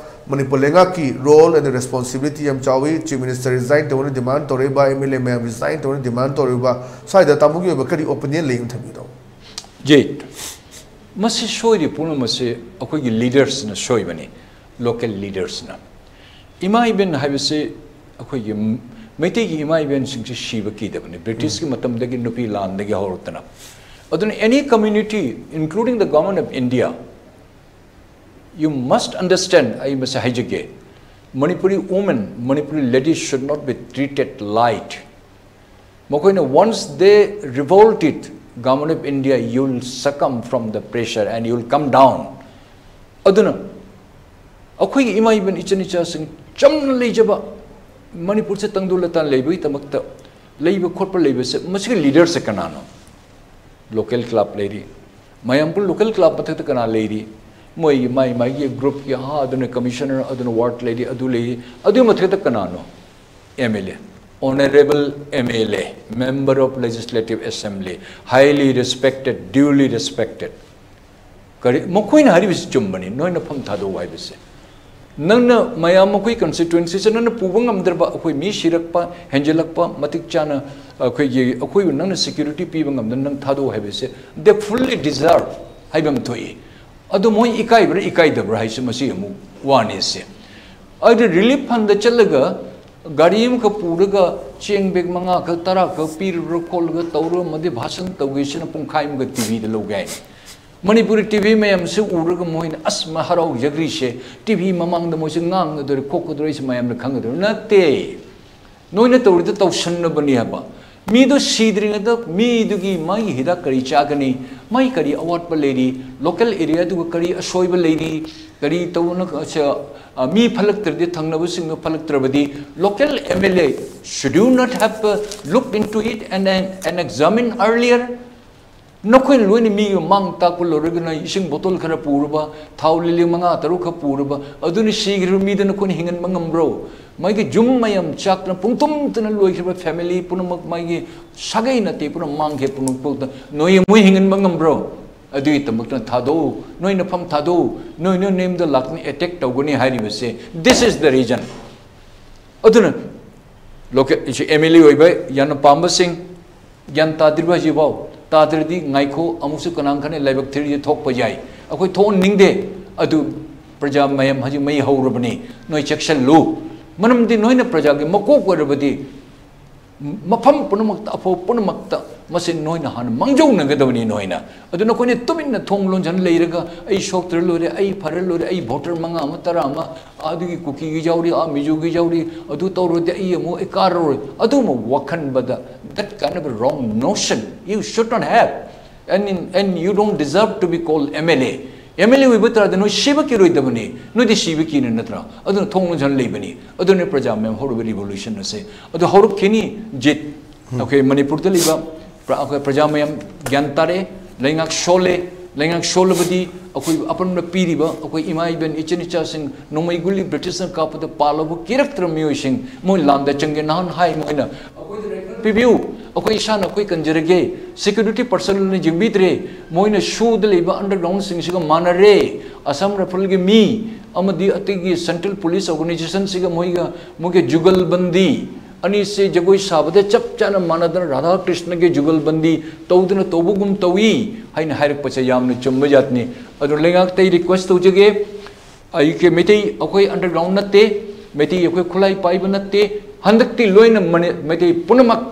ꯃꯅꯤꯄꯨꯔ ꯂꯩꯉꯥꯛꯀꯤ role and responsibility ꯌꯥꯝ ꯆꯥꯎꯏ꯫ ꯆꯤꯐ ꯃꯤꯅꯤꯁꯇꯔ ꯔꯤꯖꯥꯏꯟ ꯇꯧꯅ ꯗꯤꯃꯥꯟ ꯇꯧꯔꯛꯏꯕ, ꯑꯦꯝ ꯑꯦꯜ ꯑꯦ ꯃꯌꯥꯝ ꯔꯤꯖꯥꯏꯟ ꯇꯧꯅ ꯗꯤꯃꯥꯟ ꯇꯧꯔꯛꯏꯕ, ꯁ꯭ꯋꯥꯏꯗ ꯇꯥꯃꯣꯒꯤ ꯑꯣꯏꯕ ꯀꯔꯤ ꯑꯣꯄꯤꯅꯤꯌꯟ ꯂꯩ ꯑꯃ ꯊꯝꯕꯤꯌꯨ, ꯇꯥꯃꯣ? ꯖꯤ, ꯃꯁꯤ ꯁꯣꯏꯔꯤ ꯄꯨꯝꯅꯃꯛꯁꯤ ꯑꯩꯈꯣꯏꯒꯤ ꯂꯤꯗꯔꯁꯅ ꯁꯣꯏꯕꯅꯤ, ꯂꯣꯀꯦꯜ ꯂꯤꯗꯔꯁꯅ꯫ ꯏꯃꯥ ꯏꯕꯦꯟ ꯍꯥꯏꯕꯁꯤ ꯑꯩꯈꯣꯏꯒꯤ ꯃꯩꯇꯩꯒꯤ ꯏꯃꯥ ꯏꯕꯦꯟꯁꯤꯡꯁꯤ ꯁꯤꯕ ꯀꯤꯗꯕꯅꯤ, ꯕ꯭ꯔꯤꯇꯤꯁꯀꯤ ꯃꯇꯝꯗꯒꯤ ꯅꯨꯄꯤ ꯂꯥꯟꯗꯒꯤ ꯍꯧꯔꯛꯇꯅ꯫ ꯑꯗꯨꯅ any community, including the Government of India, you must understand, ꯑꯩ ꯃꯁꯤ ꯍꯥꯏꯖꯒꯦ, Manipuri women, Manipuri ladies should not be treated light. ꯃꯈꯣꯏꯅ, once they revolted, Government of India, you will succumb from the pressure and you will come down. ꯑꯗꯨꯅ ꯑꯩꯈꯣꯏꯒꯤ ꯏꯃꯥ ꯏꯕꯦꯟ ꯏꯆꯟ ꯏꯆꯥꯁꯤꯡ ꯆꯝꯅ ꯂꯩꯖꯕ, ꯃꯅꯤꯄꯨꯔꯁꯦ ꯇꯪꯗꯨ ꯂꯇꯥ ꯂꯩꯕꯒꯤꯗꯃꯛꯇ ꯂꯩꯕ ꯈꯣꯠꯄ ꯂꯩꯕꯁꯦ, ꯃꯁꯤꯒꯤ ꯂꯤꯗꯔꯁꯦ ꯀꯅꯥꯅꯣ? ꯂꯣꯀꯦꯜ ꯀ꯭ꯂꯕ ꯂꯩꯔꯤ, ꯃꯌꯥꯝꯄꯨꯔ ꯂꯣꯀꯦꯜ ꯀ꯭ꯂꯕ ꯃꯊꯛꯇ ꯀꯅꯥ ꯂꯩꯔꯤ? ꯃꯣꯏꯒꯤ ꯃꯥꯏ ꯃꯥꯏꯒꯤ ꯒ꯭ꯔꯨꯞꯀꯤ, ꯑꯍꯥ, ꯑꯗꯨꯅ ꯀꯃꯤꯁꯅꯔ, ꯑꯗꯨꯅ ꯋꯥꯔꯗ ꯂꯩꯔꯤ, ꯑꯗꯨ ꯂꯩꯔꯤ, ꯑꯗꯨꯒꯤ ꯃꯊꯛꯇ ꯀꯅꯥꯅꯣ? M L A, Honourable M L A, Member of Legislative Assembly, highly respected, duly respected. ꯀꯔꯤ, ꯃꯈꯣꯏꯅ ꯍꯥꯏꯔꯤꯕꯁꯤ ꯆꯨꯝꯕꯅꯤ, ꯅꯣꯏꯅ ꯐꯝ ꯊꯥꯗꯣꯛꯎ ꯍꯥꯏꯕꯁꯦ꯫ ꯅꯪꯅ ꯃꯌꯥꯝ, ꯑꯩꯈꯣꯏ ꯀꯟꯁꯇꯤꯇ꯭ꯋꯦꯟꯁꯤꯁꯦ ꯅꯪꯅ ꯄꯨꯕ ꯉꯝꯗ꯭ꯔꯕ, ꯑꯩꯈꯣꯏ ꯃꯤ ꯁꯤꯔꯛꯄ, ꯍꯦꯟꯖꯜꯂꯛꯄ, ꯃꯇꯤꯛ ꯆꯥꯅ ꯑꯩꯈꯣꯏꯒꯤ, ꯑꯩꯈꯣꯏꯕꯨ ꯅꯪꯅ ꯁꯦꯀ꯭ꯌꯨꯔꯤꯇꯤ ꯄꯤꯕ ꯉꯝꯗꯅ ꯅꯪ ꯊꯥꯗꯣꯛꯎ ꯍꯥꯏꯕꯁꯦ, they fully deserve ꯍꯥꯏꯕ ꯑꯃ ꯊꯣꯛꯏ꯫ ꯑꯗꯣ ꯃꯣꯏ ꯏꯀꯥꯏꯕ꯭ꯔꯥ ꯏꯀꯥꯏꯗꯕ꯭ꯔꯥ ꯍꯥꯏꯁꯦ ꯃꯁꯤ ꯑꯃꯨꯛ ꯋꯥꯅꯤꯁꯦ꯫ ꯑꯗꯨ ꯔꯤꯂꯤꯐ ꯐꯟꯗ ꯆꯠꯂꯒ ꯒꯥꯔꯤ ꯑꯃꯈꯛ ꯄꯨꯔꯒ ꯆꯦꯡ ꯕꯦꯒ ꯃꯉꯥ ꯈꯛ, ꯇꯔꯥ ꯈꯛ ꯄꯤꯔꯨꯔ ꯈꯣꯠꯂꯒ ꯇꯧꯔꯨꯔ, ꯃꯗꯨ ꯚꯥꯁꯟ ꯇꯧꯒꯦꯁꯤꯅ ꯄꯨꯡꯈꯥꯏ ꯑꯃꯒ ꯇꯤꯚꯤꯗ ꯂꯧꯒꯦ ꯍꯥꯏꯅꯤ꯫ ꯃꯅꯤꯄꯨꯔꯤ ꯇꯤꯚꯤ ꯃꯌꯥꯝꯁꯦ ꯎꯔꯒ ꯃꯣꯏꯅ ꯑꯁ ꯃ-, ꯍꯔꯥꯎꯖꯈ꯭ꯔꯤꯁꯦ, ꯇꯤꯚꯤ ꯃꯃꯥꯡꯗ ꯃꯣꯏꯁꯦ ꯉꯥꯡꯒꯗꯣꯔꯤ ꯈꯣꯠꯀꯗꯣꯔꯤ, ꯑꯩꯁꯦ ꯃꯌꯥꯝꯅ ꯈꯪꯒꯗꯣꯔꯤ꯫ ꯅꯠꯇꯦ, ꯅꯣꯏꯅ ꯇꯧꯔꯤꯗꯣ ꯇꯧꯁꯟꯅꯕꯅꯤ ꯍꯥꯏꯕ꯫ ꯃꯤꯗꯣ ꯁꯤꯗ꯭ꯔꯤꯉꯩꯗ ꯃꯤꯗꯨꯒꯤ ꯃꯥꯒꯤ ꯍꯤꯗꯥꯛ ꯀꯔꯤ ꯆꯥꯒꯅꯤ, ꯃꯥꯒꯤ ꯀꯔꯤ ꯑꯋꯥꯠꯄ ꯂꯩꯔꯤ, ꯂꯣꯀꯦꯜ ꯑꯦꯔꯤꯌꯥꯗꯨꯒ ꯀꯔꯤ ꯑꯁꯣꯏꯕ ꯂꯩꯔꯤ, ꯀꯔꯤ ꯇꯧꯅ, ꯑ, ꯃꯤ ꯐꯠꯂꯛꯇ꯭ꯔꯗꯤ, ꯊꯪꯅꯕꯁꯤꯡꯗꯣ ꯐꯠꯂꯛꯇ꯭ꯔꯕꯗꯤ, local M L A, should you not have, uh, looked into it and, and, and examined earlier? ꯅꯈꯣꯏꯅ ꯂꯣꯏꯅ ꯃꯤꯒꯤ ꯃꯥꯡ ꯇꯥꯛꯄ ꯂꯣꯏꯔꯒꯅ ꯏꯁꯤꯡ ꯕꯣꯇꯜ ꯈꯔ ꯄꯨꯔꯕ, ꯊꯥꯎ ꯂꯤꯂꯤ ꯃꯉꯥ ꯇꯔꯨꯛ ꯈꯔ ꯄꯨꯔꯕ, ꯑꯗꯨꯅ ꯁꯤꯈ꯭ꯔꯤꯕ ꯃꯤꯗ ꯅꯈꯣꯏꯅ ꯍꯤꯡꯍꯟꯕ ꯉꯝꯕ꯭ꯔꯣ? ꯃꯥꯒꯤ ꯌꯨꯝ ꯃꯌꯥꯝ ꯆꯥꯛꯇꯅ ꯄꯨꯡꯇꯨꯝꯇꯅ ꯂꯣꯏꯈ꯭ꯔꯤꯕ family ꯄꯨꯝꯅꯃꯛ, ꯃꯥꯒꯤ ꯁꯥꯒꯩ ꯅꯥꯇꯩ ꯄꯨꯝꯅꯃꯛ ꯃꯥꯡꯈ꯭ꯔꯦ, ꯄꯨꯝꯅꯃꯛꯇ ꯅꯣꯏ ꯃꯣꯏ ꯍꯤꯡꯍꯟꯕ ꯉꯝꯕ꯭ꯔꯣ? ꯑꯗꯨꯒꯤꯗꯃꯛꯇ ꯊꯥꯗꯣꯛꯎ, ꯅꯣꯏ ꯅꯐꯝ ꯊꯥꯗꯣꯛꯎ, ꯅꯣꯏ ꯅꯣꯏ ꯅꯌꯨꯝꯗ ꯂꯥꯛꯇꯅ attack ꯇꯧꯒꯅꯤ ꯍꯥꯏꯔꯤꯕꯁꯦ, this is the reason. ꯑꯗꯨꯅ local ꯁꯤ MLA ꯑꯣꯏꯕ ꯌꯥꯝꯅ ꯄꯥꯝꯕꯁꯤꯡ, ꯒ꯭ꯌꯥꯟ ꯇꯥꯗ꯭ꯔꯤꯕ ꯍꯧꯖꯤꯛꯐꯥꯎ? ꯇꯥꯗ꯭ꯔꯗꯤ ꯉꯥꯏꯈꯣ, ꯑꯃꯨꯛꯁꯨ ꯀꯅꯥ ꯈꯪꯅꯤ ꯂꯥꯏꯕꯛ ꯊꯤꯔꯗꯤ ꯊꯣꯛꯄ ꯌꯥꯏ꯫ ꯑꯩꯈꯣꯏ ꯊꯣꯛꯍꯟꯅꯤꯡꯗꯦ꯫ ꯑꯗꯨ ꯄ꯭ꯔꯖꯥ ꯃꯌꯥꯝ ꯍꯧꯖꯤꯛ ꯃꯩ ꯍꯧꯔꯕꯅꯤ, ꯅꯣꯏ ꯆꯦꯛꯁꯤꯜꯂꯨ꯫ ꯃꯔꯝꯗꯤ ꯅꯣꯏꯅ ꯄ꯭ꯔꯖꯥꯒꯤ ꯃꯀꯣꯛ ꯑꯣꯏꯔꯕꯗꯤ ꯃꯐꯝ ꯄꯨꯝꯅꯃꯛꯇ, ꯑꯐꯕ ꯄꯨꯝꯅꯃꯛꯇ ꯃꯁꯤ ꯅꯣꯏꯅ ꯍꯥꯟꯅ ꯃꯥꯡꯖꯧꯅꯒꯗꯕꯅꯤ꯫ ꯅꯣꯏꯅ ꯑꯗꯨ ꯅꯈꯣꯏꯅ ꯇꯨꯃꯤꯟꯅ ꯊꯣꯡ ꯂꯣꯟꯁꯤꯟ ꯂꯩꯔꯒ, "ꯑꯩ ꯁꯣꯛꯇ꯭ꯔ ꯂꯣꯏꯔꯦ, ꯑꯩ ꯐꯔ ꯂꯣꯏꯔꯦ, ꯑꯩ voter ꯃꯉꯥ ꯑꯃ, ꯇꯔꯥ ꯑꯃ, ꯑꯗꯨꯒꯤ ꯀꯨꯀꯤꯒꯤ ꯌꯥꯎꯔꯤ, ꯑꯥ ꯃꯤꯖꯣꯒꯤ ꯌꯥꯎꯔꯤ, ꯑꯗꯨ ꯇꯧꯔꯗꯤ ꯑꯩ ꯑꯃꯨꯛ ꯑꯩ ꯀꯥꯔꯔꯣꯏ", ꯑꯗꯨꯒꯨꯝꯕ ꯋꯥꯈꯟꯕꯗ, that kind of a wrong notion you should not have. And in, and you don't deserve to be called MLA. MLA ꯑꯣꯏꯕ ꯇꯥꯔꯗꯤ ꯅꯣꯏ ꯁꯤꯕ ꯀꯤꯔꯣꯏꯗꯕꯅꯤ, ꯅꯣꯏꯗꯤ ꯁꯤꯕ ꯀꯤꯅ ꯅꯠꯇ꯭ꯔꯥ? ꯑꯗꯨꯅ ꯊꯣꯡ ꯂꯣꯟꯁꯤꯟ ꯂꯩꯕꯅꯤ꯫ ꯑꯗꯨꯅ ꯄ꯭ꯔꯖꯥ ꯃꯌꯥꯝ ꯍꯧꯔꯤꯕ revolution ꯑꯁꯦ ꯑꯗꯨ ꯍꯧꯔꯛꯈꯤꯅꯤ꯫ ꯖꯤꯠ, ꯑꯩꯈꯣꯏ ꯃꯅꯤꯄꯨꯔꯗ ꯂꯩꯕ ꯄ꯭ꯔ-, ꯑꯩꯈꯣꯏ ꯄ꯭ꯔꯖꯥ ꯃꯌꯥꯝ ꯒ꯭ꯌꯥꯟ ꯇꯥꯔꯦ꯫ ꯂꯩꯉꯥꯛ ꯁꯣꯜꯂꯦ꯫ ꯂꯩꯉꯥꯛ ꯁꯣꯜꯂꯕꯗꯤ ꯑꯩꯈꯣꯏ ꯑꯄꯟꯕ ꯄꯤꯔꯤꯕ ꯑꯩꯈꯣꯏ ꯏꯃꯥ ꯏꯕꯦꯟ ꯏꯆꯤꯟ ꯏꯆꯥꯁꯤꯡ ꯅꯣꯡꯃꯩ ꯒꯨꯂꯤ ꯕ꯭ꯔꯤꯇꯤꯁꯅ ꯀꯥꯞꯄꯗ ꯄꯥꯜꯂꯕ ꯀꯤꯔꯛꯇ꯭ꯔ ꯃꯤꯑꯣꯏꯁꯤꯡ ꯃꯣꯏ ꯂꯥꯟꯗ ꯆꯪꯒꯦ꯫ ꯅꯍꯥꯟ ꯍꯥꯏ ꯃꯣꯏꯅ, "ꯑꯩꯈꯣꯏꯗ ꯔꯦꯀꯣꯔꯗ ꯄꯤꯕꯤꯌꯨ, ꯑꯩꯈꯣꯏ ꯏꯁꯥꯅ ꯑꯩꯈꯣꯏ ꯀꯟꯖꯔꯒꯦ, security personꯅ ꯌꯦꯡꯕꯤꯗ꯭ꯔꯦ, ꯃꯣꯏꯅ ꯁꯨꯗ ꯂꯩꯕ undergroundꯁꯤꯡꯁꯤꯒ ꯃꯥꯟꯅꯔꯦ, ꯑꯁꯥꯝ ꯔꯥꯏꯐꯜꯒꯤ ꯃꯤ ꯑꯃꯗꯤ ꯑꯇꯩꯒꯤ central police organizationꯁꯤꯒ ꯃꯣꯏꯒ ꯃꯣꯏꯒꯤ ꯖꯨꯒꯜꯕꯟꯗꯤ ꯑꯅꯤꯁꯦ ꯖꯒꯣꯏ ꯁꯥꯕꯗ ꯆꯞ ꯆꯥꯅ ꯃꯥꯟꯅꯗꯅ ꯔꯥꯙꯥ ꯀ꯭ꯔꯤꯁꯅꯒꯤ ꯖꯨꯒꯜꯕꯟꯗꯤ ꯇꯧꯗꯅ ꯇꯧꯕꯒꯨꯝ ꯇꯧꯏ" ꯍꯥꯏꯅ ꯍꯥꯏꯔꯛꯄꯁꯦ ꯌꯥꯝꯅ ꯆꯨꯝꯕ ꯖꯥꯠꯅꯤ꯫ ꯑꯗꯨ ꯂꯩꯉꯥꯛꯇ ꯑꯩ request ꯇꯧꯖꯒꯦ, ꯑꯩꯒꯤ ꯃꯩꯇꯩ ꯑꯩꯈꯣꯏ underground ꯅꯠꯇꯦ, ꯃꯩꯇꯩ ꯑꯩꯈꯣꯏ ꯈꯨꯠꯂꯥꯏ ꯄꯥꯏꯕ ꯅꯠꯇꯦ, ꯍꯟꯗꯛꯇꯤ ꯂꯣꯏꯅ ꯃꯅꯤ-, ꯃꯩꯇꯩ ꯄꯨꯝꯅꯃꯛ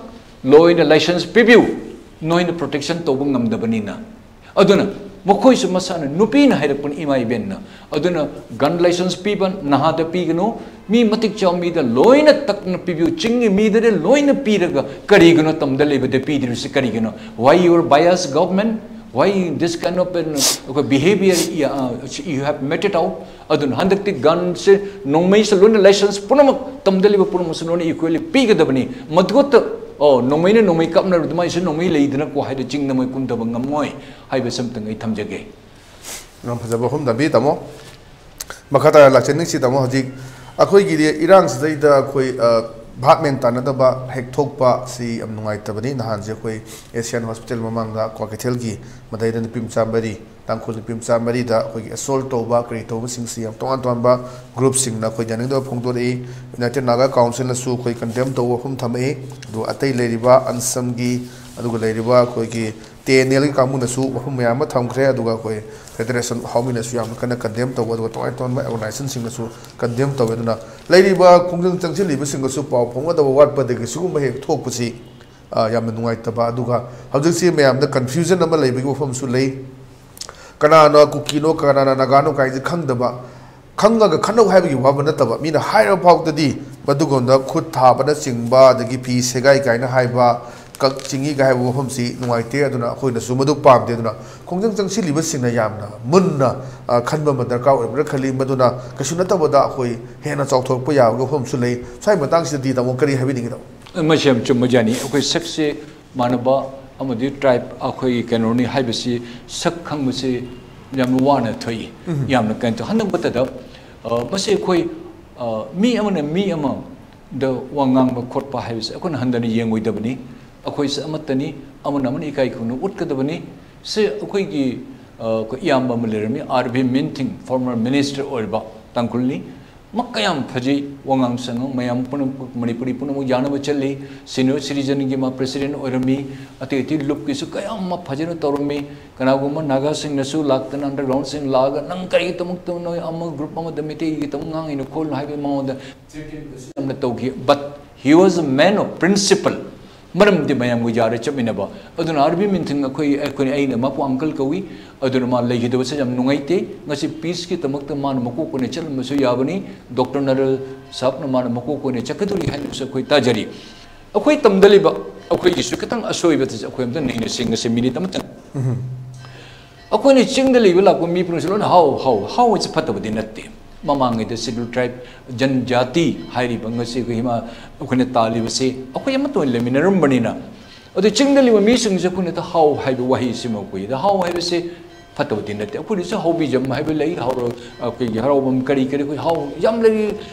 ꯂꯣꯏꯅ license ꯄꯤꯕꯤꯌꯨ, ꯅꯣꯏꯅ protection ꯇꯧꯕ ꯉꯝꯗꯕꯅꯤꯅ꯫ ꯑꯗꯨꯅ ꯃꯈꯣꯏꯁꯨ ꯃꯁꯥꯅ ꯅꯨꯄꯤꯅ ꯍꯥꯏꯔꯛꯄꯅꯤ, ꯏꯃꯥ ꯏꯕꯦꯟꯅ꯫ ꯑꯗꯨꯅ gun license ꯄꯤꯕ ꯅꯍꯥꯗ ꯄꯤꯒꯅꯨ, ꯃꯤ ꯃꯇꯤꯛ ꯆꯥꯕ ꯃꯤꯗ ꯂꯣꯏꯅ ꯇꯛꯅ ꯄꯤꯕꯤꯌꯨ꯫ ꯆꯤꯡꯒꯤ ꯃꯤꯗꯗꯤ ꯂꯣꯏꯅ ꯄꯤꯔꯒ ꯀꯔꯤꯒꯤꯅꯣ ꯇꯝꯗ ꯂꯩꯕꯗ ꯄꯤꯗ꯭ꯔꯤꯕꯁꯤ ꯀꯔꯤꯒꯤꯅꯣ? Why your bias government? Why this kind of an, ꯑꯩꯈꯣꯏ behavior, uh, you have meted out? ꯑꯗꯨꯅ ꯍꯟꯗꯛꯇꯤ gunꯁꯦ ꯅꯣꯡꯃꯩꯁꯦ ꯂꯣꯏꯅ license ꯄꯨꯝꯅꯃꯛ ꯇꯝꯗ ꯂꯩꯕ ꯄꯨꯝꯅꯃꯛꯁꯦ ꯂꯣꯏꯅ equally ꯄꯤꯒꯗꯕꯅꯤ꯫ ꯃꯗꯨꯈꯛꯇ ꯑꯣ, ꯅꯣꯡꯃꯩꯅ ꯅꯣꯡꯃꯩ ꯀꯥꯞꯅꯔꯕꯗ ꯃꯥꯏꯁꯨ ꯅꯣꯡꯃꯩ ꯂꯩꯗꯅꯀꯣ ꯍꯥꯏꯗ ꯆꯤꯡꯗ ꯃꯣꯏ ꯀꯨꯝꯊꯕ ꯉꯝꯃꯣꯏ ꯍꯥꯏꯕꯁꯤ ꯑꯝꯇꯪ ꯑꯩ ꯊꯝꯖꯒꯦ꯫ ꯌꯥꯝ ꯐꯖꯕ ꯋꯥꯐꯝ ꯊꯝꯕꯤ ꯇꯥꯃꯣ꯫ ꯃꯈꯥ ꯇꯥꯅ ꯂꯥꯛꯆꯅꯤꯡꯁꯤ ꯇꯥꯃꯣ, ꯍꯧꯖꯤꯛ ꯑꯩꯈꯣꯏꯒꯤꯗꯤ ꯏꯔꯥꯡꯁꯤꯗꯩꯗ ꯑꯩꯈꯣꯏ ꯚꯥꯞ ꯃꯦꯟ ꯇꯥꯅꯗꯕ ꯍꯦꯛ ꯊꯣꯛꯄ ꯁꯤ ꯌꯥꯝ ꯅꯨꯡꯉꯥꯏꯇꯕꯅꯤ꯫ ꯅꯍꯥꯟꯁꯦ ꯑꯩꯈꯣꯏ ꯑꯦꯁꯤꯌꯥꯟ ꯍꯣꯁꯄꯤꯇꯥꯜ ꯃꯃꯥꯡꯗ ꯀ꯭ꯋꯥꯀꯩꯊꯦꯜꯒꯤ ꯃꯗꯩꯗ ꯅꯨꯄꯤ ꯃꯆꯥ ꯃꯔꯤ, ꯇꯥꯡꯈꯨꯜ ꯅꯨꯄꯤ ꯃꯆꯥ ꯃꯔꯤꯗ ꯑꯩꯈꯣꯏꯒꯤ ꯑꯦꯁꯣꯜ ꯇꯧꯕ ꯀꯔꯤ ꯇꯧꯕꯁꯤꯡꯁꯤ ꯌꯥꯝ ꯇꯣꯉꯥꯟ ꯇꯣꯉꯥꯟꯕ ꯒ꯭ꯔꯨꯞꯁꯤꯡꯅ ꯑꯩꯈꯣꯏ ꯌꯥꯅꯤꯡꯗꯕ ꯐꯣꯡꯗꯣꯔꯛꯏ꯫ ꯌꯨꯅꯥꯏꯇꯦꯠ ꯅꯥꯒꯥ ꯀꯥꯎꯟꯁꯤꯜꯅꯁꯨ ꯑꯩꯈꯣꯏ ꯀꯟꯗꯦꯝ ꯇꯧꯕ ꯋꯥꯐꯝ ꯊꯝꯃꯛꯏ꯫ ꯑꯗꯨꯒ ꯑꯇꯩ ꯂꯩꯔꯤꯕ ꯑꯟꯁꯝꯒꯤ, ꯑꯗꯨꯒ ꯂꯩꯔꯤꯕ ꯑꯩꯈꯣꯏꯒꯤ ꯇꯤ ꯑꯦꯟ ꯑꯦꯜꯒꯤ ꯀꯥꯡꯕꯨꯅꯁꯨ ꯋꯥꯐꯝ ꯃꯌꯥꯝ ꯑꯃ ꯊꯝꯈ꯭ꯔꯦ꯫ ꯑꯗꯨꯒ ꯑꯩꯈꯣꯏ ꯐꯦꯗꯔꯦꯁꯟ ꯍꯥꯎꯃꯤꯅꯁꯨ ꯌꯥꯝꯅ ꯀꯟꯅ ꯀꯟꯗꯦꯝ ꯇꯧꯕ, ꯑꯗꯨꯒ ꯇꯣꯉꯥꯟ ꯇꯣꯉꯥꯟꯕ ꯑꯣꯔꯒꯅꯥꯏꯖꯦꯁꯟꯁꯤꯡꯅꯁꯨ ꯀꯟꯗꯦꯝ ꯇꯧꯋꯦ꯫ ꯑꯗꯨꯅ ꯂꯩꯔꯤꯕ ꯈꯣꯡꯖꯪ ꯆꯪꯁꯤꯜꯂꯤꯕꯁꯤꯡꯒꯁꯨ ꯄꯥꯎ ꯐꯥꯎꯅꯗꯕ ꯋꯥꯠꯄꯗꯒꯤ ꯁꯤꯒꯨꯝꯕ ꯍꯦꯛ ꯊꯣꯛꯄꯁꯤ ꯌꯥꯝꯅ ꯅꯨꯡꯉꯥꯏꯇꯕ꯫ ꯑꯗꯨꯒ ꯍꯧꯖꯤꯛꯁꯤ ꯃꯌꯥꯝꯗ ꯀꯟꯐ꯭ꯌꯨꯖꯟ ꯑꯃ ꯂꯩꯕꯒꯤ ꯋꯥꯐꯝꯁꯨ ꯂꯩ꯫ ꯀꯅꯥꯅ ꯀꯨꯀꯤꯅꯣ, ꯀꯅꯥꯅ ꯅꯥꯒꯥꯅꯣ ꯀꯥꯏꯁꯦ ꯈꯪꯗꯕ, ꯈꯪꯉꯒ ꯈꯠꯅꯧ ꯍꯥꯏꯕꯒꯤ ꯋꯥꯕ ꯅꯠꯇꯕ, ꯃꯤꯅ ꯍꯥꯏꯔꯕ ꯐꯥꯎꯗꯗꯤ ꯃꯗꯨꯒꯨꯝꯕ ꯈꯨꯠ ꯊꯥꯕꯅꯆꯤꯡꯕ, ꯑꯗꯒꯤ ꯐꯤ ꯁꯦꯒꯥꯏ ꯀꯥꯏꯅ ꯍꯥꯏꯕ, ꯀꯛ ꯆꯤꯡꯏꯒ ꯍꯥꯏꯕ ꯋꯥꯐꯝꯁꯤ ꯅꯨꯡꯉꯥꯏꯇꯦ꯫ ꯑꯗꯨꯅ ꯑꯩꯈꯣꯏꯅꯁꯨ ꯃꯗꯨ ꯄꯥꯝꯗꯦ꯫ ꯑꯗꯨꯅ ꯈꯣꯡꯖꯪ ꯆꯪꯁꯤꯜꯂꯤꯕꯁꯤꯡꯅ ꯌꯥꯝꯅ ꯃꯨꯟꯅ ꯈꯟꯕ ꯑꯃ ꯗꯔꯀꯥꯔ ꯑꯣꯏꯕ꯭ꯔꯥ ꯈꯜꯂꯤ꯫ ꯃꯗꯨꯅ ꯀꯩꯁꯨ ꯅꯠꯇꯕꯗ ꯑꯩꯈꯣꯏ ꯍꯦꯟꯅ ꯆꯥꯎꯊꯣꯔꯛꯄ ꯌꯥꯕꯒꯤ ꯋꯥꯐꯝꯁꯨ ꯂꯩ꯫ ꯁ꯭ꯋꯥꯏ ꯃꯇꯥꯡꯁꯤꯗꯗꯤ ꯇꯥꯃꯣ ꯀꯔꯤ ꯍꯥꯏꯕꯤꯅꯤꯡꯉꯤ ꯇꯥꯃꯣ? ꯃꯁꯤ ꯌꯥꯝ ꯆꯨꯝꯕꯖꯥꯠꯅꯤ꯫ ꯑꯩꯈꯣꯏ ꯁꯛꯁꯦ ꯃꯥꯟꯅꯕ ꯑꯃꯗꯤ ꯇ꯭ꯔꯥꯏꯕ ꯑꯩꯈꯣꯏꯒꯤ ꯀꯩꯅꯣꯅꯤ ꯍꯥꯏꯕꯁꯤ ꯁꯛ ꯈꯪꯕꯁꯤ ꯌꯥꯝꯅ ꯋꯥꯅ ꯊꯣꯛꯏ꯫ ꯌꯥꯝꯅ ꯀꯩꯅꯣ ꯇꯧ-, ꯍꯟꯗꯛ ꯃꯇꯝꯗ, ꯑ, ꯃꯁꯤ ꯑꯩꯈꯣꯏ, ꯑ, ꯃꯤ ꯑꯃꯅ ꯃꯤ ꯑꯃꯗ ꯋꯥ ꯉꯥꯡꯕ ꯈꯣꯠꯄ ꯍꯥꯏꯕꯁꯤ ꯑꯩꯈꯣꯏꯅ ꯍꯟꯊꯅ ꯌꯦꯡꯉꯣꯏꯗꯕꯅꯤ꯫ ꯑꯩꯈꯣꯏꯁꯦ ꯑꯃꯠꯇꯅꯤ, ꯑꯃꯅ ꯑꯃꯅ ꯏꯀꯥꯏ ꯈꯨꯝꯅ ꯎꯠꯀꯗꯕꯅꯤ꯫ ꯁꯤ ꯑꯩꯈꯣꯏꯒꯤ, ꯑ, ꯑꯩꯈꯣꯏ ꯏꯌꯥꯝꯕ ꯑꯃ ꯂꯩꯔꯝꯃꯤ, ꯑꯥꯔ ꯕꯤ ꯃꯤꯟꯊꯤꯡ, ꯐꯣꯔꯃꯔ ꯃꯤꯅꯤꯁꯇꯔ ꯑꯣꯏꯔꯕ ꯇꯥꯡꯈꯨꯜꯅꯤ꯫ ꯃꯥ ꯀꯌꯥꯝ ꯐꯖꯩ, ꯋꯥꯉꯥꯡ ꯁꯉꯥꯡ ꯃꯌꯥꯝ ꯄꯨꯝꯅꯃꯛ, ꯃꯅꯤꯄꯨꯔꯤ ꯄꯨꯝꯅꯃꯛ ꯌꯥꯅꯕ ꯆꯠꯂꯤ꯫ ꯁꯤꯅꯤꯌꯔ ꯁꯤꯇꯤꯖꯟꯒꯤ ꯃꯥ ꯄ꯭ꯔꯦꯁꯤꯗꯦꯟ ꯑꯣꯏꯔꯝꯃꯤ꯫ ꯑꯇꯩ ꯑꯇꯩ ꯂꯨꯞꯀꯤꯁꯨ ꯀꯌꯥ ꯑꯃ ꯐꯖꯅ ꯇꯧꯔꯝꯃꯤ꯫ ꯀꯅꯥꯒꯨꯝꯕ ꯅꯥꯒꯥꯁꯤꯡꯅꯁꯨ ꯂꯥꯛꯇꯅ, ꯑꯟꯗꯔꯒ꯭ꯔꯥꯎꯟꯁꯤꯡ ꯂꯥꯛꯑꯒ, "ꯅꯪ ꯀꯔꯤꯒꯤꯗꯃꯛꯇ ꯅꯣꯏ ꯑꯃ ꯒ꯭ꯔꯨꯞ ꯑꯃꯗ ꯃꯩꯇꯩꯒꯤꯗꯃꯛ ꯉꯥꯡꯉꯤꯅꯣ ꯈꯣꯠꯂꯤꯅꯣ?" ꯍꯥꯏꯕꯒꯤ ꯃꯉꯣꯟꯗ ꯌꯥꯝꯅ ꯇꯧꯈꯤ꯫ But he was a man of principle. ꯃꯔꯝꯗꯤ ꯃꯌꯥꯝꯒ ꯌꯥꯔ ꯆꯠꯃꯤꯟꯅꯕ꯫ ꯑꯗꯨꯅ ꯑꯥꯔ ꯕꯤ ꯃꯤꯟꯊꯤꯡ ꯑꯩꯈꯣꯏ, ꯑꯩꯈꯣꯏꯅ, ꯑꯩꯅ ꯃꯥꯕꯨ ꯑꯪꯀꯜ ꯀꯧꯏ꯫ ꯑꯗꯨꯅ ꯃꯥ ꯂꯩꯈꯤꯗꯕꯁꯦ ꯌꯥꯝ ꯅꯨꯡꯉꯥꯏꯇꯦ꯫ ꯉꯁꯤ ꯄꯤꯁꯀꯤꯗꯃꯛꯇ ꯃꯥꯅ ꯃꯀꯣꯛ ꯑꯣꯏꯅ ꯆꯠꯂꯝꯕꯁꯨ ꯌꯥꯕꯅꯤ꯫ ꯗꯣꯛꯇꯔ ꯅꯔꯜ ꯁꯥꯍꯕꯅ ꯃꯥꯅ ꯃꯀꯣꯛ ꯑꯣꯏꯅ ꯆꯠꯀꯗꯧꯔꯤ ꯍꯥꯏꯅꯁꯨ ꯑꯩꯈꯣꯏ ꯇꯥꯖꯔꯤ꯫ ꯑꯩꯈꯣꯏ ꯇꯝꯗꯂꯤꯕ ꯑꯩꯈꯣꯏꯒꯤꯁꯨ ꯈꯤꯇꯪ ꯑꯁꯣꯏꯕꯗꯁꯨ ꯑꯩꯈꯣꯏ ꯑꯝꯇ ꯅꯩꯅꯁꯤ ꯉꯁꯤ ꯃꯤꯅꯤꯠ ꯑꯃꯇꯪ꯫ ꯑꯩꯈꯣꯏꯅ ꯆꯤꯡꯗ ꯂꯩꯕ ꯂꯥꯛꯄ ꯃꯤ ꯄꯨꯝꯅꯃꯛꯁꯦ ꯂꯣꯏꯅ ꯍꯥꯎ, ꯍꯥꯎ, ꯍꯥꯎ ꯍꯥꯏꯁꯦ ꯐꯠꯇꯕꯗꯤ ꯅꯠꯇꯦ꯫ ꯃꯃꯥꯡꯉꯩꯗ Scheduled Tribe, ꯖꯟꯖꯥꯇꯤ ꯍꯥꯏꯔꯤꯕ ꯉꯁꯤ ꯑꯩꯈꯣꯏ ꯍꯤꯃꯥ-, ꯑꯩꯈꯣꯏꯅ ꯇꯥꯜꯂꯤꯕꯁꯤ ꯑꯩꯈꯣꯏ ꯑꯃꯠꯇ ꯑꯣꯏꯅ ꯂꯩꯃꯤꯟꯅꯔꯝꯕꯅꯤꯅ, ꯑꯗꯨ ꯆꯤꯡꯗ ꯂꯩꯕ ꯃꯤꯁꯤꯡꯁꯦ ꯑꯩꯈꯣꯏꯅ ꯍꯥꯎ ꯍꯥꯏꯕ ꯋꯥꯍꯩꯁꯤꯃ ꯑꯩꯈꯣꯏꯗ ꯍꯥꯎ ꯍꯥꯏꯕꯁꯦ ꯐꯠꯇꯕꯗꯤ ꯅꯠꯇꯦ꯫ ꯑꯩꯈꯣꯏꯗꯁꯨ ꯍꯥꯎꯕꯤꯖꯝ ꯍꯥꯏꯕ ꯂꯩ, ꯍꯥꯎꯔ-, ꯑꯩꯈꯣꯏꯒꯤ ꯍꯔꯥꯎꯕꯝ ꯀꯔꯤ ꯀꯔꯤ ꯑꯩꯈꯣꯏ ꯍꯥꯎ ꯌꯥꯝ ꯂꯩꯔꯤ꯫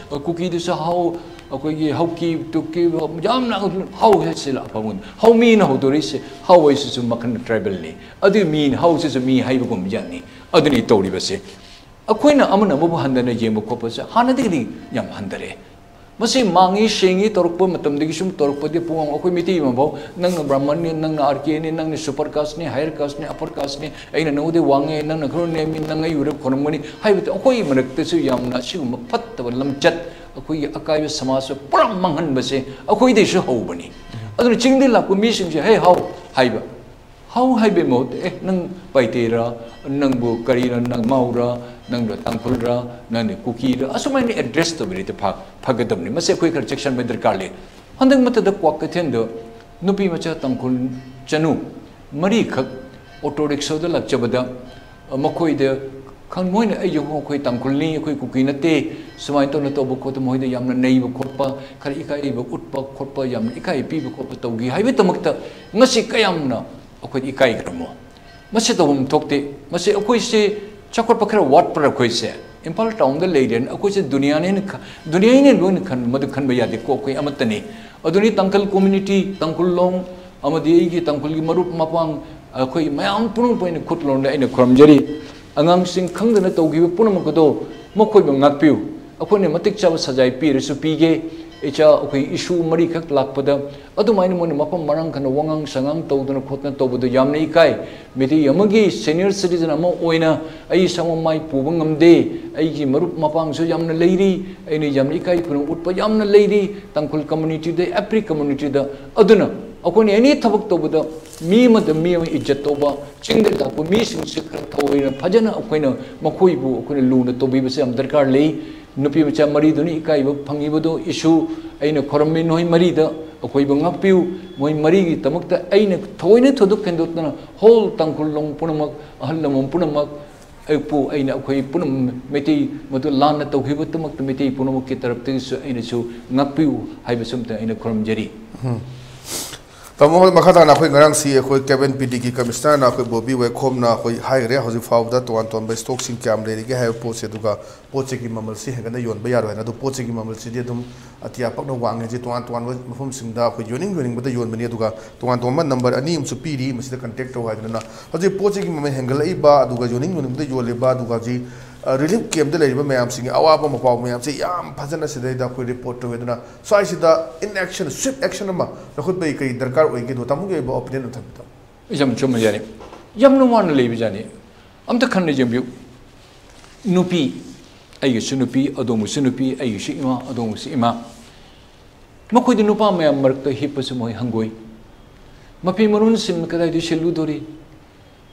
ꯀꯨꯀꯤꯗꯁꯨ ꯍꯥꯎ, ꯑꯩꯈꯣꯏꯒꯤ ꯍꯧꯀꯤ ꯇꯨꯀꯤ ꯌꯥꯝꯅ ꯍꯥꯎ ꯍꯥꯏꯁꯤꯂ ꯑꯐꯕ ꯍꯥꯎ ꯃꯤꯅ ꯍꯧꯗꯣꯔꯤꯁꯦ꯫ ꯍꯥꯎ ꯍꯥꯏꯁꯤꯁꯨ ꯃꯈꯜ tribalꯅꯤ, ꯑꯗꯨ ꯃꯤꯅ ꯍꯥꯎꯁꯤꯁꯨ ꯃꯤ ꯍꯥꯏꯕꯒꯨꯝ ꯌꯥꯠꯅꯤ꯫ ꯑꯗꯨꯅꯤ ꯇꯧꯔꯤꯕꯁꯦ꯫ ꯑꯩꯈꯣꯏꯅ ꯑꯃꯅ ꯑꯃꯕꯨ ꯍꯟꯊꯅ ꯌꯦꯡꯕ ꯈꯣꯠꯄꯁꯦ ꯍꯥꯟꯅꯗꯒꯤꯗꯤ ꯌꯥꯝ ꯍꯟꯊꯔꯛꯑꯦ꯫ ꯃꯁꯤ ꯃꯥꯡꯉꯤ ꯁꯦꯡꯉꯤ ꯇꯧꯔꯛꯄ ꯃꯇꯝꯗꯒꯤ ꯁꯨꯝ ꯇꯧꯔꯛꯄꯗꯤ ꯄꯨꯡ ꯑꯩꯈꯣꯏ ꯃꯤꯇꯩ ꯑꯃꯐꯥꯎ ꯅꯪꯅ ꯕ꯭ꯔꯥꯍꯃꯟꯅꯤ, ꯅꯪꯅ ꯑꯥꯔ ꯀꯦꯅꯤ, ꯅꯪꯅ super casteꯅꯤ, higher casteꯅꯤ, upper casteꯅꯤ, ꯑꯩꯅ ꯅꯉꯣꯟꯗꯩ ꯋꯥꯡꯉꯦ, ꯅꯪꯅ ꯈꯔ ꯅꯦꯝꯃꯤ, ꯅꯪ ꯑꯩ ꯎꯔꯒ ꯈꯣꯔꯝꯒꯅꯤ ꯍꯥꯏꯕꯗꯤ ꯑꯩꯈꯣꯏꯒꯤ ꯃꯔꯛꯇꯁꯨ ꯌꯥꯝꯅ ꯑꯁꯤꯒꯨꯝꯕ ꯐꯠꯇꯕ ꯂꯝꯆꯠ, ꯑꯩꯈꯣꯏꯒꯤ ꯑꯀꯥꯏꯕ ꯁꯃꯥꯖꯁꯨ ꯄꯨꯔꯥ ꯃꯥꯡꯍꯟꯕꯁꯦ ꯑꯩꯈꯣꯏꯗꯩꯁꯨ ꯍꯧꯕꯅꯤ꯫ ꯑꯗꯨꯅ ꯆꯤꯡꯗꯩ ꯂꯥꯛꯄ ꯃꯤꯁꯤꯡꯁꯦ "ꯍꯦ ꯍꯥꯎ" ꯍꯥꯏꯕ, ꯍꯥꯎ ꯍꯥꯏꯕꯩ ꯃꯍꯨꯠꯇ "ꯑꯦ, ꯅꯪ ꯄꯥꯏꯇꯦꯔꯥ, ꯅꯪꯕꯨ ꯀꯔꯤꯅꯣ, ꯅꯪ ꯃꯥꯎꯔꯥ, ꯅꯪꯅ ꯇꯥꯡꯈꯨꯜꯔꯥ, ꯅꯪꯅ ꯀꯨꯀꯤꯔꯥ?" ꯑꯁꯨꯃꯥꯏꯅ address ꯇꯧꯕꯤꯔꯗꯤ ꯐ-, ꯐꯒꯗꯕꯅꯤ꯫ ꯃꯁꯤ ꯑꯩꯈꯣꯏ ꯈꯔ ꯆꯦꯛꯁꯤꯟꯕ ꯗꯔꯀꯥꯔ ꯂꯩ꯫ ꯍꯟꯗꯛ ꯃꯇꯝꯗ ꯀ꯭ꯋꯥꯀꯩꯊꯦꯜꯗ ꯅꯨꯄꯤ ꯃꯆꯥ ꯇꯥꯡꯈꯨꯜ ꯆꯅꯨ ꯃꯔꯤꯈꯛ auto rickshawꯗ ꯂꯥꯛꯆꯕꯗ, ꯃꯈꯣꯏꯗ ꯈꯪ-, ꯃꯣꯏꯅ "ꯑꯩꯁꯨ ꯑꯩꯈꯣꯏ ꯇꯥꯡꯈꯨꯜꯅꯤ, ꯑꯩꯈꯣꯏ ꯀꯨꯀꯤ ꯅꯠꯇꯦ", ꯁꯨꯃꯥꯏꯅ ꯇꯧꯅ ꯇꯧꯕ ꯈꯣꯠꯇ ꯃꯈꯣꯏꯗ ꯌꯥꯝꯅ ꯅꯩꯕ ꯈꯣꯠꯄ, ꯈꯔ ꯏꯀꯥꯏꯕ ꯎꯠꯄ ꯈꯣꯠꯄ, ꯌꯥꯝꯅ ꯏꯀꯥꯏ ꯄꯤꯕ ꯈꯣꯠꯄ ꯇꯧꯈꯤ ꯍꯥꯏꯕꯒꯤꯗꯃꯛꯇ ꯉꯁꯤ ꯀꯌꯥꯝꯅ ꯑꯩꯈꯣꯏꯗ ꯏꯀꯥꯏꯈ꯭ꯔꯃꯣ? ꯃꯁꯤ ꯇꯧꯐꯝ ꯊꯣꯛꯇꯦ꯫ ꯃꯁꯤ ꯑꯩꯈꯣꯏꯁꯦ ꯆꯥꯎꯈꯠꯄ ꯈꯔ ꯋꯥꯠꯄ꯭ꯔꯥ? ꯑꯩꯈꯣꯏꯁꯦ ꯏꯝꯐꯥꯜ ꯇꯥꯎꯟꯗ ꯂꯩꯔꯦꯅ ꯑꯩꯈꯣꯏꯁꯦ ꯗꯨꯅꯤꯌꯥꯅꯦꯅ ꯈ-, ꯗꯨꯅꯤꯌꯥꯅꯦ ꯂꯣꯏꯅ ꯈꯟ-, ꯃꯗꯨ ꯈꯟꯕ ꯌꯥꯗꯦꯀꯣ꯫ ꯑꯩꯈꯣꯏ ꯑꯃꯠꯇꯅꯤ꯫ ꯑꯗꯨꯅꯤ ꯇꯥꯡꯈꯨꯜ community, ꯇꯥꯡꯈꯨꯜ ꯂꯣꯡ ꯑꯃꯗꯤ ꯑꯩꯒꯤ ꯇꯥꯡꯈꯨꯜꯒꯤ ꯃꯔꯨꯞ ꯃꯄꯥꯡ, ꯑꯩꯈꯣꯏ ꯃꯌꯥꯝ ꯄꯨꯝꯅꯃꯛꯄꯨ ꯑꯩꯅ ꯈꯨꯠ ꯂꯣꯟꯗ ꯑꯩꯅ ꯈꯨꯔꯨꯝꯖꯔꯤ꯫ ꯑꯉꯥꯡꯁꯤꯡ ꯈꯪꯗꯅ ꯇꯧꯈꯤꯕ ꯄꯨꯝꯅꯃꯛ ꯑꯗꯣ ꯃꯈꯣꯏꯕꯨ ꯉꯥꯛꯄꯤꯌꯨ꯫ ꯑꯩꯈꯣꯏꯅ ꯃꯇꯤꯛ ꯆꯥꯕ ꯁꯖꯥꯏ ꯄꯤꯔꯁꯨ ꯄꯤꯒꯦ꯫ ꯏꯆꯥ ꯑꯩꯈꯣꯏ issue ꯃꯔꯤꯈꯛ ꯂꯥꯛꯄꯗ ꯑꯗꯨꯃꯥꯏꯅ ꯃꯣꯏꯅ ꯃꯐꯝ ꯃꯔꯥꯡ ꯈꯪꯗꯅ ꯋꯥꯉꯥꯡ ꯁꯉꯥꯡ ꯇꯧꯗꯅ ꯈꯣꯠꯇꯅ ꯇꯧꯕꯗꯣ ꯌꯥꯝꯅ ꯏꯀꯥꯏ꯫ ꯃꯤꯇꯩ ꯑꯃꯒꯤ senior citizen ꯑꯃ ꯑꯣꯏꯅ ꯑꯩ ꯏꯁꯥꯃꯛ ꯃꯥꯏ ꯄꯨꯕ ꯉꯝꯗꯦ꯫ ꯑꯩꯒꯤ ꯃꯔꯨꯞ ꯃꯄꯥꯡꯁꯨ ꯌꯥꯝꯅ ꯂꯩꯔꯤ꯫ ꯑꯩꯅ ꯌꯥꯝꯅ ꯏꯀꯥꯏ ꯈꯨꯝꯅ ꯎꯠꯄ ꯌꯥꯝꯅ ꯂꯩꯔꯤ ꯇꯥꯡꯈꯨꯜ communityꯗ, every communityꯗ꯫ ꯑꯗꯨꯅ ꯑꯩꯈꯣꯏꯅ any ꯊꯕꯛ ꯇꯧꯕꯗ ꯃꯤ ꯑꯃꯗ ꯃꯤ ꯑꯃ ꯏꯖꯠ ꯇꯧꯕ, ꯆꯤꯡꯗ ꯂꯥꯛꯄ ꯃꯤꯁꯤꯡꯁꯦ ꯈꯔ ꯊꯑꯣꯏꯅ ꯐꯖꯅ ꯑꯩꯈꯣꯏꯅ ꯃꯈꯣꯏꯕꯨ ꯑꯩꯈꯣꯏꯅ ꯂꯨꯅ ꯇꯧꯕꯤꯕꯁꯦ ꯌꯥꯝ ꯗꯔꯀꯥꯔ ꯂꯩ꯫ ꯅꯨꯄꯤ ꯃꯆꯥ ꯃꯔꯤꯗꯨꯅ ꯏꯀꯥꯏꯕ ꯐꯪꯉꯤꯕꯗꯨ issue ꯑꯩꯅ ꯈꯨꯔꯨꯝꯃꯤ ꯅꯣꯏ ꯃꯔꯤꯗ, ꯑꯩꯈꯣꯏꯕꯨ ꯉꯥꯛꯄꯤꯌꯨ꯫ ꯃꯣꯏ ꯃꯔꯤꯒꯤꯗꯃꯛꯇ ꯑꯩꯅ ꯊꯑꯣꯏꯅ ꯊꯣꯏꯗꯣꯛ ꯍꯦꯟꯗꯣꯛꯇꯅ whole ꯇꯥꯡꯈꯨꯜ ꯂꯣꯡ ꯄꯨꯝꯅꯃꯛ, ꯑꯍꯜ ꯂꯃꯟ ꯄꯨꯝꯅꯃꯛ, ꯑꯩꯄꯨ ꯑꯩꯅ ꯑꯩꯈꯣꯏ ꯄꯨꯝꯅꯃꯛ ꯃꯩꯇꯩ ꯃꯗꯨ ꯂꯥꯟꯅ ꯇꯧꯈꯤꯕꯗꯃꯛꯇ ꯃꯩꯇꯩ ꯄꯨꯝꯅꯃꯛꯀꯤ ꯇꯔꯞꯇꯒꯤꯁꯨ ꯑꯩꯅꯁꯨ ꯉꯥꯛꯄꯤꯌꯨ ꯍꯥꯏꯕꯁꯨ ꯑꯝꯇ ꯑꯩꯅ ꯈꯨꯔꯨꯝꯖꯔꯤ꯫ ꯇꯥꯃꯣ ꯍꯣꯏ, ꯃꯈꯥ ꯇꯥꯅ ꯑꯩꯈꯣꯏ ꯉꯔꯥꯡꯁꯤ ꯑꯩꯈꯣꯏ ꯀꯦꯕꯤꯟ ꯄꯤ ꯗꯤꯒꯤ ꯀꯃꯤꯁꯅꯔꯅ ꯑꯩꯈꯣꯏ ꯕꯣꯕꯤ ꯋꯦꯈꯣꯝꯅ ꯑꯩꯈꯣꯏ ꯍꯥꯏꯈ꯭ꯔꯦ, ꯍꯧꯖꯤꯛ ꯐꯥꯎꯕꯗ ꯇꯣꯉꯥꯟ ꯇꯣꯉꯥꯟꯕ ꯏꯁꯇꯣꯛꯁꯤꯡ ꯀꯌꯥꯝ ꯂꯩꯔꯤꯒꯦ ꯍꯥꯏꯕ ꯄꯣꯠꯁꯦ, ꯑꯗꯨꯒ ꯄꯣꯠ ꯆꯩꯒꯤ ꯃꯃꯜꯁꯤ ꯍꯦꯟꯒꯠꯅ ꯌꯣꯟꯕ ꯌꯥꯔꯣꯏ ꯍꯥꯏꯅ꯫ ꯑꯗꯨ ꯄꯣꯠ ꯆꯩꯒꯤ ꯃꯃꯜꯁꯤꯗꯤ ꯑꯗꯨꯝ ꯑꯇꯤꯌꯥ ꯄꯛꯅ ꯋꯥꯡꯉꯦ꯫ ꯍꯧꯖꯤꯛ ꯇꯣꯉꯥꯟ ꯇꯣꯉꯥꯟꯕ ꯃꯐꯝꯁꯤꯡꯗ ꯑꯩꯈꯣꯏ ꯌꯣꯟꯅꯤꯡ ꯌꯣꯟꯅꯤꯡꯕꯗ ꯌꯣꯟꯕꯅꯤ꯫ ꯑꯗꯨꯒ ꯇꯣꯉꯥꯟ ꯇꯣꯉꯥꯟꯕ ꯅꯝꯕꯔ ꯑꯅꯤ ꯑꯃꯁꯨ ꯄꯤꯔꯤ, ꯃꯁꯤꯗ ꯀꯟꯇꯦꯛ ꯇꯧ ꯍꯥꯏꯗꯅ꯫ ꯍꯧꯖꯤꯛ ꯄꯣꯠ ꯆꯩꯒꯤ ꯃꯃꯜ ꯍꯦꯟꯒꯠꯂꯛꯏꯕ ꯑꯗꯨꯒ ꯌꯣꯟꯅꯤꯡ ꯌꯣꯟꯅꯤꯡꯕꯗ ꯌꯣꯜꯂꯤꯕ, ꯑꯗꯨꯒ ꯍꯧꯖꯤꯛ ꯔꯤꯂꯤꯐ ꯀꯦꯝꯞꯇ ꯂꯩꯔꯤꯕ ꯃꯌꯥꯝꯁꯤꯡꯒꯤ ꯑꯋꯥꯕ ꯃꯄꯥꯎ ꯃꯌꯥꯝꯁꯦ ꯌꯥꯝ ꯐꯖꯅ ꯁꯤꯗꯩꯗ ꯑꯩꯈꯣꯏ ꯔꯤꯄꯣꯔꯠ ꯇꯧꯋꯦ꯫ ꯑꯗꯨꯅ ꯁ꯭ꯋꯥꯏꯁꯤꯗ ꯏꯟ ꯑꯦꯛꯁꯟ, ꯁ꯭ꯋꯤꯐ ꯑꯦꯛꯁꯟ ꯑꯃ ꯂꯧꯈꯠꯄꯒꯤ ꯀꯔꯤ ꯗꯔꯀꯥꯔ ꯑꯣꯏꯒꯦ? ꯑꯗꯣ ꯇꯥꯃꯣꯒꯤ ꯑꯣꯏꯕ ꯑꯣꯄꯤꯅꯤꯌꯟ ꯑꯃ ꯊꯝꯕꯤꯌꯨ꯫ ꯌꯥꯝ ꯆꯨꯝꯕ ꯌꯥꯅꯤ, ꯌꯥꯝꯅ ꯋꯥꯅ ꯂꯩꯕ ꯖꯥꯠꯅꯤ꯫ ꯑꯝꯇ ꯈꯟꯅ ꯌꯦꯡꯕꯤꯌꯨ꯫ ꯅꯨꯄꯤ, ꯑꯩꯒꯤꯁꯨ ꯅꯨꯄꯤ, ꯑꯗꯣꯝꯒꯤꯁꯨ ꯅꯨꯄꯤ, ꯑꯩꯒꯤꯁꯨ ꯏꯃꯥ, ꯑꯗꯣꯝꯒꯤꯁꯨ ꯏꯃꯥ꯫ ꯃꯈꯣꯏꯗꯤ ꯅꯨꯄꯥ ꯃꯌꯥꯝ ꯃꯔꯛꯇ ꯍꯤꯞꯄꯁꯨ ꯃꯣꯏ ꯍꯪꯒꯣꯏ꯫ ꯃꯐꯤ ꯃꯔꯣꯟꯁꯤꯡ ꯀꯗꯥꯏꯗ ꯁꯤꯜꯂꯨꯗꯣꯔꯤ?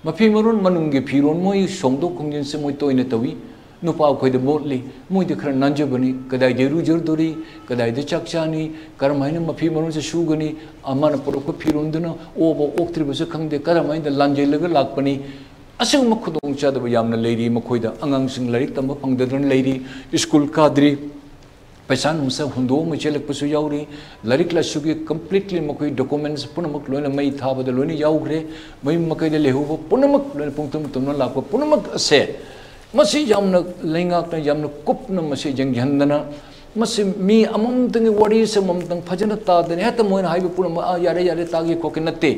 ꯃꯐꯤ ꯃꯔꯣꯟ ꯃꯅꯨꯡꯒꯤ ꯐꯤꯔꯣꯟ ꯃꯣꯏ ꯁꯣꯡꯗꯣꯛ ꯈꯣꯡꯖꯤꯟꯁꯦ ꯃꯣꯏ ꯇꯣꯏꯅ ꯇꯧꯏ꯫ ꯅꯨꯄꯥ ꯑꯩꯈꯣꯏꯗ ꯃꯣꯠꯂꯤ, ꯃꯣꯏꯗꯤ ꯈꯔ ꯅꯥꯟꯖꯕꯅꯤ꯫ ꯀꯗꯥꯏꯗ ꯏꯔꯨꯖꯔꯨꯗꯣꯔꯤ? ꯀꯗꯥꯏꯗ ꯆꯥꯛ ꯆꯥꯅꯤ? ꯀꯔꯝꯍꯥꯏꯅ ꯃꯐꯤ ꯃꯔꯣꯟꯁꯦ ꯁꯨꯒꯅꯤ? ꯑꯃꯅ ꯄꯨꯔꯛꯄ ꯐꯤꯔꯣꯟꯗꯨꯅ ꯑꯣꯕ ꯑꯣꯛꯇ꯭ꯔꯤꯕꯁꯨ ꯈꯪꯗꯦ, ꯀꯔꯝꯍꯥꯏꯅ ꯂꯥꯟꯖꯦꯜꯂꯒ ꯂꯥꯛꯄꯅꯤ? ꯑꯁꯤꯒꯨꯝꯕ ꯈꯨꯗꯣꯡꯆꯥꯗꯕ ꯌꯥꯝꯅ ꯂꯩꯔꯤ꯫ ꯃꯈꯣꯏꯗ ꯑꯉꯥꯡꯁꯤꯡ ꯂꯥꯏꯔꯤꯛ ꯇꯝꯕ ꯐꯪꯗꯗꯅ ꯂꯩꯔꯤ, ꯁ꯭ꯀꯨꯜ ꯀꯥꯗ꯭ꯔꯤ, ꯄꯩꯁꯥ ꯅꯨꯡꯁꯥ ꯍꯨꯟꯗꯣꯛꯑ ꯑꯃ ꯆꯦꯜꯂꯛꯄꯁꯨ ꯌꯥꯎꯔꯤ꯫ ꯂꯥꯏꯔꯤꯛ ꯂꯥꯏꯁꯨꯒꯤ ꯀꯝꯄ꯭ꯂꯤꯠꯂꯤ ꯃꯈꯣꯏ ꯗꯣꯀꯨꯃꯦꯟꯁ ꯄꯨꯝꯅꯃꯛ ꯂꯣꯏꯅ ꯃꯩ ꯊꯥꯕꯗ ꯂꯣꯏꯅ ꯌꯥꯎꯈ꯭ꯔꯦ꯫ ꯃꯌꯨꯝ ꯃꯀꯩꯗ ꯂꯩꯍꯧꯕ ꯄꯨꯝꯅꯃꯛ ꯂꯣꯏꯅ ꯄꯨꯡꯇꯨꯝ ꯇꯨꯝꯅ ꯂꯥꯛꯄ ꯄꯨꯝꯅꯃꯛ ꯑꯁꯦ, ꯃꯁꯤ ꯌꯥꯝꯅ ꯂꯩꯉꯥꯛꯅ ꯌꯥꯝꯅ ꯀꯨꯞꯅ ꯃꯁꯤ ꯌꯦꯡꯁꯤꯟꯗꯅ, ꯃꯁꯤ ꯃꯤ ꯑꯃꯃꯝꯇꯪꯒꯤ ꯋꯥꯔꯤꯁꯦ ꯑꯃꯃꯝꯇꯪ ꯐꯖꯅ ꯇꯥꯗꯅ ꯍꯦꯛꯇ ꯃꯣꯏꯅ ꯍꯥꯏꯕ ꯄꯨꯝꯅꯃꯛ "ꯑꯥ, ꯌꯥꯔꯦ, ꯌꯥꯔꯦ, ꯇꯥꯒꯦ, ꯈꯣꯠꯀꯦ" ꯅꯠꯇꯦ꯫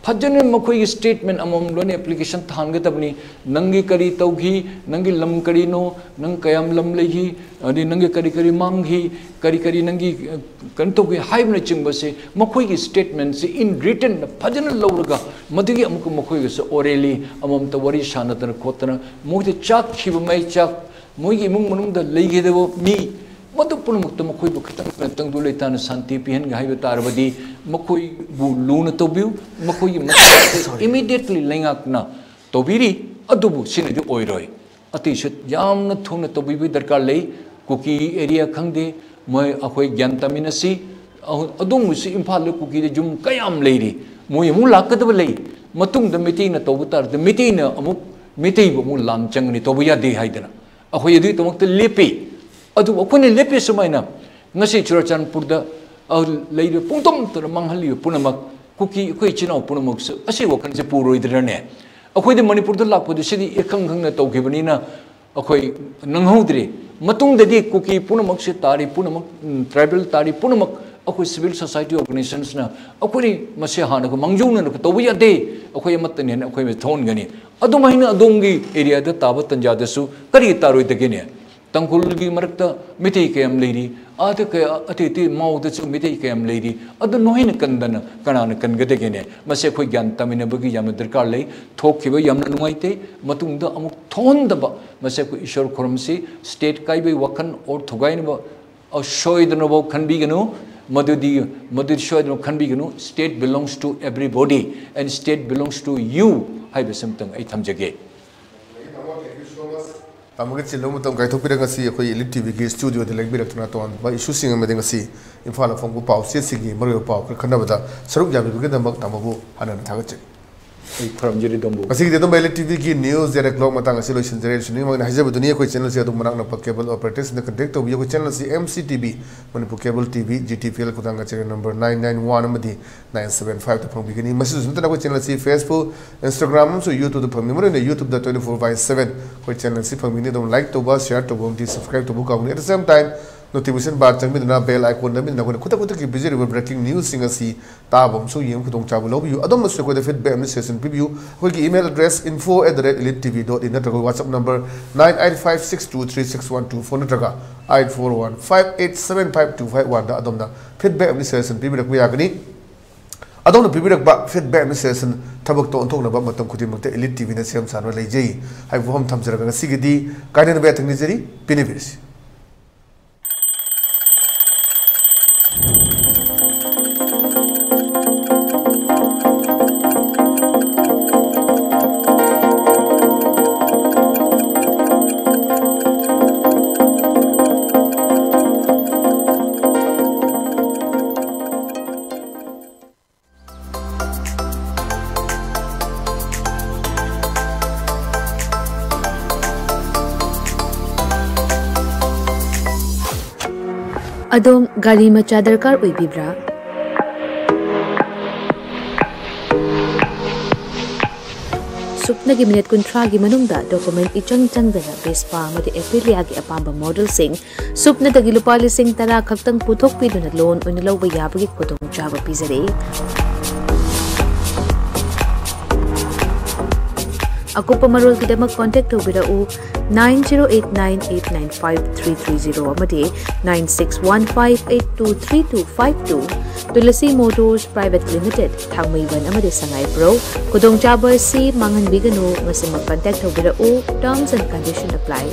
ꯐꯖꯅ ꯃꯈꯣꯏꯒꯤ ꯁ꯭ꯇꯦꯠꯃꯦꯟ ꯑꯃꯃꯝ ꯂꯣꯏꯅ ꯑꯦꯄ꯭ꯂꯤꯀꯦꯁꯟ ꯊꯥꯍꯟꯒꯗꯕꯅꯤ꯫ ꯅꯪꯒꯤ ꯀꯔꯤ ꯇꯧꯈꯤ, ꯅꯪꯒꯤ ꯂꯝ ꯀꯔꯤꯅꯣ, ꯅꯪ ꯀꯌꯥꯝ ꯂꯝ ꯂꯩꯈꯤ, ꯑꯗꯩ ꯅꯪꯒꯤ ꯀꯔꯤ ꯀꯔꯤ ꯃꯥꯡꯈꯤ, ꯀꯔꯤ ꯀꯔꯤ ꯅꯪꯒꯤ, ꯑ, ꯀꯩꯅꯣ ꯇꯧꯈꯤ ꯍꯥꯏꯕꯅꯆꯤꯡꯕꯁꯦ ꯃꯈꯣꯏꯒꯤ ꯁ꯭ꯇꯦꯠꯃꯦꯟꯁꯦ ꯏꯟ ꯔꯤꯇꯟꯗ ꯐꯖꯅ ꯂꯧꯔꯒ, ꯃꯗꯨꯒꯤ ꯑꯃꯨꯛꯀ ꯃꯈꯣꯏꯒꯁꯨ ꯑꯣꯔꯦꯂꯤ ꯑꯃꯃꯝꯇ ꯋꯥꯔꯤ ꯁꯥꯟꯅꯗꯅ ꯈꯣꯠꯇꯅ, ꯃꯣꯏꯗ ꯆꯥꯛꯈꯤꯕ ꯃꯩ ꯆꯥꯛ, ꯃꯣꯏꯒꯤ ꯏꯃꯨꯡ ꯃꯅꯨꯡꯗ ꯂꯩꯒꯗꯕ ꯃꯤ, ꯃꯗꯨ ꯄꯨꯝꯅꯃꯛꯇ ꯃꯈꯣꯏꯕꯨ ꯈꯤꯇꯪ ꯇꯪꯗꯨ ꯂꯩꯇꯥꯅ ꯁꯥꯟꯇꯤ ꯄꯤꯍꯟꯒꯦ ꯍꯥꯏꯕ ꯇꯥꯔꯕꯗꯤ, ꯃꯈꯣꯏꯕꯨ ꯂꯨꯅ ꯇꯧꯕꯤꯌꯨ꯫ ꯃꯈꯣꯏꯒꯤ ꯃꯊꯧ ꯏꯃꯤꯗꯤꯌꯦꯠꯂꯤ ꯂꯩꯉꯥꯛꯅ ꯇꯧꯕꯤꯔꯤ, ꯑꯗꯨꯕꯨ ꯁꯤꯅꯗꯤ ꯑꯣꯏꯔꯣꯏ꯫ ꯑꯇꯩꯁꯨ ꯌꯥꯝꯅ ꯊꯨꯅ ꯇꯧꯕꯤꯕꯒꯤ ꯗꯔꯀꯥꯔ ꯂꯩ꯫ ꯀꯨꯀꯤ ꯑꯦꯔꯤꯌꯥ ꯈꯪꯗꯦ, ꯃꯣꯏ ꯑꯩꯈꯣꯏ ꯒ꯭ꯌꯥꯟ ꯇꯥꯃꯤꯟꯅꯁꯤ꯫ ꯑꯍꯨ-, ꯑꯗꯣꯝꯒꯤꯁꯨ ꯏꯝꯐꯥꯜꯗ ꯀꯨꯀꯤꯗ ꯌꯨꯝ ꯀꯌꯥꯝ ꯂꯩꯔꯤ, ꯃꯣꯏ ꯑꯃꯨꯛ ꯂꯥꯛꯀꯗꯕ ꯂꯩ꯫ ꯃꯇꯨꯡꯗ ꯃꯩꯇꯩꯅ ꯇꯧꯕ ꯇꯥꯔꯗꯤ ꯃꯩꯇꯩꯅ ꯑꯃꯨꯛ ꯃꯤꯇꯩꯕꯨ ꯑꯃꯨꯛ ꯂꯥꯟ ꯆꯪꯒꯅꯤ, ꯇꯧꯕ ꯌꯥꯗꯦ ꯍꯥꯏꯗꯅ ꯑꯩꯈꯣꯏ ꯑꯗꯨꯒꯤꯗꯃꯛꯇ ꯂꯦꯞꯄꯤ꯫ ꯑꯗꯨꯕꯨ ꯑꯩꯈꯣꯏꯅ ꯂꯦꯞꯄꯤ ꯁꯨꯃꯥꯏꯅ, ꯉꯁꯤ ꯆꯨꯔꯥꯆꯥꯟꯄꯨꯔꯗ, ꯑ, ꯂꯩꯔꯤꯕ ꯄꯨꯡꯇꯝ ꯇꯝꯅ ꯃꯥꯡꯍꯜꯂꯤꯕ ꯄꯨꯝꯅꯃꯛ, ꯀꯨꯀꯤ ꯑꯩꯈꯣꯏ ꯏꯆꯤꯟ ꯏꯅꯥꯎ ꯄꯨꯝꯅꯃꯛꯁꯨ ꯑꯁꯤ ꯋꯥꯈꯜꯁꯦ ꯄꯨꯔꯣꯏꯗ꯭ꯔꯅꯦ? ꯑꯩꯈꯣꯏꯗꯤ ꯃꯅꯤꯄꯨꯔꯗ ꯂꯥꯛꯄꯗꯨ ꯁꯤꯗꯤ ꯏꯈꯪ ꯈꯪꯅ ꯇꯧꯈꯤꯕꯅꯤꯅ ꯑꯩꯈꯣꯏ ꯅꯪꯍꯧꯗ꯭ꯔꯦ꯫ ꯃꯇꯨꯡꯗꯗꯤ ꯀꯨꯀꯤ ꯄꯨꯝꯅꯃꯛꯁꯦ ꯇꯥꯔꯤ ꯄꯨꯝꯅꯃꯛ, ꯎꯝ, tribal ꯇꯥꯔꯤ ꯄꯨꯝꯅꯃꯛ ꯑꯩꯈꯣꯏ civil society organizationsꯅ ꯑꯩꯈꯣꯏ ꯃꯁꯦ ꯍꯥꯟꯅ ꯑꯩꯈꯣꯏ ꯃꯥꯡꯖꯧꯅꯅ ꯇꯧꯕ ꯌꯥꯗꯦ, ꯑꯩꯈꯣꯏ ꯑꯃꯠꯇꯅꯦꯅ ꯑꯩꯈꯣꯏ ꯊꯣꯛꯍꯟꯒꯅꯤ꯫ ꯑꯗꯨꯃꯥꯏꯅ ꯑꯗꯣꯝꯒꯤ areaꯗ ꯇꯥꯕ ꯇꯟꯖꯥꯗꯁꯨ ꯀꯔꯤ ꯇꯥꯔꯣꯏꯗꯒꯦꯅꯦ? ꯇꯥꯡꯈꯨꯜꯒꯤ ꯃꯔꯛꯇ ꯃꯤꯇꯩ ꯀꯌꯥꯝ ꯂꯩꯔꯤ, ꯑꯥꯗ ꯀꯌꯥ, ꯑꯇꯩ ꯑꯇꯩ ꯃꯥꯎꯗꯁꯨ ꯃꯤꯇꯩ ꯀꯌꯥꯝ ꯂꯩꯔꯤ, ꯑꯗꯨ ꯅꯣꯏꯅ ꯀꯟꯗꯅ ꯀꯅꯥꯅ ꯀꯟꯒꯗꯒꯦꯅꯦ? ꯃꯁꯤ ꯑꯩꯈꯣꯏ ꯒ꯭ꯌꯥꯟ ꯇꯥꯃꯤꯟꯅꯕꯒꯤ ꯌꯥꯝꯅ ꯗꯔꯀꯥꯔ ꯂꯩ꯫ ꯊꯣꯛꯈꯤꯕ ꯌꯥꯝꯅ ꯅꯨꯡꯉꯥꯏꯇꯦ꯫ ꯃꯇꯨꯡꯗ ꯑꯃꯨꯛ ꯊꯣꯛꯍꯟꯗꯕ, ꯃꯁꯤ ꯑꯩꯈꯣꯏ ꯏꯁꯣꯔ ꯈꯨꯔꯨꯝꯁꯤ꯫ State ꯀꯥꯏꯕꯒꯤ ꯋꯥꯈꯜ or ꯊꯨꯒꯥꯏꯅꯕ, ꯑ, ꯁꯣꯏꯗꯅꯕ ꯈꯟꯕꯤꯒꯅꯨ꯫ ꯃꯗꯨꯗꯤ, ꯃꯗꯨꯗꯤ ꯁꯣꯏꯗꯅ ꯈꯟꯕꯤꯒꯅꯨ꯫ State belongs to everybody and state belongs to you ꯍꯥꯏꯕꯁꯤꯃꯇꯪ ꯑꯩ ꯊꯝꯖꯒꯦ꯫ ꯇꯥꯃꯣꯒꯤ ꯆꯤꯜꯂꯕ ꯃꯇꯝ ꯀꯥꯏꯊꯣꯛꯄꯤꯔꯒ ꯉꯁꯤ ꯑꯩꯈꯣꯏ Elite TVꯒꯤ studioꯗ ꯂꯦꯡꯕꯤꯔꯛꯇꯨꯅ ꯇꯣꯉꯥꯟꯕ issueꯁꯤꯡ ꯑꯃꯗꯤ ꯉꯁꯤ ꯏꯝꯐꯥꯜ ꯐꯣꯡꯕ ꯄꯥꯎꯆꯦꯁꯤꯡꯒꯤ ꯃꯔꯨꯑꯣꯏꯕ ꯄꯥꯎ ꯈꯔ ꯈꯟꯅꯕꯗ ꯁꯔꯨꯛ ꯌꯥꯕꯤꯕꯒꯤꯗꯃꯛ ꯇꯥꯃꯣꯕꯨ ꯍꯟꯅ ꯍꯟꯅ ꯊꯥꯒꯠꯆꯔꯤ꯫ ꯑꯩ ꯈꯨꯔꯨꯝꯖꯔꯤ ꯑꯗꯣꯝꯕꯨ꯫ ꯉꯁꯤꯒꯤꯗꯤ ꯑꯗꯨꯝ Elite TVꯒꯤ news direct vlog ꯃꯇꯥꯡ ꯑꯁꯤ ꯂꯣꯏꯁꯤꯟꯖꯔꯦ꯫ ꯁꯨꯅꯤꯡ ꯃꯥꯡꯅ ꯍꯥꯏꯖꯕꯗꯨꯅꯤ, ꯑꯩꯈꯣꯏ channelꯁꯤ ꯑꯗꯨꯝ ꯃꯅꯥꯛ ꯅꯛꯄ cable operatorꯁꯤꯡꯗ contact ꯇꯧꯕꯤꯌꯨ꯫ ꯑꯩꯈꯣꯏ channelꯁꯤ MCTV, Manipur Cable TV, GTPL ꯈꯨꯊꯥꯡꯒ channel number nine nine one ꯑꯃꯗꯤ nine seven fiveꯇ ꯐꯪꯕꯤꯒꯅꯤ꯫ ꯃꯁꯤꯁꯨ ꯅꯠꯇꯅ ꯑꯩꯈꯣꯏ channelꯁꯤ Facebook, Instagram ꯑꯃꯁꯨꯡ YouTubeꯗ ꯐꯪꯕꯤ꯫ ꯃꯔꯨꯑꯣꯏꯅ YouTubeꯗ twenty four by seven ꯑꯩꯈꯣꯏ channelꯁꯤ ꯐꯪꯕꯤꯒꯅꯤ꯫ ꯑꯗꯨꯝ like ꯇꯧꯕ, share ꯇꯧꯕ ꯑꯃꯗꯤ subscribe ꯇꯧꯕ ꯀꯥꯎꯒꯅꯨ꯫ At the same time, notification bar ꯆꯪꯕꯤꯗꯨꯅ bell icon ꯅꯝꯕꯤꯗꯨꯅ ꯑꯩꯈꯣꯏꯅ ꯈꯨꯗꯛ ꯈꯨꯗꯛꯀꯤ ꯄꯤꯖꯔꯤꯕ breaking newsꯁꯤꯡ ꯑꯁꯤ ꯇꯥꯕ ꯑꯃꯁꯨꯡ ꯌꯦꯡꯕ ꯈꯨꯗꯣꯡꯆꯥꯕ ꯂꯧꯕꯤꯌꯨ꯫ ꯑꯗꯣꯝꯅꯁꯨ ꯑꯩꯈꯣꯏꯗ feedback ꯑꯃꯗꯤ suggestion ꯄꯤꯕꯤꯌꯨ꯫ ꯑꯩꯈꯣꯏꯒꯤ email address info at the rate elite TV dot in ꯅꯠꯇ꯭ꯔꯒ WhatsApp number nine eight five six two three six one two four ꯅꯠꯇ꯭ꯔꯒ eight four one five eight seven five two five oneꯗ ꯑꯗꯣꯝꯅ feedback ꯑꯃꯗꯤ suggestion ꯄꯤꯕꯤꯔꯛꯄ ꯌꯥꯒꯅꯤ꯫ ꯑꯗꯣꯝꯅ ꯄꯤꯕꯤꯔꯛꯄ feedback ꯑꯃꯗꯤ suggestion ꯊꯕꯛꯇ ꯑꯣꯟꯊꯣꯛꯅꯕ ꯃꯇꯝ ꯈꯨꯗꯤꯡꯃꯛꯇ Elite TVꯅ ꯁꯦꯝ ꯁꯥꯗꯨꯅ ꯂꯩꯖꯩ ꯍꯥꯏꯕ ꯋꯥꯐꯝ ꯊꯝꯖꯔꯒ ꯉꯁꯤꯒꯤꯗꯤ ꯀꯥꯏꯅꯅꯕ ꯌꯥꯊꯪ ꯅꯤꯖꯔꯤ꯫ ꯄꯤꯅꯕꯤꯔꯁꯤ꯫ ꯑꯗꯣꯝ ꯒꯥꯔꯤ ꯃꯆꯥ ꯗꯔꯀꯥꯔ ꯑꯣꯏꯕꯤꯕ꯭ꯔꯥ? ꯁꯨꯞꯅꯒꯤ ꯃꯤꯅꯤꯠ ꯀꯨꯟꯊ꯭ꯔꯥꯒꯤ ꯃꯅꯨꯡꯗ ꯗꯣꯀꯨꯃꯦꯟ ꯏꯆꯪ ꯆꯪꯗꯅ ꯚꯦꯁꯄꯥ ꯑꯃꯗꯤ ꯑꯦꯄꯤꯂꯤꯌꯥꯒꯤ ꯑꯄꯥꯝꯕ ꯃꯣꯗꯦꯜꯁꯤꯡ ꯁꯨꯞꯅꯗꯒꯤ ꯂꯨꯄꯥ ꯂꯤꯁꯤꯡ ꯇꯔꯥ ꯈꯛꯇꯪ ꯄꯨꯊꯣꯛꯄꯤꯗꯨꯅ ꯂꯣꯟ ꯑꯣꯏꯅ ꯂꯧꯕ ꯌꯥꯕꯒꯤ ꯈꯨꯗꯣꯡꯆꯥꯕ ꯄꯤꯖꯔꯤ꯫ ꯑꯀꯨꯞꯄ ꯃꯔꯣꯜꯒꯤꯗꯃꯛ ꯀꯣꯟꯇꯦꯛ ꯇꯧꯕꯤꯔꯛꯎ nine zero eight nine eight nine five three three zero ꯑꯃꯗꯤ nine six one five eight two three two five two꯫ Tulsi motors private limited, Thangmeiband ꯑꯃꯗꯤ ꯁꯉꯥꯏꯄ꯭ꯔꯧ꯫ ꯈꯨꯗꯣꯡꯆꯥꯕ ꯑꯁꯤ ꯃꯥꯡꯍꯟꯕꯤꯒꯅꯨ꯫ ꯉꯁꯤꯃꯛ ꯀꯟꯇꯦꯛ ꯇꯧꯕꯤꯔꯛꯎ꯫ Terms and condition apply꯫